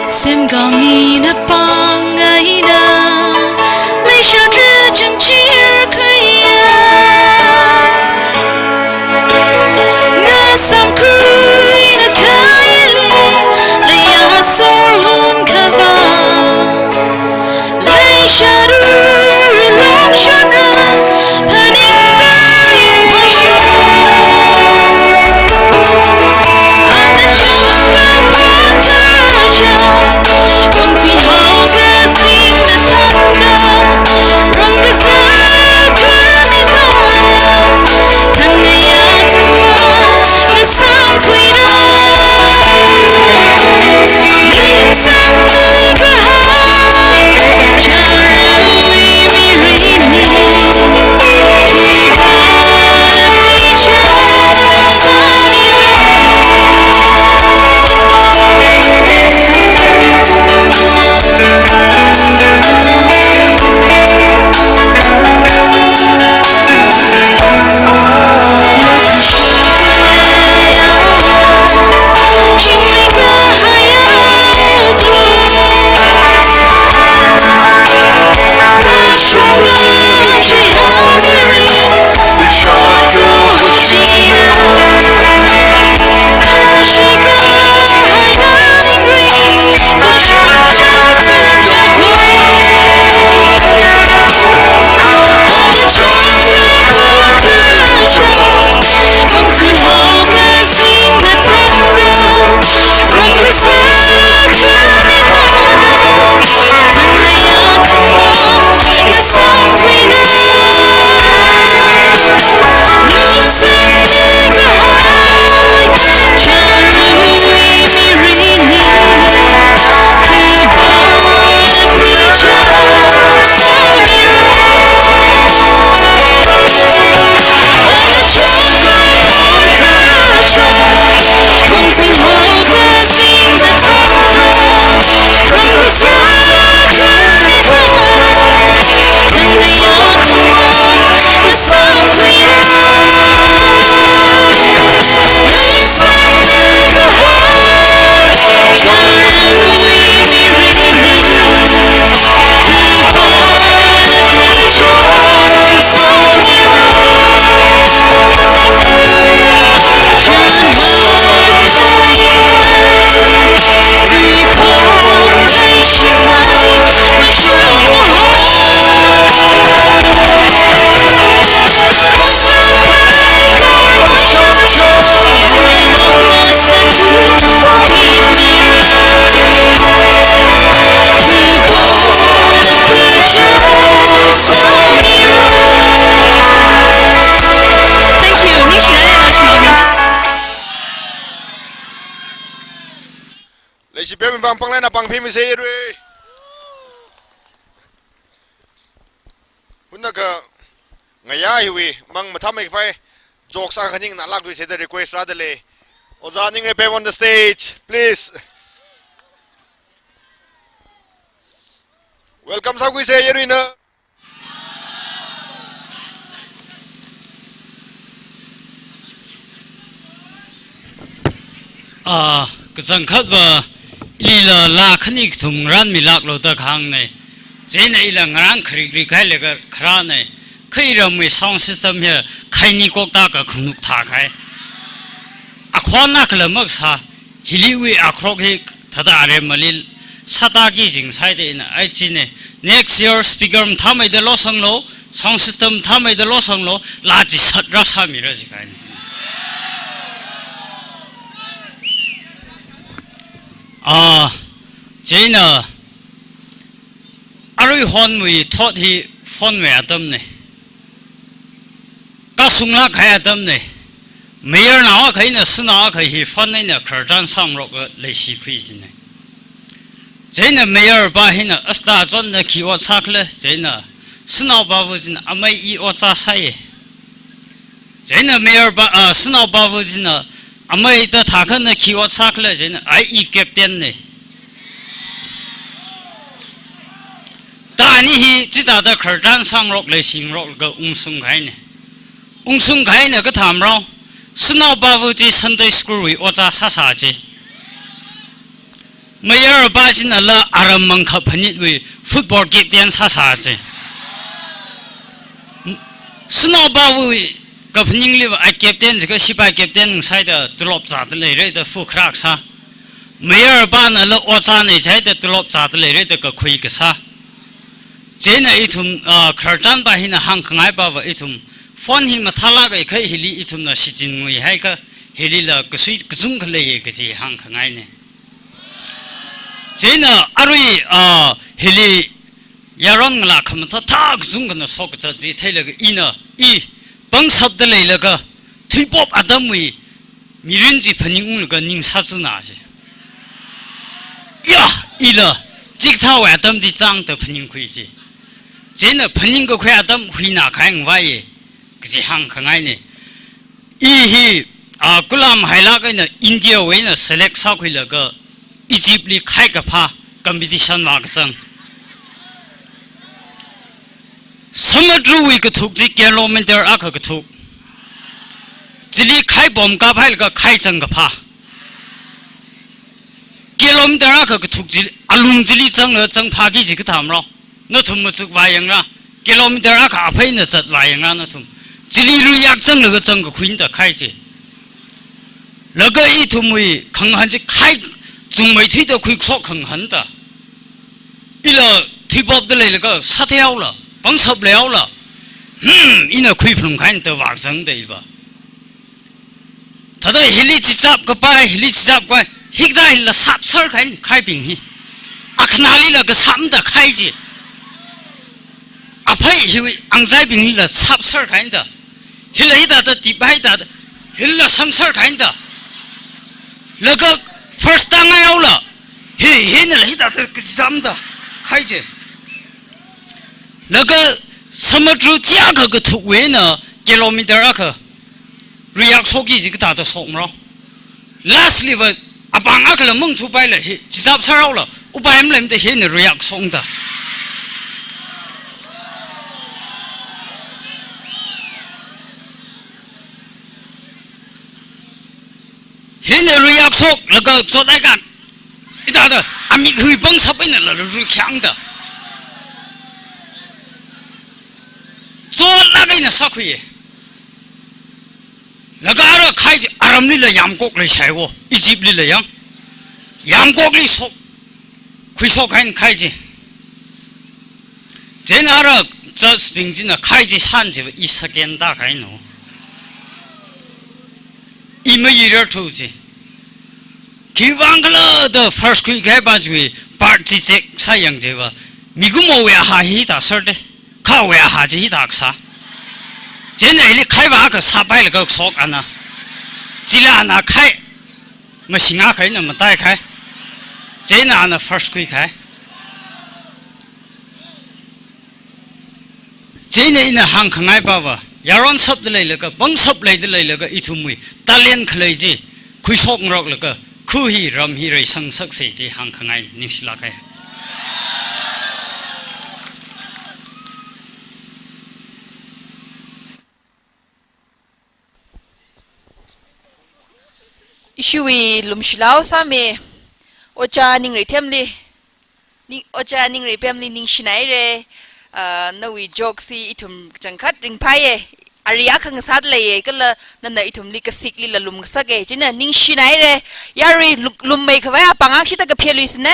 Semkhamina pāng eina leisha trachang chirkhuiya. Ngasāmkhuina thāli, leiya sorhun khavā. Leisha ruri longshonra, phaningda ringphāsho. Anda chānga pāng kachang, pāng chi haoda singda thangda. Leishipem vang pānglaina pāng phimisa yarui. Hunakha ngayā hiwui mang mathāmeikhavai jokes akha khaning ngalākluisa da request rādalei. Ojā Ningreipem on the stage, please. Welcome sākhuisa yaruina. Ah, kachangkhatva Ilila laa khani kathum ngarānmilāklu da kahāngna. Chieina ila ngarān kharik rik hailaga kharāna. Kha iramwui sound system hi khaini kokta kakhanuk thākahai. Akhon akhala makasā, hiliwui akhrok hi thāda aremali sātāki jingsai da ina ai china. Next year speaker mathāmeida losanglu, sound system mathāmeida losanglu, laa chishat rāsāmira jikahaina. Ah, chieina aruihonwui thot hi phone wui atamna. Kasunglāk kahai atamna. Mayarnao akha eina shanao akha hi phone eina khararchan sāngarokka leishikhui jina. Chieina mayarpa hina, "Asta chonna khi ot sākhala?" Chieina shanaopa vo china, "Amei, i ojā sāya." Chieina mayarpa, ah, shanaopa vo china, "Amei, ta thākha na khi ot sākhala?" Chieina, "Ai, i captain na." Ta ani hi chithāda khararchan sāngarok leishingarokka ungsung kahaina. Ungsung kahaina kathāmarao, shanaopa vo chi Sunday school wui ojā sāsā chi. Mayarpa chinala aram mangkha phanitwui football captain sāsā chi. Shanaopa vowui kaphaningliva ai captain jikha sipai captain saida tulop zāda leira da fu kharak sā. Mayarpanala ojāna jihaida tulop zāda leira da kakhui kasā. Chieina ithum, ah, khararchanpa hina hāngkhangaipava ithum phone hi mathālāk kahai hili ithumna shichin nguihaiakha hilila kasui kachungkha leiya kaji hāngkhangaina. Chieina arui, ah, hili yaron ngalā khamathā thā kachungkhana shok kazat chi theilaga ina, i pangshapda leilaga thuipop atamwui mirin chi phaningunglaga ning sāchuna chi. Ya, ila chikathāwui atam chi chāngda phaningkhui chi. Chieina phaningkakhui atam huina khaingvaiya kaji hāngkhangaina. I hi, ah, kulam hailāk eina India wui eina select sākhuilaga Egypt li khai kaphā competition vākazang. Samudrawui kathuk chi kilometer akha kathuk. Chili khai bomb kaphailaga khai zang kaphā. Kilometer akha kathuk chili, alung chili zanglaga zangphāki ji kathāmarao. Nathum machuk vāyangra, kilometer akha aphei eina zat vāyangra nathum. Chili ruiyak zanglaga zangkakhuina da khai chi. Laga ithumwui khangahān chi khai chungmeithuida khuikashok khangahān da. Ila thuipopda leilaga sātheihaola, pangshap leihaola. Hmm, ina khuiphalung kahaina da vākazangda iva. Thāda hili chichap kapai, hili chichap kapai, hikathā hila sapsar kahaina khaibing hi. Akhanalila kasāmda khai chi. Aphei hiwui angzaibinglila sapsar kahaina da. Hila hithāda tipai thāda, hila sangsar kahaina da. Laga first tāngaihaola, hi, hinala hithāda kazamda khai chi. Laga samudra chiakha kathukwui eina kilometer akha ruiyak shokki ji kathāda shokmarao. Last liva apāng akhala mangthupaila hi, chichap sāraola, upai maleimada hina ruiyak shokda. Hina ruiyak shoklaga chot aikha, hithāda, amik hui pangshap einala ruikhangda. Chotlāk eina sākhuiya. Laga ara khai chi aramlila yamkok leishaiwo, Egypt lila yang. Yamkokli shok, khuishok kahaina khai chi. Chieina ara church bing china khai chi shān chiva i second tākahaina. I mayirarthu chi. Khiwuivang khala da first khuikahaipa chiwui part chi check sāyang chiva. Mikumowui aha hithā sāra de. Khawui aha chi hithā kasā. Chieina hili khaiva kasā pailaga shok ana. Chila ana khai. Mashing akha eina matai khai. Chieina ana first khuikahai. Chieina ina hāngkhangaipava, yaron shapda leilaga, pangshap leida leilaga, ithumwui talent khalei chi khuishokngaroklaga, khu hi ram hi reisangshaksa chi hāngkhangai, ningshilāk kahai. Ishiwui lumshilao sāmi, Ojā Ningreithemli, Ning-, Ojā Ningreithemli ningshinaire. Ah, nawui joke hi ithum kachangkhat ringphāye. Ari akha ngasāda leiye, kala nana ithumli kasikli lalum ngasake. China ningshinaire. Yarui lu-, lummei khavai apāng akha shida kapheluisine.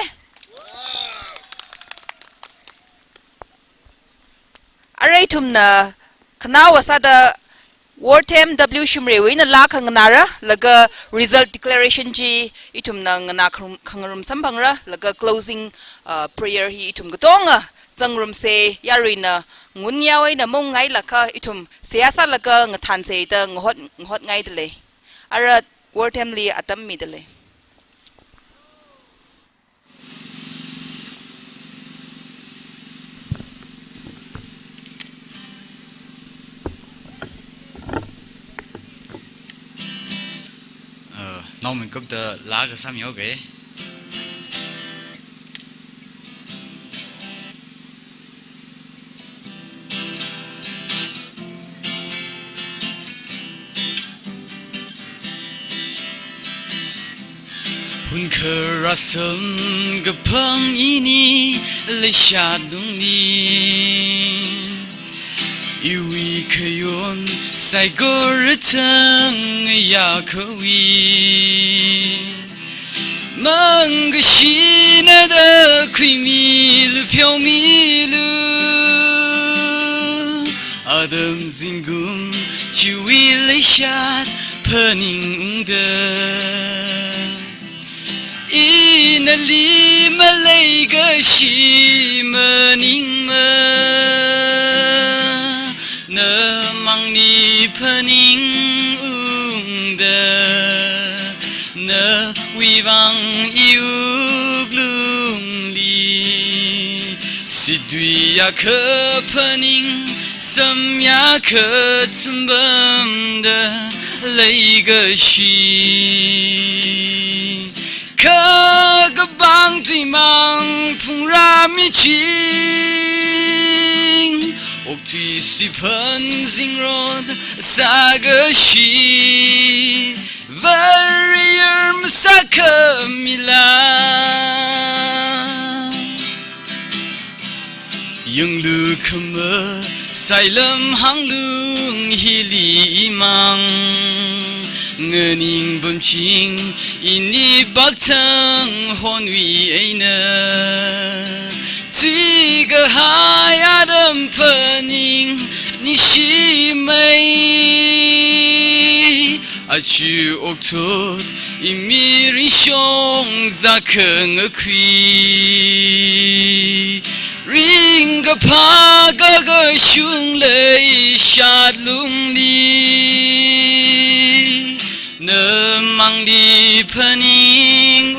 Arui ithumna khanaowa sāda Worthem W Shimreiwui eina laa akha nganāra, laga result declaration chi ithumna nganā khangarum, khangarum samphangra, laga closing, uh, prayer hi ithum katonga zangrumse. Yaruina ngun yaowui eina maungngailakha ithum seihā sālaga ngathānse da ngahot, ngahotngaidalei. Ara Worthemli atam midalei. Uh, naomeikapta laa akha sāmihaoke. Hunkharā samkaphang ini leishat lungli, iwui khayon saikora thang ngayā khavai mang kashina da khuimilu pheomilu. Atam zingkum chiwui leishat phaningungda, ina nali maleikashi maningmana, na mangli phaningungda, nawui vang iwuklungli situi akha phaning, samya akha tsumpamda leikashi. Kha kapang tuimang phungrā miching, okthui siphan zingrot sākashi, Varewui masākhamila. Yanglu khama sailam hanglung hili imang, nganing pamching ini pakchang honwui eina, thuikahai atam phaning ningshimei. Aja okthot imirin shong zakhang akhui, ringkaphā kakashung leishat lungli, na mangli phaningungda,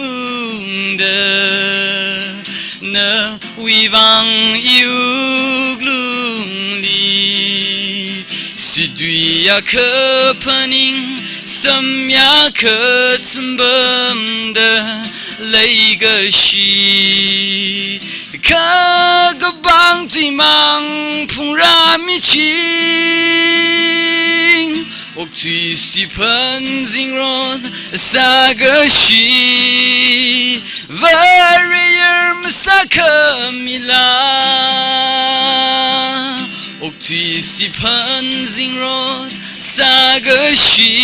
nawui vang iwuklungli situi akha phaning, samya akha tsumpamda leikashi. Kha kapang tuimang phungrā miching, okthui siphan zingrot sākashi, Varewui masākhamila. Okthui siphan zingrot sākashi,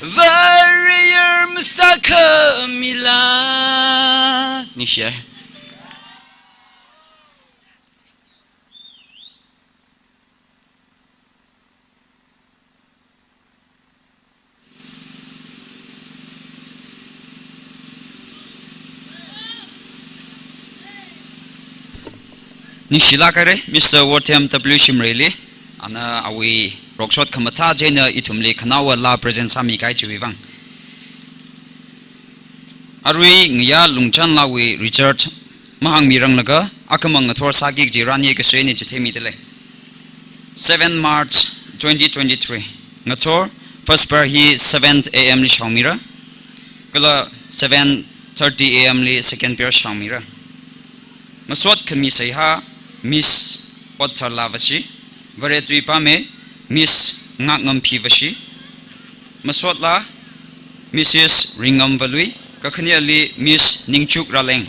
Varewui masākhamila. Ningshiya. Ningshilāk haira, Mister Worthem W Shimreili, ana awui rokshot khamathā chieina ithumli khanaowa laa present sāmikahai chiwui vang. Arui ngayā Lungchanlawui Richard mahāngmiranglaga, akhamang ngathor sāki kaji rani kasui ni chitheimidalei. Seven March twenty twenty-three, ngathor first prayer hi seven A M li shaomira, kala seven thirty A M li second prayer shaomira. Masot khami seihā Miss Otharla Vashi, Vare tui pāme Miss Ngakngamphi Vashi, masot laa Missus Ringam Valui, Kakhaneli Miss Ningchuk Raleng.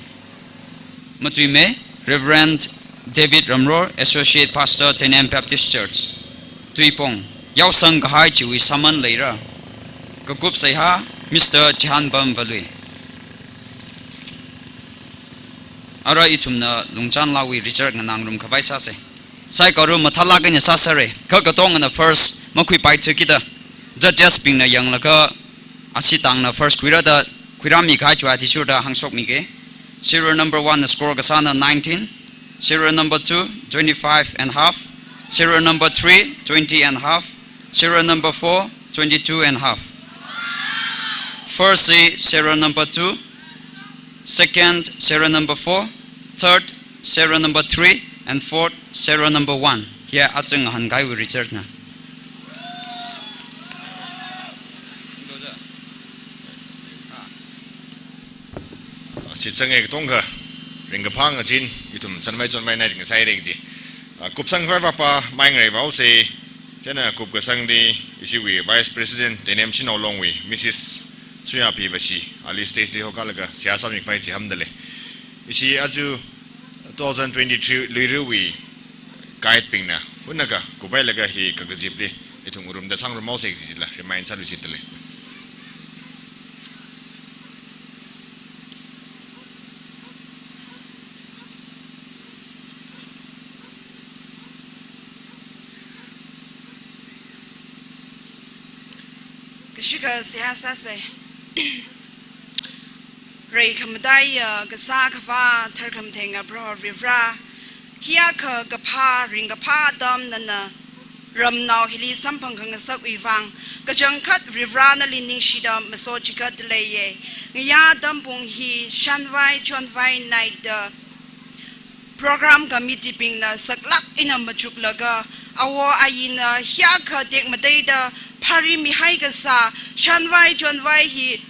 Matuimei, Reverend David Ramror, Associate Pastor, Teinem Baptist Church, Tuipong. Yaosang kahai chiwui saman leira. Kakup seihā, Mister Chihanbam Valui. Ara ithumna Lungchanlawui result nganāngarum khavai sāsa. Saikora mathālāk eina sāsāra. Kha katongana first makhuipai thukida. Judges bingna yanglaga, ashi tangna first khuira da khuirāmi kahai chiwui athishurda hāngshokmige. Serial number one na score kasāna nineteen. Serial number two, twenty-five and half. Serial number three, twenty and half. Serial number four, twenty-two and half. First hi serial number two, second serial number four, third serial number three, and fourth serial number one. Hiya achang hāngkahaiwui result na. Shitsanga katongkha, ringkaphā ngazin, ithum shanvai chonvai nai ringsaira kaji. Ah, kupsang khavai vapa, mai ngaraivaosa, chieina kupkasangli, ishiwui Vice President, Teinem Shanao Longwui, Missus Suyapi Vashi, ali stage li hokalaga, seihā sāmi khavai chihānda lei. Ishi aja two thousand twenty-three luiruwui guide bingna, hunakha, kuphailaga hi kakazipli, ithum ngarumda sāngarumhaosa kajila, remind sāluishitda lei. Kashikha seihā sāsa. Rai khamataiya kasā khavā tharkhamatheng Proho Varivara, hiyākha kaphā, ringkaphā atam nana ramnao hili samphang khangasakwui vang, kachangkhat Varivara nali ningshida maso chigatda leiya. Ngayā tampung hi shanvai chonvai naida program committee bingna saklāk eina machuklaga, awo ayina hiyākha tekmateida pharimihai kasā shanvai chonvai hi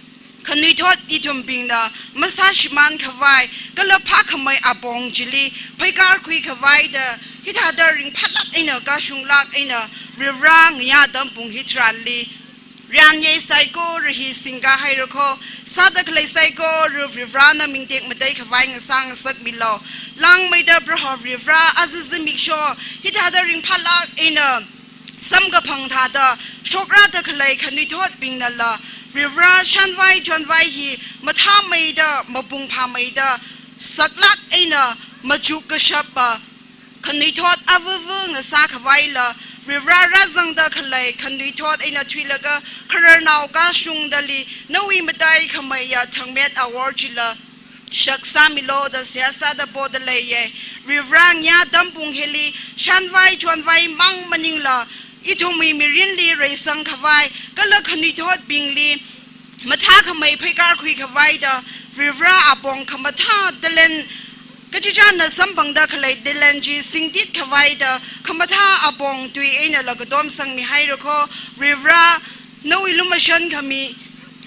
khanuithot ithumbingna masāshimān khavai, kala phākhamei apong chili pheikārkhui khavai da, hithāda ringphālāk eina kashunglāk eina Varivara ngayā tampung hitharanli ranyei saikora hi singkahaira kho, sāda khalei saikora Varivara na ming tekmatei khavai ngasā ngasakmilu. Langmeida Proho Varivara, aja zimiksho hithāda ringphālāk eina samkaphang thāda shokrāda khalei khanuithotbingnala Varivara shanvai chonvai hi mathāmeida, mapung phāmeida, saklāk eina machuk kashapa khanuithot avava ngasā khavaila, Varivara rāzangda khalei khanuithot eina thuilaga khararnao kashungdali nawui mataikhameiya thangmet awor chila shak sāmilu da seihā sāda poda leiya. Varivara ngayā tampung hili shanvai chonvai mang maningla, ithumwui mirinli reisang khavai, kala khanuithotbingli mathākhamei pheikārkhui khavai da, Varivara apong khamathā talent, kachichāna samphangda khalei talent chi singtit khavaida, khamathā apong tui einala katom sangmihaira kho. Varivara, nawui lumashan khami,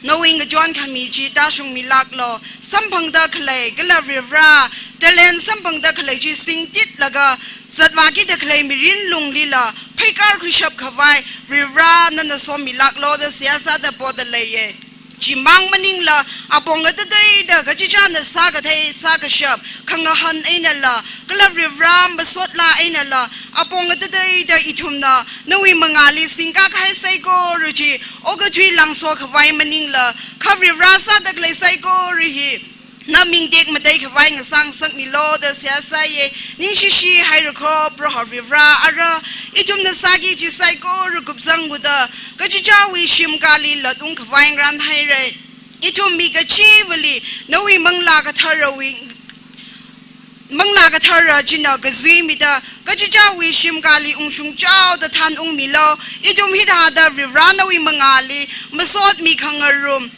nawui ngachon khami chi tāshungmilāklu. Samphangda khalei, kala Varivara, talent samphangda khalei chi singtitlaga zatvākida khalei mirin lunglila pheikārkhuishap khavai Varivara nana somilāklu da seihā sāda poda leiya. Chimang maningla, apong atateida kachichāna sākathei sākashap khangahān einala, kala Varivara masotlā einala, apong atateida ithumna nawui mangāli singkakahai saikora chi okathui langso khavai maningla, kha Varivara sāda khalei saikora hi na ming tekmatei khavai ngasā ngasakmilu da seihā sāya. Ningshishihaira kho Proho Varivara, ara ithumna sāki kaji saikora kupsang uda, kachichāwui shimkhali latung khavai ngaranhaira. Ithum mi kachivali nawui Manglā Katharawui, Manglā Kathara china kazuimida, kachichāwui shimkhali ungshungchaoda thanungmilu. Ithum hithāda Varivara nawui mangāli masotmi khangarum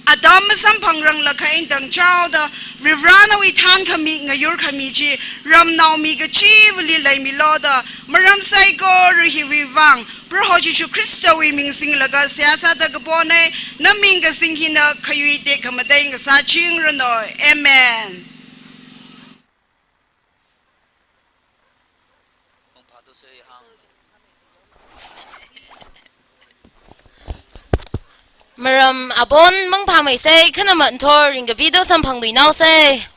atam masamphangranglakha eina tangchaoda, Varivara nawui thankhami ngayurkhami chi ramnao mi kachivali leimilu da, maram saikora hiwui vang Proho Jishu Khristawui ming singlaga seihā sāda kapona. Na ming kasing hina khayui tekhamatei ngasāchingranu. Amen. Maram apong mangphāmeisei, khanama nthor ringkapi do samphangluinaosei.